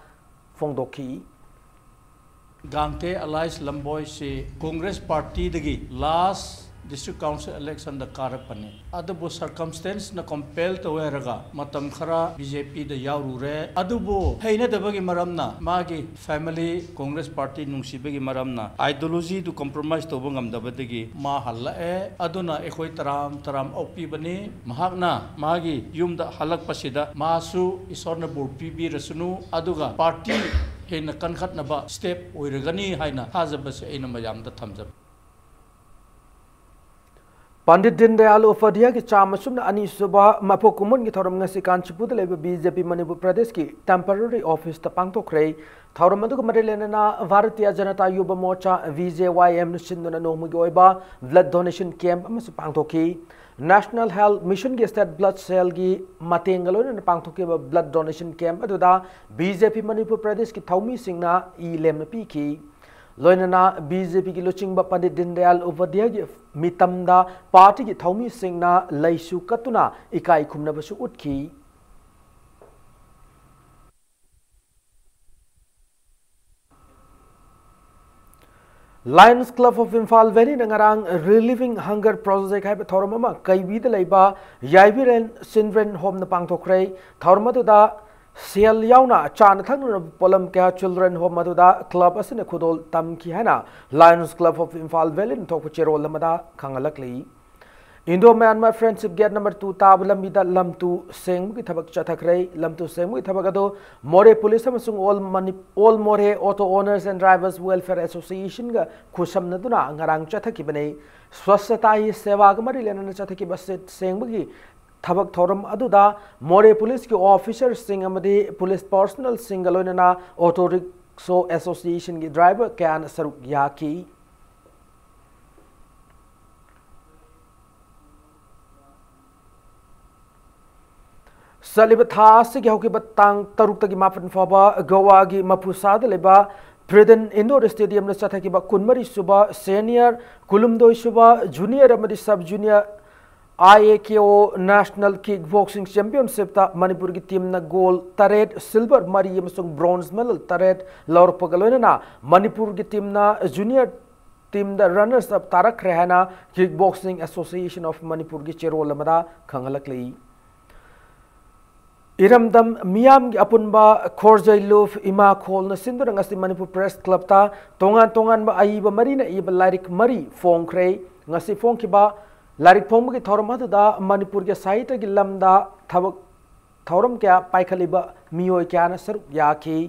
ꯐꯣꯡꯗꯣꯛꯈꯤ꯫ ꯒꯥꯡꯇꯦ ꯑꯂꯥꯏꯁ ꯂꯝꯕꯣꯏꯁꯤ ꯀꯣꯡꯒ꯭ꯔꯦꯁ ꯄꯥꯔꯇꯤꯗꯒꯤ ꯂꯥꯁ ꯗꯤꯁꯇ꯭ꯔꯤꯛ ꯀꯥꯎꯟꯁꯤꯜ ꯏꯂꯦꯛꯁꯟꯗ ꯀꯥꯔꯛꯄꯅꯤ꯫ ꯑꯗꯨꯕꯨ ꯁꯔꯀꯝꯁꯇꯦꯟꯁꯅ ꯀꯣꯝꯄꯦꯜ ꯇꯧꯋꯦ ꯍꯥꯏꯔꯒ ꯃꯇꯝ ꯈꯔ ꯕꯤ ꯖꯦ ꯄꯤꯗ ꯌꯥꯎꯔꯨꯔꯦ꯫ ꯑꯗꯨꯕꯨ ꯍꯩꯅꯗꯕꯒꯤ ꯃꯔꯝꯅ, ꯃꯥꯒꯤ ꯐꯦꯃꯤꯂꯤ ꯀꯣꯡꯒ꯭ꯔꯦꯁ ꯄꯥꯔꯇꯤ ꯅꯨꯡꯁꯤꯕꯒꯤ ꯃꯔꯝꯅ, ꯑꯥꯏꯗꯤꯌꯣꯂꯣꯖꯤꯗꯨ ꯀꯝꯄ꯭ꯔꯣꯃꯥꯏꯁ ꯇꯧꯕ ꯉꯝꯗꯕꯗꯒꯤ ꯃꯥ ꯍꯜꯂꯛꯑꯦ꯫ ꯑꯗꯨꯅ ꯑꯩꯈꯣꯏ ꯇꯔꯥꯝ ꯇꯔꯥꯝ ꯑꯣꯛꯄꯤꯕꯅꯤ꯫ ꯃꯍꯥꯛꯅ ꯃꯥꯒꯤ ꯌꯨꯝꯗ ꯍꯜꯂꯛꯄꯁꯤꯗ ꯃꯥꯁꯨ ꯏꯁꯣꯔꯅ ꯕꯣꯔ ꯄꯤꯕꯤꯔꯁꯅꯨ, ꯑꯗꯨꯒ ꯄꯥꯔꯇꯤ ꯍꯦꯟꯅ ꯀꯟꯈꯠꯅꯕ ꯁ꯭ꯇꯦꯞ ꯑꯣꯏꯔꯒꯅꯤ ꯍꯥꯏꯅ ꯊꯥꯖꯕꯁꯦ ꯑꯩꯅ ꯃꯌꯥꯝꯗ ꯊꯝꯖꯕ꯫ ꯄꯟꯗꯤꯠ ꯗꯤꯟꯗꯌꯥꯜ ꯎꯄꯥꯙ꯭ꯌꯥꯒꯤ ꯆꯥꯝꯃ ꯁꯨꯞꯅ ꯑꯅꯤꯁꯨꯕ ꯃꯄꯣꯛ ꯀꯨꯝꯑꯣꯟꯒꯤ ꯊꯧꯔꯝ ꯉꯁꯤ ꯀꯥꯟꯆꯤꯄꯨꯔꯗ ꯂꯩꯕ ꯕꯤ ꯖꯦ ꯄꯤ ꯃꯅꯤꯄꯨꯔ ꯄ꯭ꯔꯗꯦꯁꯀꯤ ꯇꯦꯝꯄꯔꯔꯤ ꯑꯣꯐꯤꯁꯇ ꯄꯥꯡꯊꯣꯛꯈ꯭ꯔꯦ꯫ ꯊꯧꯔꯝ ꯑꯗꯨꯒ ꯃꯔꯤ ꯂꯩꯅꯅ ꯚꯥꯔꯇꯤꯌꯥ ꯖꯅꯇꯥ ꯌꯨꯕ ꯃꯣꯔꯆꯥ, ꯚꯤ ꯖꯦ ꯋꯥꯏ ꯑꯦꯝꯅ ꯁꯤꯟꯗꯨꯅ ꯅꯣꯡꯃꯒꯤ ꯑꯣꯏꯕ ꯕ꯭ꯂꯗ ꯗꯣꯅꯦꯁꯟ ꯀꯦꯝꯞ ꯑꯃꯁꯨ ꯄꯥꯡꯊꯣꯛꯈꯤ꯫ ꯅꯦꯁꯅꯦꯜ ꯍꯦꯜꯊ ꯃꯤꯁꯟꯒꯤ ꯁ꯭ꯇꯦꯠ ꯕ꯭ꯂꯗ ꯁꯦꯜꯒꯤ ꯃꯇꯦꯡꯒ ꯂꯣꯏꯅꯅ ꯄꯥꯡꯊꯣꯛꯈꯤꯕ ꯕ꯭ꯂꯗ ꯗꯣꯅꯦꯁꯟ ꯀꯦꯝꯞ ꯑꯗꯨꯗ ꯕꯤ ꯖꯦ ꯄꯤ ꯃꯅꯤꯄꯨꯔ ꯄ꯭ꯔꯗꯦꯁꯀꯤ ꯊꯧꯃꯤꯁꯤꯡꯅ ꯏ ꯂꯦꯝꯅ ꯄꯤꯈꯤ꯫ ꯂꯣꯏꯅꯅ ꯕꯤ ꯖꯦ ꯄꯤꯒꯤ ꯂꯨꯆꯤꯡꯕ ꯄꯟꯗꯤꯠ ꯗꯤꯟꯗꯌꯥꯜ ꯎꯄꯥꯙ꯭ꯌꯥꯒꯤ ꯃꯤꯇꯝꯗ ꯄꯥꯔꯇꯤꯒꯤ ꯊꯧꯃꯤꯁꯤꯡꯅ ꯂꯩꯁꯨ ꯀꯠꯇꯨꯅ ꯏꯀꯥꯏ ꯈꯨꯝꯅꯕꯁꯨ ꯎꯠꯈꯤ꯫ Lions Club of Imphal Valleyꯅ ꯉꯔꯥꯡ Relieving Hunger Project ꯍꯥꯏꯕ ꯊꯧꯔꯝ ꯑꯃ ꯀꯩꯕꯤꯗ ꯂꯩꯕ ꯌꯥꯏꯕꯤꯔꯦꯟ ꯆꯤꯜꯗ꯭ꯔꯦꯟ ꯍꯣꯝꯗ ꯄꯥꯡꯊꯣꯛꯈ꯭ꯔꯦ꯫ ꯊꯧꯔꯝ ꯑꯗꯨꯗ ꯁꯦꯜ ꯌꯥꯎꯅ ꯆꯥꯅ ꯊꯛꯅꯅꯕ ꯄꯣꯠꯂꯝ ꯀꯌꯥ ꯆꯤꯜꯗ꯭ꯔꯦꯟ ꯍꯣꯝ ꯑꯗꯨꯗ ꯀ꯭ꯂꯕ ꯑꯁꯤꯅ ꯈꯨꯗꯣꯜ ꯇꯝꯈꯤ ꯍꯥꯏꯅ Lions Club of Imphal Valleyꯅ ꯊꯣꯛꯄ ꯆꯦꯔꯣꯜ ꯑꯃꯗ ꯈꯪꯍꯜꯂꯛꯂꯤ꯫ Indo Myanmar Friendship Gate number two ꯇꯥꯕ ꯂꯝꯕꯤꯗ ꯂꯝꯇꯨ ꯁꯦꯡꯕꯒꯤ ꯊꯕꯛ ꯆꯠꯊꯈ꯭ꯔꯦ꯫ ꯂꯝꯇꯨ ꯁꯦꯡꯕꯒꯤ ꯊꯕꯛ ꯑꯗꯨ ꯃꯣꯔꯦ ꯄꯨꯂꯤꯁ ꯑꯃꯁꯨꯡ All Mani-, All More Auto Owners and Drivers Welfare Associationꯒ ꯈꯨꯠꯁꯝꯅꯗꯨꯅ ꯉꯔꯥꯡ ꯆꯠꯊꯈꯤꯕꯅꯤ꯫ ꯁ꯭ꯋꯁ꯭ꯊꯇꯥ ꯍꯤ ꯁꯦꯕꯥꯒ ꯃꯔꯤ ꯂꯩꯅꯅ ꯆꯠꯊꯈꯤꯕ ꯁꯤꯠ ꯁꯦꯡꯕꯒꯤ ꯊꯕꯛ ꯊꯧꯔꯝ ꯑꯗꯨꯗ ꯃꯣꯔꯦ ꯄꯨꯂꯤꯁꯀꯤ ꯑꯣꯐꯤꯁꯔꯁꯤꯡ ꯑꯃꯗꯤ ꯄꯨꯂꯤꯁ ꯄꯔꯁꯣꯅꯦꯜꯁꯤꯡꯒ ꯂꯣꯏꯅꯅ ꯑꯣꯇꯣ ꯔꯤꯛꯁꯣ ꯑꯦꯁꯣꯁꯤꯌꯦꯁꯟꯒꯤ ꯗ꯭ꯔꯥꯏꯚꯔ ꯀꯌꯥꯅ ꯁꯔꯨꯛ ꯌꯥꯈꯤ꯫ ꯆꯠꯂꯤꯕ ꯊꯥ ꯑꯁꯤꯒꯤ ꯍꯧꯈꯤꯕ ꯇꯥꯡ ꯇꯔꯨꯛꯇꯒꯤ ꯃꯥꯄꯟ ꯐꯥꯎꯕ ꯒꯣꯋꯥꯒꯤ ꯃꯐꯨꯁꯥꯗ ꯂꯩꯕ ꯄ꯭ꯔꯤꯗꯟ ꯏꯟꯗꯣꯔ ꯁ꯭ꯇꯦꯗꯤꯌꯝꯗ ꯆꯠꯊꯈꯤꯕ ꯀꯨꯟꯃꯔꯤ ꯁꯨꯕ ꯁꯦꯅꯤꯌꯔ, ꯀꯨꯟꯍꯨꯝꯗꯣꯏ ꯁꯨꯕ ꯖꯨꯅꯤꯌꯔ ꯑꯃꯗꯤ sub junior I A K ꯑꯣ ꯅꯦꯁꯅꯦꯜ ꯀꯤꯛ ꯕꯣꯛꯁꯤꯡ ꯆꯦꯝꯄꯤꯌꯟꯁꯤꯞꯇ ꯃꯅꯤꯄꯨꯔꯒꯤ ꯇꯤꯝꯅ ꯒꯣꯜ ꯇꯔꯦꯠ, ꯁꯤꯜꯚꯔ ꯃꯔꯤ ꯑꯃꯁꯨꯡ ꯕ꯭ꯔꯣꯟꯖ ꯃꯦꯗꯜ ꯇꯔꯦꯠ ꯂꯧꯔꯛꯄꯒ ꯂꯣꯏꯅꯅ ꯃꯅꯤꯄꯨꯔꯒꯤ ꯇꯤꯝꯅ ꯖꯨꯅꯤꯌꯔ ꯇꯤꯝꯗ ꯔꯟꯅꯔꯁ ꯑꯞ ꯇꯥꯔꯛꯈ꯭ꯔꯦ ꯍꯥꯏꯅ ꯀꯤꯛ ꯕꯣꯛꯁꯤꯡ ꯑꯦꯁꯣꯁꯤꯌꯦꯁꯟ ꯑꯣꯐ ꯃꯅꯤꯄꯨꯔꯒꯤ ꯆꯦꯔꯣꯜ ꯑꯃꯗ ꯈꯪꯍꯜꯂꯛꯂꯤ꯫ ꯏꯔꯝꯗꯝ ꯃꯤꯌꯥꯝꯒꯤ ꯑꯄꯨꯟꯕ ꯈꯣꯔꯖꯩ ꯂꯨꯞ ꯏꯃꯥ ꯈꯣꯜꯅ ꯁꯤꯟꯗꯨꯅ ꯉꯁꯤ ꯃꯅꯤꯄꯨꯔ ꯄ꯭ꯔꯦꯁ ꯀ꯭ꯂꯕꯇ ꯇꯣꯉꯥꯟ ꯇꯣꯉꯥꯟꯕ ꯑꯏꯕ ꯃꯔꯤꯅ ꯏꯕ ꯂꯥꯏꯔꯤꯛ ꯃꯔꯤ ꯐꯣꯡꯈ꯭ꯔꯦ꯫ ꯉꯁꯤ ꯐꯣꯡꯈꯤꯕ ꯂꯥꯏꯔꯤꯛ ꯐꯣꯡꯕꯒꯤ ꯊꯧꯔꯝ ꯑꯗꯨꯗ ꯃꯅꯤꯄꯨꯔꯒꯤ ꯁꯥꯍꯤꯇ꯭ꯌꯒꯤ ꯂꯝꯗ ꯊꯕꯛ ꯊꯧꯔꯝ ꯀꯌꯥ ꯄꯥꯏꯈꯠꯂꯤꯕ ꯃꯤꯑꯣꯏ ꯀꯌꯥꯅ ꯁꯔꯨꯛ ꯌꯥꯈꯤ꯫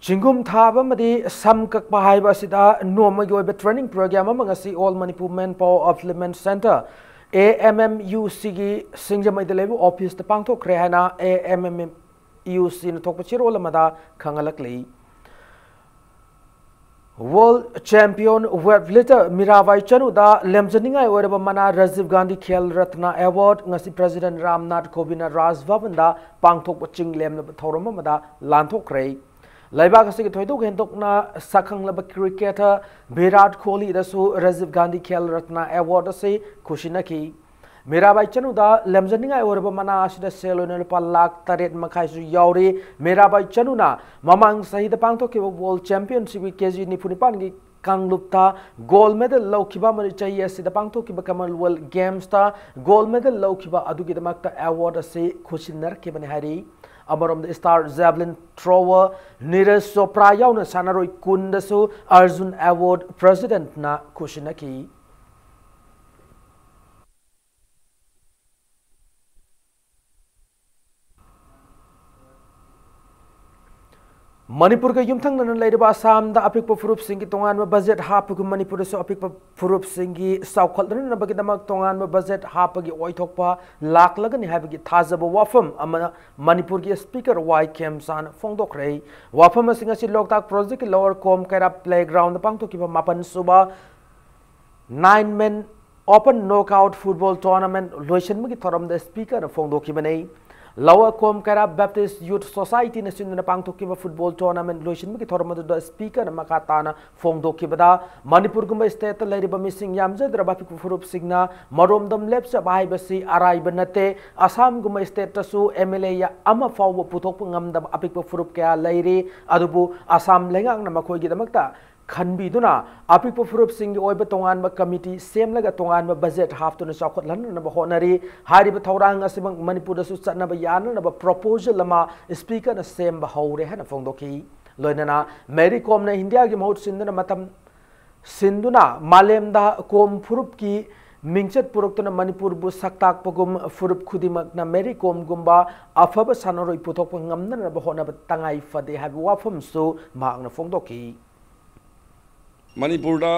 ꯆꯤꯡꯒꯨꯝ ꯊꯥꯕ ꯑꯃꯗꯤ ꯁꯝ ꯀꯛꯄ ꯍꯥꯏꯕ ꯑꯁꯤꯗ ꯅꯣꯡꯃꯒꯤ ꯑꯣꯏꯕ ꯇ꯭ꯔꯦꯅꯤꯡ ꯄ꯭ꯔꯣꯒ꯭ꯔꯥꯝ ꯑꯃ ꯉꯁꯤ All Manipur Manpower Upliftment Centre, A M M U C ꯒꯤ ꯁꯤꯡꯖꯃꯩꯗ ꯂꯩꯕ ꯑꯣꯐꯤꯁꯇ ꯄꯥꯡꯊꯣꯛꯈ꯭ꯔꯦ ꯍꯥꯏꯅ A M M U C ꯅ ꯊꯣꯛꯄ ꯆꯦꯔꯣꯜ ꯑꯃꯗ ꯈꯪꯍꯜꯂꯛꯂꯤ꯫ World champion weightlifter ꯃꯤꯔꯥꯕꯥꯏ ꯆꯅꯨꯗ ꯂꯦꯝꯖꯅꯤꯡꯉꯥꯏ ꯑꯣꯏꯔꯕ ꯃꯅꯥ Rajiv Gandhi Khel Ratna Award ꯉꯁꯤ President ꯔꯥꯝꯅꯥꯊ ꯀꯣꯕꯤꯟꯗꯅ ꯔꯥꯖ ꯚꯕꯟꯗ ꯄꯥꯡꯊꯣꯛꯄ ꯆꯤꯡ ꯂꯦꯝꯅꯕ ꯊꯧꯔꯝ ꯑꯃꯗ ꯂꯥꯟꯊꯣꯛꯈ꯭ꯔꯦ꯫ ꯂꯩꯕꯥꯛ ꯑꯁꯤꯒꯤ ꯊꯣꯏꯗꯣꯛ ꯍꯦꯟꯗꯣꯛꯅ ꯁꯛꯈꯪꯂꯕ ꯀ꯭ꯔꯤꯀꯦꯇꯔ ꯚꯤꯔꯥꯠ ꯀꯣꯍꯂꯤꯗꯁꯨ Rajiv Gandhi Khel Ratna Award ꯑꯁꯤ ꯈꯨꯁꯤꯟꯅꯈꯤ꯫ ꯃꯤꯔꯥꯕꯥꯏ ꯆꯅꯨꯗ ꯂꯦꯝꯖꯅꯤꯡꯉꯥꯏ ꯑꯣꯏꯔꯕ ꯃꯅꯥ ꯑꯁꯤꯗ ꯁꯦꯜ ꯑꯣꯏꯅ ꯂꯨꯄꯥ ꯂꯥꯈ ꯇꯔꯦꯠ ꯃꯈꯥꯏꯁꯨ ꯌꯥꯎꯔꯤ꯫ ꯃꯤꯔꯥꯕꯥꯏ ꯆꯅꯨꯅ ꯃꯃꯥꯡ ꯆꯍꯤꯗ ꯄꯥꯡꯊꯣꯛꯈꯤꯕ World Championship ꯀꯤ ꯀꯦ ꯖꯤ ꯅꯤꯐꯨ ꯅꯤꯄꯥꯟꯒꯤ ꯀꯥꯡꯂꯨꯞꯇ ꯒꯣꯜ ꯃꯦꯗꯜ ꯂꯧꯈꯤꯕ ꯑꯃꯗꯤ ꯆꯍꯤ ꯑꯁꯤꯗ ꯄꯥꯡꯊꯣꯛꯈꯤꯕ Commonwealth Games ꯇ ꯒꯣꯜ ꯃꯦꯗꯜ ꯂꯧꯈꯤꯕ ꯑꯗꯨꯒꯤꯗꯃꯛꯇ ꯑꯦꯋꯥꯔꯗ ꯑꯁꯤ ꯈꯨꯠꯁꯤꯟꯅꯔꯛꯈꯤꯕꯅꯤ ꯍꯥꯏꯔꯤ꯫ ꯑꯃꯔꯣꯝꯗ star javelin thrower Neeraj Chopra ꯌꯥꯎꯅ ꯁꯥꯟꯅꯔꯣꯏ ꯀꯨꯟꯗꯁꯨ ꯑꯔꯖꯨꯟ ꯑꯦꯋꯥꯔꯗ President ꯅ ꯈꯨꯠꯁꯤꯟꯅꯈꯤ꯫ ꯃꯅꯤꯄꯨꯔꯒ ꯌꯨꯝꯊꯪꯅꯅ ꯂꯩꯔꯤꯕ ꯑꯁꯥꯝꯗ ꯑꯄꯤꯛꯄ ꯐꯨꯔꯨꯞꯁꯤꯡꯒꯤ ꯇꯣꯉꯥꯟꯕ ꯕꯖꯦꯠ ꯍꯥꯞꯄꯒꯨꯝ ꯃꯅꯤꯄꯨꯔꯗꯁꯨ ꯑꯄꯤꯛꯄ ꯐꯨꯔꯨꯞꯁꯤꯡꯒꯤ ꯆꯥꯎꯈꯠꯅꯅꯕꯒꯤꯗꯃꯛ ꯇꯣꯉꯥꯟꯕ ꯕꯖꯦꯠ ꯍꯥꯞꯄꯒꯤ ꯑꯣꯏꯊꯣꯛꯄ ꯂꯥꯛꯂꯒꯅꯤ ꯍꯥꯏꯕꯒꯤ ꯊꯥꯖꯕ ꯋꯥꯐꯝ ꯑꯃꯅ ꯃꯅꯤꯄꯨꯔꯒꯤ ꯁ꯭ꯄꯤꯀꯔ ꯋꯥꯏ ꯈꯦꯝꯆꯥꯅ ꯐꯣꯡꯗꯣꯛꯈ꯭ꯔꯦ꯫ ꯋꯥꯐꯝ ꯑꯁꯤ ꯉꯁꯤ ꯂꯣꯛꯇꯥꯛ ꯄ꯭ꯔꯣꯖꯦꯛꯀꯤ ꯂꯣꯋꯔ ꯀꯣꯝ ꯀꯩꯔꯥꯞ ꯄ꯭ꯂꯦꯒ꯭ꯔꯥꯎꯟꯗ ꯄꯥꯡꯊꯣꯛꯈꯤꯕ ꯃꯥꯄꯟ ꯁꯨꯕ ꯅꯥꯏꯟ ꯃꯦꯟ ꯑꯣꯄꯟ ꯅꯣꯛꯑꯥꯎꯠ ꯐꯨꯠꯕꯣꯜ ꯇꯣꯔꯅꯥꯃꯦꯟꯠ ꯂꯣꯏꯁꯤꯟꯕꯒꯤ ꯊꯧꯔꯝꯗ ꯁ꯭ꯄꯤꯀꯔꯅ ꯐꯣꯡꯗꯣꯛꯈꯤꯕꯅꯤ꯫ ꯂꯋꯥ ꯀꯣꯝ ꯀꯩꯔꯥꯞ ꯕꯦꯞꯇꯤꯁ ꯌꯨꯊ ꯁꯣꯁꯥꯏꯇꯤꯅ ꯁꯤꯟꯗꯨꯅ ꯄꯥꯡꯊꯣꯛꯈꯤꯕ ꯐꯨꯠꯕꯣꯜ ꯇꯣꯔꯅꯥꯃꯦꯟꯠ ꯂꯣꯏꯁꯤꯟꯕꯒꯤ ꯊꯧꯔꯝ ꯑꯗꯨꯗ ꯁ꯭ꯄꯤꯀꯔꯅ ꯃꯈꯥ ꯇꯥꯅ ꯐꯣꯡꯗꯣꯛꯈꯤꯕꯗ, ꯃꯅꯤꯄꯨꯔꯒꯨꯝꯕ ꯁ꯭ꯇꯦꯠꯇ ꯂꯩꯔꯤꯕ ꯃꯤꯁꯤꯡ ꯌꯥꯝꯖꯗ꯭ꯔꯕ ꯑꯄꯤꯛꯄ ꯐꯨꯔꯨꯞꯁꯤꯡꯅ ꯃꯔꯣꯝꯗꯣꯝ ꯂꯦꯞꯆꯕ ꯍꯥꯏꯕꯁꯤ ꯑꯔꯥꯏꯕ ꯅꯠꯇꯦ꯫ ꯑꯁꯥꯝꯒꯨꯝꯕ ꯁ꯭ꯇꯦꯠꯇꯁꯨ ꯑꯦꯝ ꯑꯦꯜ ꯑꯦ ꯑꯃ ꯐꯥꯎꯕ ꯄꯨꯊꯣꯛꯄ ꯉꯝꯗꯕ ꯑꯄꯤꯛꯄ ꯐꯨꯔꯨꯞ ꯀꯌꯥ ꯂꯩꯔꯤ꯫ ꯑꯗꯨꯕꯨ ꯑꯁꯥꯝ ꯂꯩꯉꯥꯛꯅ ꯃꯈꯣꯏꯒꯤꯗꯃꯛꯇ ꯈꯟꯕꯤꯗꯨꯅ ꯑꯄꯤꯛꯄ ꯐꯨꯔꯨꯞꯁꯤꯡꯒꯤ ꯑꯣꯏꯕ ꯇꯣꯉꯥꯟꯕ ꯀꯃꯤꯇꯤ ꯁꯦꯝꯂꯒ ꯇꯣꯉꯥꯟꯕ ꯕꯖꯦꯠ ꯍꯥꯞꯇꯨꯅ ꯆꯥꯎꯈꯠꯍꯟꯅꯅꯕ ꯍꯣꯠꯅꯔꯤ꯫ ꯍꯥꯏꯔꯤꯕ ꯊꯧꯔꯥꯡ ꯑꯁꯤꯃꯛ ꯃꯅꯤꯄꯨꯔꯗꯁꯨ ꯆꯠꯅꯕ ꯌꯥꯅꯅꯕ ꯄ꯭ꯔꯣꯄꯣꯖꯦꯜ ꯑꯃ ꯁ꯭ꯄꯤꯀꯔꯅ ꯁꯦꯝꯕ ꯍꯧꯔꯦ ꯍꯥꯏꯅ ꯐꯣꯡꯗꯣꯛꯈꯤ꯫ ꯂꯣꯏꯅꯅ ꯃꯦꯔꯤ ꯀꯣꯝꯅ ꯏꯟꯗꯤꯌꯥꯒꯤ ꯃꯍꯨꯠ ꯁꯤꯟꯗꯨꯅ ꯃꯇꯝ ꯁꯤꯟꯗꯨꯅ ꯃꯥꯂꯦꯝꯗ ꯀꯣꯝ ꯐꯨꯔꯨꯞꯀꯤ ꯃꯤꯡꯆꯠ ꯄꯨꯔꯛꯇꯨꯅ ꯃꯅꯤꯄꯨꯔꯕꯨ ꯁꯛꯇꯥꯛꯄꯒꯨꯝ ꯐꯨꯔꯨꯞ ꯈꯨꯗꯤꯡꯃꯛꯅ ꯃꯦꯔꯤ ꯀꯣꯝꯒꯨꯝꯕ ꯑꯐꯕ ꯁꯥꯟꯅꯔꯣꯏ ꯄꯨꯊꯣꯛꯄ ꯉꯝꯅꯅꯕ ꯍꯣꯠꯅꯕ ꯇꯉꯥꯏ ꯐꯗꯦ ꯍꯥꯏꯕ ꯋꯥꯐꯝꯁꯨ ꯃꯍꯥꯛꯅ ꯐꯣꯡꯗꯣꯛꯈꯤ꯫ ꯃꯅꯤꯄꯨꯔꯗ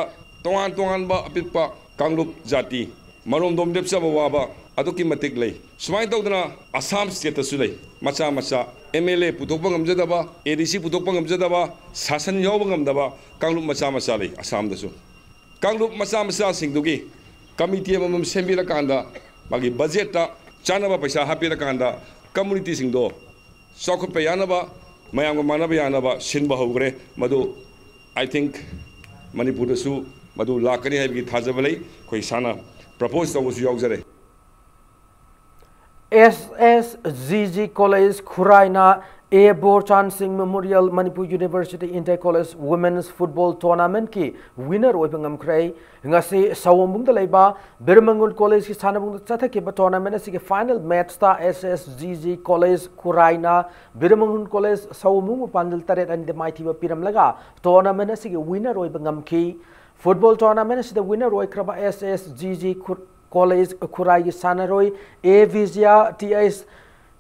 ꯇꯣꯉꯥꯟ ꯇꯣꯉꯥꯟꯕ ꯑꯄꯤꯛꯄ ꯀꯥꯡꯂꯨꯞ ꯖꯥꯇꯤ, ꯃꯔꯣꯝꯗꯣꯝ ꯂꯦꯞꯆꯕ ꯋꯥꯕ ꯑꯗꯨꯛꯀꯤ ꯃꯇꯤꯛ ꯂꯩ꯫ ꯁꯨꯃꯥꯏꯅ ꯇꯧꯗꯅ ꯑꯁꯥꯝ ꯁ꯭ꯇꯦꯠꯇꯁꯨ ꯂꯩ꯫ ꯃꯆꯥ ꯃꯆꯥ ꯑꯦꯝ ꯑꯦꯜ ꯑꯦ ꯄꯨꯊꯣꯛꯄ ꯉꯝꯖꯗꯕ, ꯑꯦ ꯗꯤ ꯁꯤ ꯄꯨꯊꯣꯛꯄ ꯉꯝꯖꯗꯕ, ꯁꯥꯁꯟ ꯌꯥꯎꯕ ꯉꯝꯗꯕ ꯀꯥꯡꯂꯨꯞ ꯃꯆꯥ ꯃꯆꯥ ꯂꯩ ꯑꯁꯥꯝꯗꯁꯨ꯫ ꯀꯥꯡꯂꯨꯞ ꯃꯆꯥ ꯃꯆꯥꯁꯤꯡꯗꯨꯒꯤ ꯀꯃꯤꯇꯤ ꯑꯃꯃꯝ ꯁꯦꯝꯕꯤꯔꯀꯥꯟꯗ ꯃꯥꯒꯤ ꯕꯖꯦꯠꯇ ꯆꯥꯅꯕ ꯄꯩꯁꯥ ꯍꯥꯞꯄꯤꯔꯀꯥꯟꯗ ꯀꯝꯃꯨꯅꯤꯇꯤꯁꯤꯡꯗꯣ ꯆꯥꯎꯈꯠꯄ ꯌꯥꯅꯕ, ꯃꯌꯥꯝꯒ ꯃꯥꯟꯅꯕ ꯌꯥꯅꯕ ꯁꯤꯟꯕ ꯍꯧꯈ꯭ꯔꯦ꯫ ꯃꯗꯨ, I think, ꯃꯅꯤꯄꯨꯔꯗꯁꯨ ꯃꯗꯨ ꯂꯥꯛꯀꯅꯤ ꯍꯥꯏꯕꯒꯤ ꯊꯥꯖꯕ ꯂꯩ꯫ ꯑꯩꯈꯣꯏ ꯏꯁꯥꯅ ꯄ꯭ꯔꯄꯣꯖ ꯇꯧꯕꯁꯨ ꯌꯥꯎꯖꯔꯦ꯫ S S G G college ꯈꯨꯔꯥꯏꯅ A Borchan Singh memorial Manipur university inter college women's football ꯇꯣꯔꯅꯥꯃꯦꯟꯠꯀꯤ ꯋꯤꯅꯔ ꯑꯣꯏꯕ ꯉꯝꯈ꯭ꯔꯦ꯫ ꯉꯁꯤ ꯁꯑꯣꯝꯕꯨꯡꯗ ꯂꯩꯕ ꯕꯤꯔꯃꯪꯒꯨꯟ ꯀꯣꯂꯦꯖꯀꯤ ꯁꯥꯟꯅꯕꯨꯡꯗ ꯆꯠꯊꯈꯤꯕ ꯇꯣꯔꯅꯥꯃꯦꯟꯠ ꯑꯁꯤꯒꯤ ꯐꯥꯏꯅꯦꯜ ꯃꯦꯠꯆꯇ S S G G college ꯈꯨꯔꯥꯏꯅ ꯕꯤꯔꯃꯪꯒꯨꯟ ꯀꯣꯂꯦꯖ ꯁꯑꯣꯝꯕꯨꯡꯕꯨ ꯄꯥꯟꯖꯜ ꯇꯔꯦꯠ ꯑꯅꯤꯗ ꯃꯥꯏꯊꯤꯕ ꯄꯤꯔꯝꯂꯒ ꯇꯣꯔꯅꯥꯃꯦꯟꯠ ꯑꯁꯤꯒꯤ ꯋꯤꯅꯔ ꯑꯣꯏꯕ ꯉꯝꯈꯤ꯫ ꯐꯨꯠꯕꯣꯜ ꯇꯣꯔꯅꯥꯃꯦꯟꯠ ꯑꯁꯤꯗ ꯋꯤꯅꯔ ꯑꯣꯏꯈ꯭ꯔꯕ ꯑꯦꯁ ꯑꯦꯁ ꯖꯤ ꯖꯤ ꯈꯨ-, ꯀꯣꯂꯦꯖ ꯈꯨꯔꯥꯏꯒꯤ ꯁꯥꯟꯅꯔꯣꯏ ꯑꯦ ꯕꯤꯖꯤꯌꯥ, ꯇꯤ ꯑꯩꯆ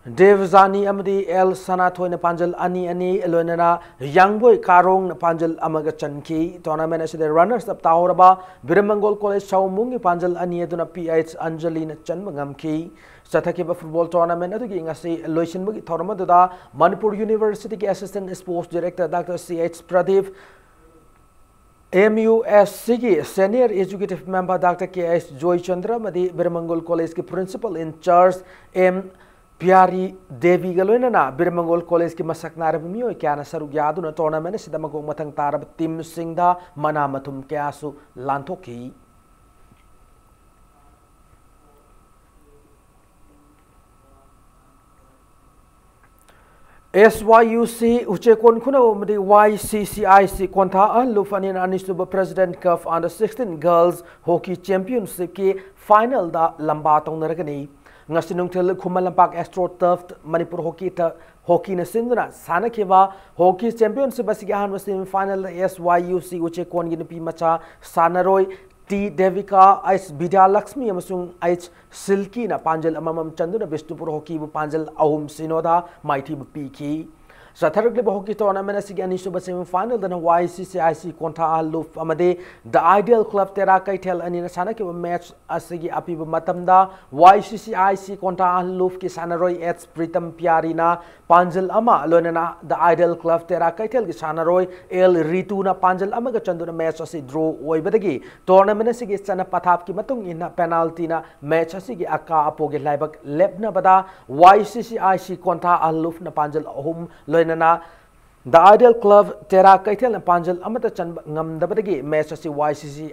ꯗꯦꯕꯖꯥꯅꯤ ꯑꯃꯗꯤ ꯑꯦꯜ ꯁꯅꯥꯊꯣꯏꯅ ꯄꯥꯟꯖꯜ ꯑꯅꯤ ꯑꯅꯤ, ꯂꯣꯏꯅꯅ ꯌꯥꯡꯕꯣꯏ ꯀꯥꯔꯣꯡꯅ ꯄꯥꯟꯖꯜ ꯑꯃꯒ ꯆꯟꯈꯤ꯫ Tournament ꯑꯁꯤꯗ runners up ꯇꯥꯍꯧꯔꯕ ꯕꯤꯔꯃꯪꯒꯣꯜ ꯀꯣꯂꯦꯖ ꯁꯥꯎꯃꯨꯡꯒꯤ ꯄꯥꯟꯖꯜ ꯑꯅꯤ ꯑꯗꯨꯅ ꯄꯤ ꯑꯩꯆ ꯑꯟꯖꯂꯤꯅ ꯆꯟꯕ ꯉꯝꯈꯤ꯫ ꯆꯠꯊꯈꯤꯕ football tournament ꯑꯗꯨꯒꯤ ꯉꯁꯤ ꯂꯣꯏꯁꯤꯟꯕꯒꯤ ꯊꯧꯔꯝ ꯑꯗꯨꯗ Manipur Universityꯒꯤ Assistant Sports Director Doctor C H Pradeep, M U S Cꯒꯤ Senior Executive Member Doctor K H Joychandra ꯑꯃꯗꯤ ꯕꯤꯔꯃꯪꯒꯣꯜ ꯀꯣꯂꯦꯖꯀꯤ Principal in Charge M ꯄꯤꯌꯥꯔꯤ ꯗꯦꯕꯤꯒ ꯂꯣꯏꯅꯅ ꯕꯤꯔꯃꯪꯒꯣꯜ ꯀꯣꯂꯦꯖꯀꯤ ꯃꯁꯛ ꯅꯥꯏꯔꯕ ꯃꯤꯑꯣꯏ ꯀꯌꯥꯅ ꯁꯔꯨꯛ ꯌꯥꯗꯨꯅ tournament ꯑꯁꯤꯗ ꯃꯀꯣꯛ ꯃꯊꯪ ꯇꯥꯔꯕ teamꯁꯤꯡꯗ ꯃꯅꯥ ꯃꯊꯨꯝ ꯀꯌꯥꯁꯨ ꯂꯥꯟꯊꯣꯛꯈꯤ꯫ S Y U C ꯎꯆꯦꯀꯣꯟ ꯈꯨꯅꯧ ꯑꯃꯗꯤ Y C C I C ꯀꯣꯟꯊꯥ ꯑꯍꯜ ꯂꯨꯞ ꯑꯅꯤꯅ ꯑꯅꯤꯁꯨꯕ President Cup Under sixteen Girls Hockey Championshipꯀꯤ finalꯗ ꯂꯝꯕꯥ ꯇꯧꯅꯔꯒꯅꯤ꯫ ꯉꯁꯤ ꯅꯨꯡꯊꯤꯜ Khuman Lampak Astro Turf Manipur hockey ꯇ-, ꯍꯣꯀꯤꯅ ꯁꯤꯟꯗꯨꯅ ꯁꯥꯟꯅꯈꯤꯕ ꯍꯣꯀꯤ championship ꯑꯁꯤꯒꯤ ꯑꯍꯥꯟꯕ semi finalꯗ S Y U C ꯎꯆꯦꯀꯣꯟꯒꯤ ꯅꯨꯄꯤ ꯃꯆꯥ ꯁꯥꯟꯅꯔꯣꯏ ꯇꯤ ꯗꯦꯕꯤꯀꯥ, ꯑꯩꯆ ꯕꯤꯗ꯭ꯌꯥꯂꯛꯁꯃꯤ ꯑꯃꯁꯨꯡ ꯑꯩꯆ ꯁꯤꯜꯀꯤꯅ ꯄꯥꯟꯖꯜ ꯑꯃꯃꯝ ꯆꯟꯗꯨꯅ ꯕꯤꯁꯅꯨꯄꯨꯔ ꯍꯣꯀꯤꯕꯨ ꯄꯥꯟꯖꯜ ꯑꯍꯨꯝ ꯁꯤꯅꯣꯗ ꯃꯥꯏꯊꯤꯕ ꯄꯤꯈꯤ꯫ ꯆꯠꯊꯔꯛꯂꯤꯕ ꯍꯣꯀꯤ tournament ꯑꯁꯤꯒꯤ ꯑꯅꯤꯁꯨꯕ semi finalꯗꯅ Y C C I C ꯀꯣꯟꯊꯥ ꯑꯍꯜ ꯂꯨꯞ ꯑꯃꯗꯤ The Ideal Club ꯇꯦꯔꯥ ꯀꯩꯊꯦꯜ ꯑꯅꯤꯅ ꯁꯥꯟꯅꯈꯤꯕ match ꯑꯁꯤꯒꯤ ꯑꯄꯤꯕ ꯃꯇꯝꯗ Y C C I C ꯀꯣꯟꯊꯥ ꯑꯍꯜ ꯂꯨꯞꯀꯤ ꯁꯥꯟꯅꯔꯣꯏ ꯑꯦꯆ ꯄ꯭ꯔꯤꯇꯝ ꯄꯤꯌꯥꯔꯤꯅ ꯄꯥꯟꯖꯜ ꯑꯃ, ꯂꯣꯏꯅꯅ The Ideal Club ꯇꯦꯔꯥ ꯀꯩꯊꯦꯜꯒꯤ ꯁꯥꯟꯅꯔꯣꯏ ꯑꯦꯜ ꯔꯤꯇꯨꯅ ꯄꯥꯟꯖꯜ ꯑꯃꯒ ꯆꯟꯗꯨꯅ match ꯑꯁꯤ draw ꯑꯣꯏꯕꯗꯒꯤ tournament ꯑꯁꯤꯒꯤ ꯆꯠꯅ ꯄꯊꯥꯞꯀꯤ ꯃꯇꯨꯡ ꯏꯟꯅ penaltyꯅ match ꯑꯁꯤꯒꯤ ꯑꯀꯥ ꯑꯄꯣꯒꯤ ꯂꯥꯏꯕꯛ ꯂꯦꯞꯅꯕꯗ Y C C I C ꯀꯣꯟꯊꯥ ꯑꯍꯜ ꯂꯨꯞꯅ ꯄꯥꯟꯖꯜ ꯑꯍꯨꯝ, ꯂꯣꯏꯅꯅ The Ideal Club ꯇꯦꯔꯥ ꯀꯩꯊꯦꯜꯅ ꯄꯥꯟꯖꯜ ꯑꯃꯠꯇ ꯆꯟꯕ ꯉꯝꯗꯕꯗꯒꯤ match ꯑꯁꯤ Y C C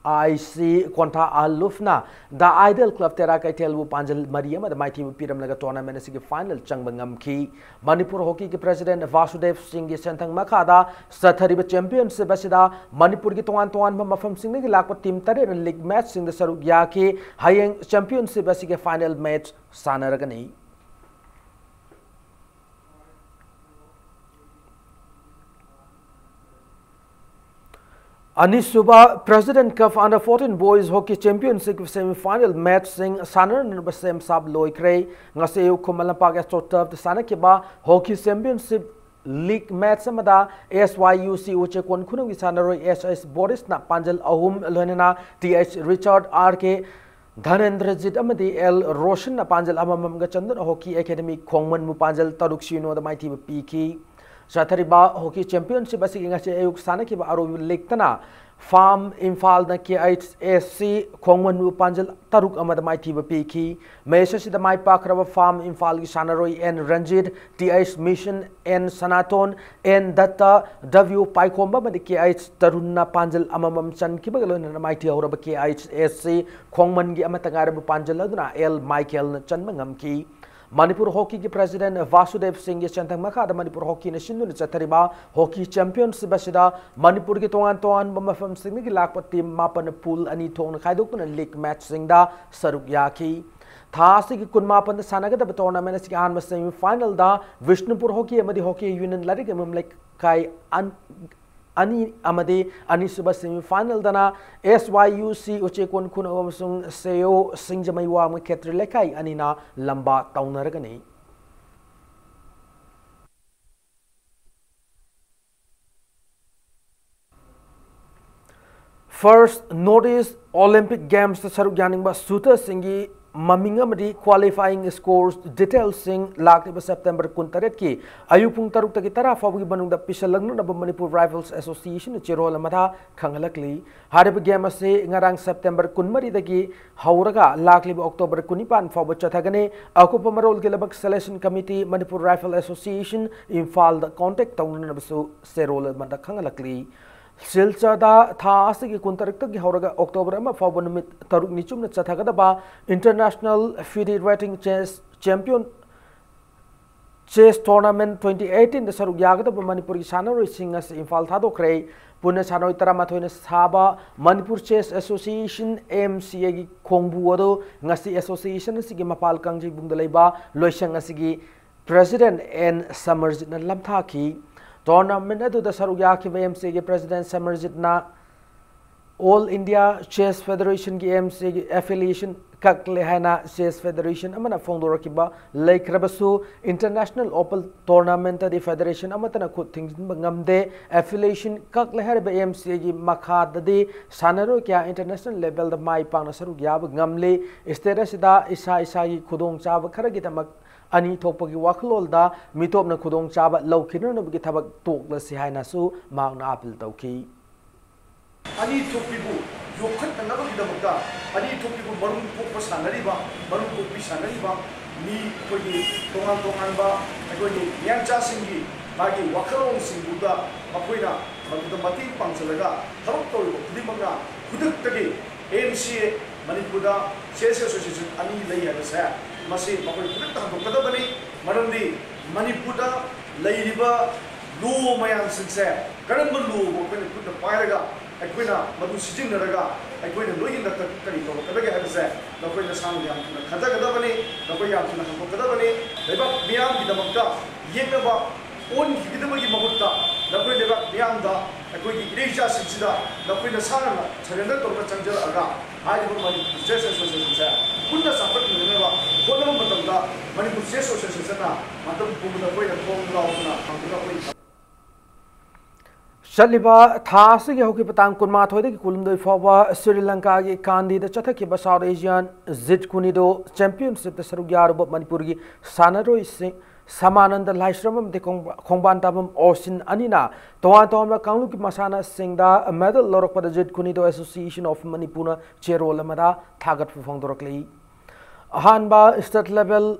I C ꯀꯣꯟꯊꯥ ꯑꯍꯜ ꯂꯨꯞꯅ The Ideal Club ꯇꯦꯔꯥ ꯀꯩꯊꯦꯜꯕꯨ ꯄꯥꯟꯖꯜ ꯃꯔꯤ ꯑꯃꯗ ꯃꯥꯏꯊꯤꯕ ꯄꯤꯔꯝꯂꯒ tournament ꯑꯁꯤꯒꯤ final ꯆꯪꯕ ꯉꯝꯈꯤ꯫ ꯃꯅꯤꯄꯨꯔ ꯍꯣꯀꯤꯒꯤ President ꯚꯥꯁꯨꯗꯦꯕ ꯁꯤꯡꯒꯤ ꯁꯦꯟꯊꯪ ꯃꯈꯥꯗ ꯆꯠꯊꯔꯤꯕ championship ꯑꯁꯤꯗ ꯃꯅꯤꯄꯨꯔꯒꯤ ꯇꯣꯉꯥꯟ ꯇꯣꯉꯥꯟꯕ ꯃꯐꯝꯁꯤꯡꯗꯒꯤ ꯂꯥꯛꯄ team ꯇꯔꯦꯠꯅ league matchꯁꯤꯡꯗ ꯁꯔꯨꯛ ꯌꯥꯈꯤ꯫ ꯍꯌꯦꯡ championship ꯑꯁꯤꯒꯤ final match ꯁꯥꯟꯅꯔꯒꯅꯤ꯫ ꯑꯅꯤꯁꯨꯕ President Cup Under fourteen Boys Hockey Championship semi final match ꯁꯤꯡ ꯁꯥꯟꯅꯅꯕ ꯁꯦꯝ ꯁꯥꯕ ꯂꯣꯏꯈ꯭ꯔꯦ꯫ ꯉꯁꯤ ꯑꯌꯨꯛ ꯈꯨꯃꯟ ꯂꯝꯄꯥꯛ AstroTurf ꯇ ꯁꯥꯟꯅꯈꯤꯕ Hockey Championship League match ꯑꯃꯗ S Y U C ꯎꯆꯦꯛꯀꯣꯟ ꯈꯨꯅꯧꯒꯤ ꯁꯥꯟꯅꯔꯣꯏ S S Boris ꯅ ꯄꯥꯟꯖꯜ ꯑꯍꯨꯝ, ꯂꯣꯏꯅꯅ T H Richard, R K ꯙꯅꯦꯟꯗ꯭ꯔꯖꯤꯠ ꯑꯃꯗꯤ L Roshan ꯅ ꯄꯥꯟꯖꯜ ꯑꯃꯃꯝꯒ ꯆꯟꯗꯨꯅ Hockey Academy ꯈꯣꯡꯃꯟꯕꯨ ꯄꯥꯟꯖꯜ ꯇꯔꯨꯛ ꯁꯤꯅꯣꯗ ꯃꯥꯏꯊꯤꯕ ꯄꯤꯈꯤ꯫ ꯆꯠꯊꯔꯤꯕ Hockey Championship ꯑꯁꯤꯒꯤ ꯉꯁꯤ ꯑꯌꯨꯛ ꯁꯥꯟꯅꯈꯤꯕ ꯑꯔꯣꯏꯕ league ꯇꯅ Farm Imphal ꯅ K H S C ꯈꯣꯡꯃꯟꯕꯨ ꯄꯥꯟꯖꯜ ꯇꯔꯨꯛ ꯑꯃꯗ ꯃꯥꯏꯊꯤꯕ ꯄꯤꯈꯤ꯫ Match ꯑꯁꯤꯗ ꯃꯥꯏ ꯄꯥꯛꯈ꯭ꯔꯕ Farm Imphal ꯒꯤ ꯁꯥꯟꯅꯔꯣꯏ N Ranjit, T H Mission, N Sanaton, N Datta, W ꯄꯥꯏꯈꯣꯝꯕ ꯑꯃꯗꯤ K H Tarun ꯅ ꯄꯥꯟꯖꯜ ꯑꯃꯃꯝ ꯆꯟꯈꯤꯕꯒ ꯂꯣꯏꯅꯅ ꯃꯥꯏꯊꯤꯍꯧꯔꯕ K H S C ꯈꯣꯡꯃꯟꯒꯤ ꯑꯃꯠꯇ ꯉꯥꯏꯔꯕ ꯄꯥꯟꯖꯜ ꯑꯗꯨꯅ L Michael ꯅ ꯆꯟꯕ ꯉꯝꯈꯤ꯫ ꯃꯅꯤꯄꯨꯔ Hockey ꯒꯤ President ꯚꯥꯁꯨꯗꯦꯕ ꯁꯤꯡꯒꯤ ꯆꯦꯟꯊꯪ ꯃꯈꯥꯗ ꯃꯅꯤꯄꯨꯔ Hockey ꯅ ꯁꯤꯟꯗꯨꯅ ꯆꯠꯊꯔꯤꯕ Hockey Championship ꯑꯁꯤꯗ ꯃꯅꯤꯄꯨꯔꯒꯤ ꯇꯣꯉꯥꯟ ꯇꯣꯉꯥꯟꯕ ꯃꯐꯝꯁꯤꯡꯗꯒꯤ ꯂꯥꯛꯄ team ꯃꯥꯄꯟꯅ pool ꯑꯅꯤ ꯊꯣꯛꯅ ꯈꯥꯏꯗꯣꯛꯇꯨꯅ league match ꯁꯤꯡꯗ ꯁꯔꯨꯛ ꯌꯥꯈꯤ꯫ ꯊꯥ ꯑꯁꯤꯒꯤ ꯀꯨꯟꯃꯥꯄꯟꯗ ꯁꯥꯟꯅꯒꯗꯕ tournament ꯑꯁꯤꯒꯤ ꯑꯍꯥꯟꯕ semi final ꯗ ꯕꯤꯁꯅꯨꯄꯨꯔ Hockey ꯑꯃꯗꯤ Hockey Union ꯂꯥꯏꯔꯤꯛ ꯌꯦꯟꯐꯝ ꯂꯩꯀꯥꯏ ꯑꯟ-, ꯑꯅꯤ ꯑꯃꯗꯤ ꯑꯅꯤꯁꯨꯕ semi final ꯗꯅ S Y U C ꯎꯆꯦꯛꯀꯣꯟ ꯈꯨꯅꯧ ꯑꯃꯁꯨꯡ ꯁꯦꯌꯣ ꯁꯤꯡꯖꯃꯩ ꯋꯥꯡꯃ ꯈꯦꯇ꯭ꯔꯤ ꯂꯩꯀꯥꯏ ꯑꯅꯤꯅ ꯂꯝꯕꯥ ꯇꯧꯅꯔꯒꯅꯤ꯫ First North East Olympic Games ꯇ ꯁꯔꯨꯛ ꯌꯥꯅꯤꯡꯕ shooter ꯁꯤꯡꯒꯤ ꯃꯃꯤꯡ ꯑꯃꯗꯤ qualifying scores details ꯁꯤꯡ ꯂꯥꯛꯂꯤꯕ September ꯀꯨꯟꯇꯔꯦꯠꯀꯤ ꯑꯌꯨꯛ ꯄꯨꯡ ꯇꯔꯨꯛꯇꯒꯤ ꯇꯔꯥ ꯐꯥꯎꯕꯒꯤ ꯃꯅꯨꯡꯗ ꯄꯤꯁꯜꯂꯛꯅꯅꯕ Manipur Rifles Association ꯅ ꯆꯦꯔꯣꯜ ꯑꯃꯗ ꯈꯪꯍꯜꯂꯛꯂꯤ꯫ ꯍꯥꯏꯔꯤꯕ game ꯑꯁꯤ ꯉꯔꯥꯡ September ꯀꯨꯟꯃꯔꯤꯗꯒꯤ ꯍꯧꯔꯒ ꯂꯥꯛꯂꯤꯕ October ꯀꯨꯟꯅꯤꯄꯥꯟ ꯐꯥꯎꯕ ꯆꯠꯊꯒꯅꯤ꯫ ꯑꯀꯨꯞꯄ ꯃꯔꯣꯜꯒꯤꯗꯃꯛ Selection Committee, Manipur Rifle Association, ꯏꯝꯐꯥꯜꯗ contact ꯇꯧꯅꯅꯕꯁꯨ ꯆꯦꯔꯣꯜ ꯑꯃꯗ ꯈꯪꯍꯜꯂꯛꯂꯤ꯫ ꯁꯤꯜꯆꯔꯗ ꯊꯥ ꯑꯁꯤꯒꯤ ꯀꯨꯟꯇꯔꯨꯛꯇꯒꯤ ꯍꯧꯔꯒ October ꯑꯃ ꯐꯥꯎꯕ ꯅꯨꯃꯤꯠ ꯇꯔꯨꯛꯅꯤ ꯆꯨꯞꯅ ꯆꯠꯊꯒꯗꯕ International FIDE Rating Chess Champion Chess Tournament twenty eighteen ꯗ ꯁꯔꯨꯛ ꯌꯥꯒꯗꯕ ꯃꯅꯤꯄꯨꯔꯒꯤ ꯁꯥꯟꯅꯔꯣꯏꯁꯤꯡ ꯑꯁꯤ ꯏꯝꯐꯥꯜ ꯊꯥꯗꯣꯛꯈ꯭ꯔꯦ꯫ ꯄꯨꯟꯅ ꯁꯥꯟꯅꯔꯣꯏ ꯇꯔꯥꯃꯥꯊꯣꯏꯅ ꯁꯥꯕ Manipur Chess Association, M C A ꯒꯤ ꯈꯣꯡꯕꯨ ꯑꯗꯨ ꯉꯁꯤ association ꯑꯁꯤꯒꯤ ꯃꯄꯥꯜ ꯀꯥꯡꯖꯩꯕꯨꯡꯗ ꯂꯩꯕ ꯂꯣꯏꯁꯪ ꯑꯁꯤꯒꯤ President N ꯁꯃꯔꯖꯤꯠꯅ ꯂꯝꯊꯥꯈꯤ꯫ Tournament ꯑꯗꯨꯗ ꯁꯔꯨꯛ ꯌꯥꯈꯤꯕ M C A ꯒꯤ President ꯁꯃꯔꯖꯤꯠꯅ All India Chess Federation ꯒꯤ, M C A ꯒꯤ affiliation ꯀꯛꯂꯦ ꯍꯥꯏꯅ Chess Federation ꯑꯃꯅ ꯐꯣꯡꯗꯣꯔꯛꯈꯤꯕ ꯂꯩꯈ꯭ꯔꯕꯁꯨ, International Open Tournament ꯑꯗꯤ federation ꯑꯃꯠꯇꯅ ꯈꯨꯠ ꯊꯤꯡꯖꯤꯟꯕ ꯉꯝꯗꯦ꯫ Affiliation ꯀꯛꯂꯦ ꯍꯥꯏꯔꯤꯕ M C A ꯒꯤ ꯃꯈꯥꯗꯗꯤ ꯁꯥꯟꯅꯔꯣꯏ ꯀꯌꯥ international level ꯗ ꯃꯥꯏ ꯄꯥꯛꯅ ꯁꯔꯨꯛ ꯌꯥꯕ ꯉꯝꯂꯤ꯫ State ꯑꯁꯤꯗ ꯏꯁꯥ ꯏꯁꯥꯒꯤ ꯈꯨꯗꯣꯡꯆꯥꯕ ꯈꯔꯒꯤꯗꯃꯛ ꯑꯅꯤ ꯊꯣꯛꯄꯒꯤ ꯋꯥꯈꯜꯂꯣꯟꯗ ꯃꯤꯇꯣꯞꯅ ꯈꯨꯗꯣꯡꯆꯥꯕ ꯂꯧꯈꯤꯅꯅꯕꯒꯤ ꯊꯕꯛ ꯇꯣꯛꯂꯁꯤ ꯍꯥꯏꯅꯁꯨ ꯃꯍꯥꯛꯅ appeal ꯇꯧꯈꯤ꯫ ꯑꯅꯤ ꯊꯣꯛꯄꯤꯕꯨ ꯌꯣꯛꯈꯠꯅꯅꯕꯒꯤꯗꯃꯛꯇ, ꯑꯅꯤ ꯊꯣꯛꯄꯤꯕꯨ ꯃꯔꯨꯝ ꯀꯣꯛꯄ ꯁꯥꯟꯅꯔꯤꯕ, ꯃꯔꯨꯝ ꯀꯣꯛꯄꯤ ꯁꯥꯟꯅꯔꯤꯕ ꯃꯤ ꯑꯩꯈꯣꯏꯒꯤ ꯇꯣꯉꯥꯟ ꯇꯣꯉꯥꯟꯕ ꯑꯩꯈꯣꯏꯒꯤ ꯃꯤꯌꯥꯟꯆꯥꯁꯤꯡꯒꯤ ꯃꯥꯒꯤ ꯋꯥꯈꯜꯂꯣꯟꯁꯤꯡꯗꯨꯗ ꯃꯈꯣꯏꯅ ꯃꯗꯨꯗ ꯃꯇꯦꯡ ꯄꯥꯡꯁꯤꯜꯂꯒ ꯊꯕꯛ ꯇꯧꯔꯤꯕ ꯈꯨꯗꯤꯡꯃꯛꯅ ꯈꯨꯗꯛꯇꯒꯤ M C A ꯃꯅꯤꯄꯨꯔꯗ Chess Association ꯑꯅꯤ ꯂꯩ ꯍꯥꯏꯕꯁꯦ, ꯃꯁꯤ ꯃꯈꯣꯏ ꯈꯨꯗꯛꯇ ꯍꯟꯗꯣꯛꯀꯗꯕꯅꯤ꯫ ꯃꯔꯝꯗꯤ ꯃꯅꯤꯄꯨꯔꯗ ꯂꯩꯔꯤꯕ law ꯃꯌꯥꯝꯁꯤꯡꯁꯦ ꯀꯔꯝꯕ law ꯕꯨ ꯑꯩꯈꯣꯏꯅ ꯈꯨꯠꯅ ꯄꯥꯏꯔꯒ ꯑꯩꯈꯣꯏꯅ ꯃꯗꯨ ꯁꯤꯖꯤꯟꯅꯔꯒ ꯑꯩꯈꯣꯏꯅ ꯂꯣꯏꯅ ꯀꯔꯤ ꯇꯧꯔꯛꯀꯗꯒꯦ ꯍꯥꯏꯕꯁꯦ ꯅꯈꯣꯏ ꯅꯁꯥꯅ ꯌꯥꯝ ꯊꯨꯅ ꯈꯟꯖꯒꯗꯕꯅꯤ, ꯅꯈꯣꯏ ꯌꯥꯝ ꯊꯨꯅ ꯍꯟꯗꯣꯛꯀꯗꯕꯅꯤ꯫ ꯂꯩꯕꯥꯛ ꯃꯤꯌꯥꯝꯒꯤꯗꯃꯛꯇ ꯌꯦꯛꯅꯕ ꯑꯣꯟꯈꯤꯒꯗꯕꯒꯤ ꯃꯍꯨꯠꯇ ꯅꯈꯣꯏ ꯂꯩꯕꯥꯛ ꯃꯤꯌꯥꯝꯗ, ꯑꯩꯈꯣꯏꯒꯤ ꯏꯔꯩꯆꯥꯁꯤꯡꯁꯤꯗ ꯅꯈꯣꯏ ꯅꯁꯥꯅ surrender ꯇꯧꯔꯒ ꯆꯪꯖꯔꯛꯑꯒ ꯍꯥꯏꯔꯤꯕ ꯃꯅꯤꯄꯨꯔ Chess Association ꯁꯦ ꯄꯨꯟꯅ ꯆꯥꯎꯈꯠꯃꯤꯟꯅꯅꯕ ꯍꯣꯠꯅꯕ ꯃꯇꯝꯗ ꯃꯅꯤꯄꯨꯔ Chess Association ꯅ ꯃꯇꯝ ꯄꯨꯝꯕꯗ ꯑꯩꯈꯣꯏꯅ ꯊꯣꯡ ꯂꯥꯎꯗꯨꯅ ꯍꯥꯡꯗꯨꯅ ꯑꯩꯈꯣꯏ ꯆꯠꯂꯤꯕ ꯊꯥ ꯑꯁꯤꯒꯤ ꯍꯧꯈꯤꯕ ꯇꯥꯡ ꯀꯨꯟꯃꯥꯊꯣꯏꯗꯒꯤ ꯀꯨꯟꯍꯨꯝꯗꯣꯏ ꯐꯥꯎꯕ Shri ꯂꯪꯀꯥꯒꯤ ꯀꯥꯟꯗꯤꯗ ꯆꯠꯊꯈꯤꯕ South Asian Jeet Kune Do Championship ꯇ ꯁꯔꯨꯛ ꯌꯥꯔꯨꯕ ꯃꯅꯤꯄꯨꯔꯒꯤ ꯁꯥꯟꯅꯔꯣꯏꯁꯤꯡ ꯁꯃꯥꯅꯟꯗ ꯂꯥꯏꯁ꯭ꯔꯝ ꯑꯃꯗꯤ ꯈꯣꯡꯕ-, ꯈꯣꯡꯕꯥꯟ ꯇꯥꯕꯝ ꯑꯣꯁꯤꯟ ꯑꯅꯤꯅ ꯇꯣꯉꯥꯟ ꯇꯣꯉꯥꯟꯕ ꯀꯥꯡꯂꯨꯞꯀꯤ ꯃꯁꯥꯟꯅꯁꯤꯡꯗ medal ꯂꯧꯔꯛꯄꯗ Jeet Kune Do Association of Manipur ꯅ ꯆꯦꯔꯣꯜ ꯑꯃꯗ ꯊꯥꯒꯠꯄ ꯐꯣꯡꯗꯣꯔꯛꯂꯤ꯫ ꯑꯍꯥꯟꯕ state level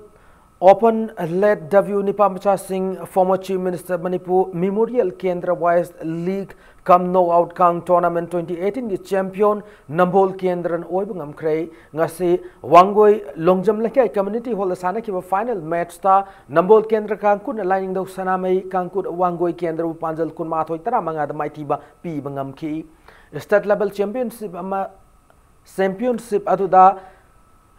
Open Late W ꯅꯤꯄꯥꯃꯆꯥꯁꯤꯡ former Chief Minister Manipur Memorial ꯀꯦꯟꯗ꯭ꯔ Boys League cum Knockout Kang Tournament twenty eighteen ꯒꯤ champion ꯅꯝꯕꯣꯜ ꯀꯦꯟꯗ꯭ꯔꯅ ꯑꯣꯏꯕ ꯉꯝꯈ꯭ꯔꯦ꯫ ꯉꯁꯤ ꯋꯥꯡꯒꯣꯏ ꯂꯣꯡꯖꯝ ꯂꯩꯀꯥꯏ community hall ꯗ ꯁꯥꯟꯅꯈꯤꯕ final match ꯇ ꯅꯝꯕꯣꯜ ꯀꯦꯟꯗ꯭ꯔ ꯀꯥꯡꯀꯨꯠꯅ ꯂꯥꯏꯅꯤꯡꯊꯧ ꯁꯅꯥꯃꯍꯤ ꯀꯥꯡꯀꯨꯠ ꯋꯥꯡꯒꯣꯏ ꯀꯦꯟꯗ꯭ꯔꯕꯨ ꯄꯥꯟꯖꯜ ꯀꯨꯟꯃꯥꯊꯣꯏ ꯇꯔꯥꯃꯉꯥꯗ ꯃꯥꯏꯊꯤꯕ ꯄꯤꯕ ꯉꯝꯈꯤ꯫ State level championship ꯑꯃ, championship ꯑꯗꯨꯗ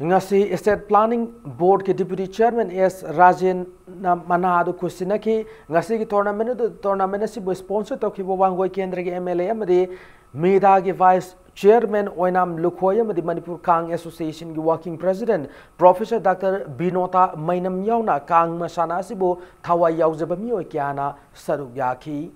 ꯉꯁꯤ State Planning Board ꯀꯤ Deputy Chairman S ꯔꯥꯖꯦꯟꯅ ꯃꯅꯥ ꯑꯗꯨ ꯈꯨꯠꯁꯤꯟꯅꯈꯤ꯫ ꯉꯁꯤꯒꯤ tournament ꯑꯗꯨ, tournament ꯑꯁꯤꯕꯨ sponsor ꯇꯧꯈꯤꯕ ꯋꯥꯡꯒꯣꯏ ꯀꯦꯟꯗ꯭ꯔꯒꯤ M L A ꯑꯃꯗꯤ ꯃꯤꯗꯥꯒꯤ Vice Chairman ꯑꯣꯏꯅꯥꯝ ꯂꯨꯈꯣꯏ ꯑꯃꯗꯤ ꯃꯅꯤꯄꯨꯔ ꯀꯥꯡ Association ꯒꯤ Working President Professor Doctor ꯕꯤꯅꯣꯇꯥ ꯃꯩꯅꯝ ꯌꯥꯎꯅ ꯀꯥꯡ ꯃꯁꯥꯟꯅ ꯑꯁꯤꯕꯨ ꯊꯋꯥꯏ ꯌꯥꯎꯖꯕ ꯃꯤꯑꯣꯏ ꯀꯌꯥꯅ ꯁꯔꯨꯛ ꯌꯥꯈꯤ꯫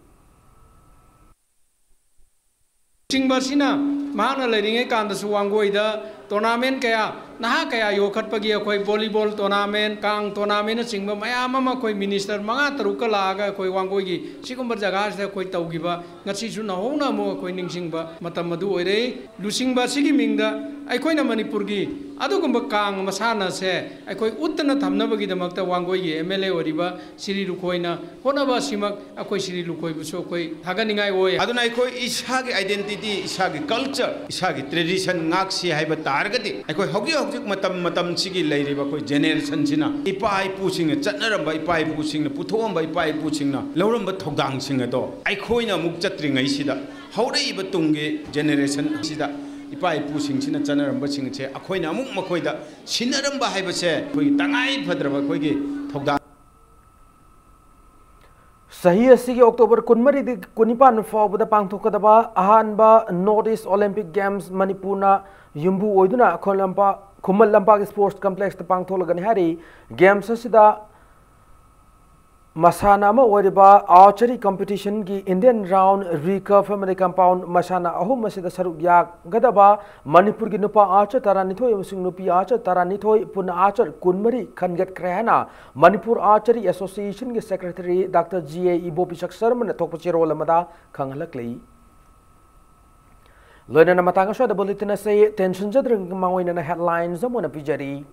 ꯆꯤꯡꯕ ꯑꯁꯤꯅ ꯃꯍꯥꯛꯅ ꯂꯩꯔꯤꯉꯩ ꯀꯥꯟꯗꯁꯨ ꯋꯥꯡꯒꯣꯏꯗ tournament ꯀꯌꯥ, ꯅꯍꯥ ꯀꯌꯥ ꯌꯣꯛꯈꯠꯄꯒꯤ ꯑꯩꯈꯣꯏ volleyball tournament, ꯀꯥꯡ tournament ꯅꯆꯤꯡꯕ ꯃꯌꯥꯝ ꯑꯃ ꯑꯩꯈꯣꯏ minister ꯃꯉꯥ ꯇꯔꯨꯛꯀ ꯂꯥꯛꯑꯒ ꯑꯩꯈꯣꯏ ꯋꯥꯡꯒꯣꯏꯒꯤ ꯁꯤꯒꯨꯝꯕ ꯖꯒꯥꯁꯤꯗ ꯑꯩꯈꯣꯏ ꯇꯧꯈꯤꯕ, ꯉꯁꯤꯁꯨ ꯅꯧꯍꯧꯅ ꯑꯃꯨꯛ ꯑꯩꯈꯣꯏ ꯅꯤꯡꯁꯤꯡꯕ ꯃꯇꯝ ꯑꯗꯨ ꯑꯣꯏꯔꯦ꯫ ꯂꯨꯆꯤꯡꯕ ꯑꯁꯤꯒꯤ ꯃꯤꯡꯗ ꯑꯩꯈꯣꯏꯅ ꯃꯅꯤꯄꯨꯔꯒꯤ ꯑꯗꯨꯒꯨꯝꯕ ꯀꯥꯡ ꯃꯁꯥꯟꯅꯁꯦ ꯑꯩꯈꯣꯏ ꯎꯠꯇꯅ ꯊꯝꯅꯕꯒꯤꯗꯃꯛꯇ ꯋꯥꯡꯒꯣꯏꯒꯤ M L A ꯑꯣꯏꯔꯤꯕ ꯁꯤꯔꯤ ꯂꯨꯈꯣꯏꯅ ꯍꯣꯠꯅꯕ ꯑꯁꯤꯃꯛ ꯑꯩꯈꯣꯏ ꯁꯤꯔꯤ ꯂꯨꯈꯣꯏꯕꯨꯁꯨ ꯑꯩꯈꯣꯏ ꯊꯥꯒꯠꯅꯤꯡꯉꯥꯏ ꯑꯣꯏ꯫ ꯑꯗꯨꯅ ꯑꯩꯈꯣꯏ ꯏꯁꯥꯒꯤ identity, ꯏꯁꯥꯒꯤ culture, ꯏꯁꯥꯒꯤ tradition ꯉꯥꯛꯁꯤ ꯍꯥꯏꯕ ꯇꯥꯔꯒꯗꯤ, ꯑꯩꯈꯣꯏ ꯍꯧꯖꯤꯛ ꯍꯧꯖꯤꯛ ꯃꯇꯝ ꯃꯇꯝꯁꯤꯒꯤ ꯂꯩꯔꯤꯕ ꯑꯩꯈꯣꯏ generation ꯁꯤꯅ ꯏꯄꯥ ꯏꯄꯨꯁꯤꯡꯅ ꯆꯠꯅꯔꯝꯕ, ꯏꯄꯥ ꯏꯄꯨꯁꯤꯡꯅ ꯄꯨꯊꯣꯛꯑꯝꯕ, ꯏꯄꯥ ꯏꯄꯨꯁꯤꯡꯅ ꯂꯧꯔꯝꯕ ꯊꯧꯗꯥꯡꯁꯤꯡ ꯑꯗꯣ ꯑꯩꯈꯣꯏꯅ ꯑꯃꯨꯛ ꯆꯠꯇ꯭ꯔꯤꯉꯩꯁꯤꯗ ꯍꯧꯔꯛꯏꯕ ꯇꯨꯡꯒꯤ generation ꯁꯤꯗ ꯏꯄꯥ ꯏꯄꯨꯁꯤꯡꯁꯤꯅ ꯆꯠꯅꯔꯝꯕꯁꯤꯡꯁꯦ ꯑꯩꯈꯣꯏꯅ ꯑꯃꯨꯛ ꯃꯈꯣꯏꯗ ꯁꯤꯟꯅꯔꯝꯕ ꯍꯥꯏꯕꯁꯦ ꯑꯩꯈꯣꯏꯒꯤ ꯇꯉꯥꯏ ꯐꯗ꯭ꯔꯕ ꯑꯩꯈꯣꯏꯒꯤ ꯊꯧꯗꯥꯡ꯫ ꯆꯍꯤ ꯑꯁꯤꯒꯤ October ꯀꯨꯟꯃꯔꯤꯗꯒꯤ ꯀꯨꯟꯅꯤꯄꯥꯟ ꯐꯥꯎꯕꯗ ꯄꯥꯡꯊꯣꯛꯀꯗꯕ ꯑꯍꯥꯟꯕ North East Olympic Games ꯃꯅꯤꯄꯨꯔꯅ ꯌꯨꯝꯕꯨ ꯑꯣꯏꯗꯨꯅ ꯈꯨꯃꯟ ꯂꯝꯄꯥꯛ, ꯈꯨꯃꯟ ꯂꯝꯄꯥꯛ Sports Complex ꯇ ꯄꯥꯡꯊꯣꯛꯂꯒꯅꯤ ꯍꯥꯏꯔꯤ꯫ Games ꯑꯁꯤꯗ ꯃꯁꯥꯟꯅ ꯑꯃ ꯑꯣꯏꯔꯤꯕ archery competition ꯒꯤ Indian round, recurve ꯑꯃꯗꯤ compound ꯃꯁꯥꯟꯅ ꯑꯍꯨꯝ ꯑꯁꯤꯗ ꯁꯔꯨꯛ ꯌꯥꯒꯗꯕ ꯃꯅꯤꯄꯨꯔꯒꯤ ꯅꯨꯄꯥ archer ꯇꯔꯥꯅꯤꯊꯣꯏ ꯑꯃꯁꯨꯡ ꯅꯨꯄꯤ archer ꯇꯔꯥꯅꯤꯊꯣꯏ, ꯄꯨꯟꯅ archer ꯀꯨꯟꯃꯔꯤ ꯈꯟꯒꯠꯈ꯭ꯔꯦ ꯍꯥꯏꯅ ꯃꯅꯤꯄꯨꯔ Archery Association ꯒꯤ Secretary Doctor G A ꯏꯕꯣꯄꯤꯁꯛ ꯁꯔꯃꯅ ꯊꯣꯛꯄ ꯆꯦꯔꯣꯜ ꯑꯃꯗ ꯈꯪꯍꯜꯂꯛꯂꯤ꯫ ꯂꯣꯏꯅꯅ ꯃꯇꯥꯡ ꯑꯁ꯭ꯋꯥꯏꯗ bulletin ꯑꯁꯤ ꯇꯦꯟꯁꯤꯟꯖꯗ꯭ꯔꯤꯉꯩ ꯃꯃꯥꯡ ꯑꯣꯏꯅ headlines ꯑꯃꯨꯛ ꯍꯟꯅ ꯄꯤꯖꯔꯤ꯫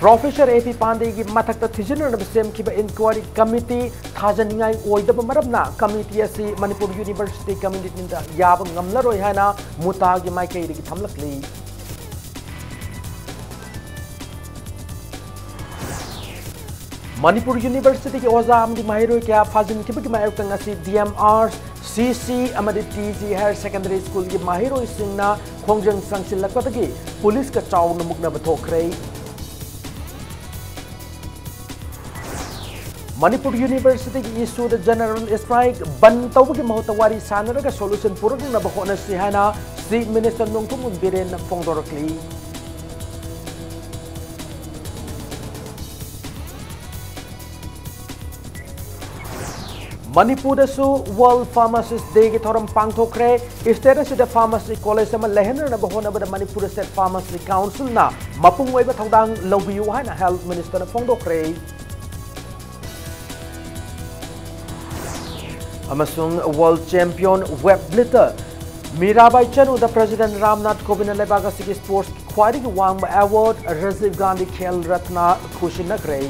Professor A P ꯄꯥꯟꯗꯦꯒꯤ ꯃꯊꯛꯇ ꯊꯤꯖꯤꯟꯅꯅꯕ ꯁꯦꯝꯈꯤꯕ inquiry committee ꯊꯥꯖꯅꯤꯡꯉꯥꯏ ꯑꯣꯏꯗꯕ ꯃꯔꯝꯅ committee ꯑꯁꯤ ꯃꯅꯤꯄꯨꯔ University committee ꯗ ꯌꯥꯕ ꯉꯝꯂꯔꯣꯏ ꯍꯥꯏꯅ ꯃꯨꯇꯥꯒꯤ ꯃꯥꯏꯀꯩꯗꯒꯤ ꯊꯝꯂꯛꯂꯤ꯫ ꯃꯅꯤꯄꯨꯔ ꯌꯨꯅꯤꯚꯔꯁꯤꯇꯤꯒꯤ ꯑꯣꯖꯥ ꯑꯃꯗꯤ ꯃꯍꯩꯔꯣꯏ ꯀꯌꯥ ꯐꯥꯖꯤꯟꯈꯤꯕꯒꯤ ꯃꯥꯌꯣꯛꯇ ꯉꯁꯤ ꯗꯤ ꯑꯦꯝ ꯑꯥꯔ, ꯁꯤ ꯁꯤ ꯑꯃꯗꯤ ꯇꯤ ꯖꯤ ꯍꯥꯌꯔ ꯁꯦꯀꯦꯟꯗꯔꯤ ꯁ꯭ꯀꯨꯜꯒꯤ ꯃꯍꯩꯔꯣꯏꯁꯤꯡꯅ ꯈꯣꯡꯖꯪ ꯆꯪꯁꯤꯜꯂꯛꯄꯗꯒꯤ ꯄꯨꯂꯤꯁꯀ ꯆꯥꯎꯅ ꯃꯨꯛꯅꯕ ꯊꯣꯛꯈ꯭ꯔꯦ꯫ ꯃꯅꯤꯄꯨꯔ ꯌꯨꯅꯤꯚꯔꯁꯤꯇꯤꯒꯤ ꯏꯁꯨꯗ ꯖꯦꯅꯔꯦꯜ ꯁ꯭ꯇ꯭ꯔꯥꯏꯛ ꯕꯟ ꯇꯧꯕꯒꯤ ꯃꯍꯨꯠꯇ ꯋꯥꯔꯤ ꯁꯥꯟꯅꯔꯒ ꯁꯣꯂꯨꯁꯟ ꯄꯨꯔꯛꯅꯕ ꯍꯣꯠꯅꯁꯤ ꯍꯥꯏꯅ ꯆꯤꯐ ꯃꯤꯅꯤꯁꯇꯔ ꯅꯣꯡꯊꯣꯝꯕꯝ ꯕꯤꯔꯦꯟꯅ ꯐꯣꯡꯗꯣꯔꯛꯂꯤ꯫ ꯃꯅꯤꯄꯨꯔꯗꯁꯨ ꯋꯥꯔꯜꯗ ꯐꯥꯔꯃꯥꯁꯤꯁ ꯗꯦꯒꯤ ꯊꯧꯔꯝ ꯄꯥꯡꯊꯣꯛꯈ꯭ꯔꯦ꯫ ꯁ꯭ꯇꯦꯠ ꯑꯁꯤꯗ ꯐꯥꯔꯃꯥꯁꯤ ꯀꯣꯂꯦꯖ ꯑꯃ ꯂꯩꯍꯟꯅꯅꯕ ꯍꯣꯠꯅꯕꯗ ꯃꯅꯤꯄꯨꯔ ꯁ꯭ꯇꯦꯠ ꯐꯥꯔꯃꯥꯁꯤ ꯀꯥꯎꯟꯁꯤꯜꯅ ꯃꯄꯨꯡ ꯑꯣꯏꯕ ꯊꯧꯗꯥꯡ ꯂꯧꯕꯤꯌꯨ ꯍꯥꯏꯅ ꯍꯦꯜꯊ ꯃꯤꯅꯤꯁꯇꯔꯅ ꯐꯣꯡꯗꯣꯛꯈ꯭ꯔꯦ꯫ ꯑꯃꯁꯨꯡ world champion weightlifter Mirabai ꯆꯅꯨꯗ ꯄ꯭ꯔꯦꯁꯤꯗꯦꯟꯠ ꯔꯥꯝꯅꯥꯊ ꯀꯣꯕꯤꯟꯗꯅ ꯂꯩꯕꯥꯛ ꯑꯁꯤꯒꯤ ꯁ꯭ꯄꯣꯔꯠꯁꯀꯤ ꯈ꯭ꯋꯥꯏꯗꯒꯤ ꯋꯥꯡꯕ ꯑꯦꯋꯥꯔꯗ ꯔꯥꯖꯤꯚ ꯒꯥꯟꯙꯤ ꯈꯦꯜ ꯔꯠꯅ ꯈꯨꯁꯤꯟꯅꯈ꯭ꯔꯦ꯫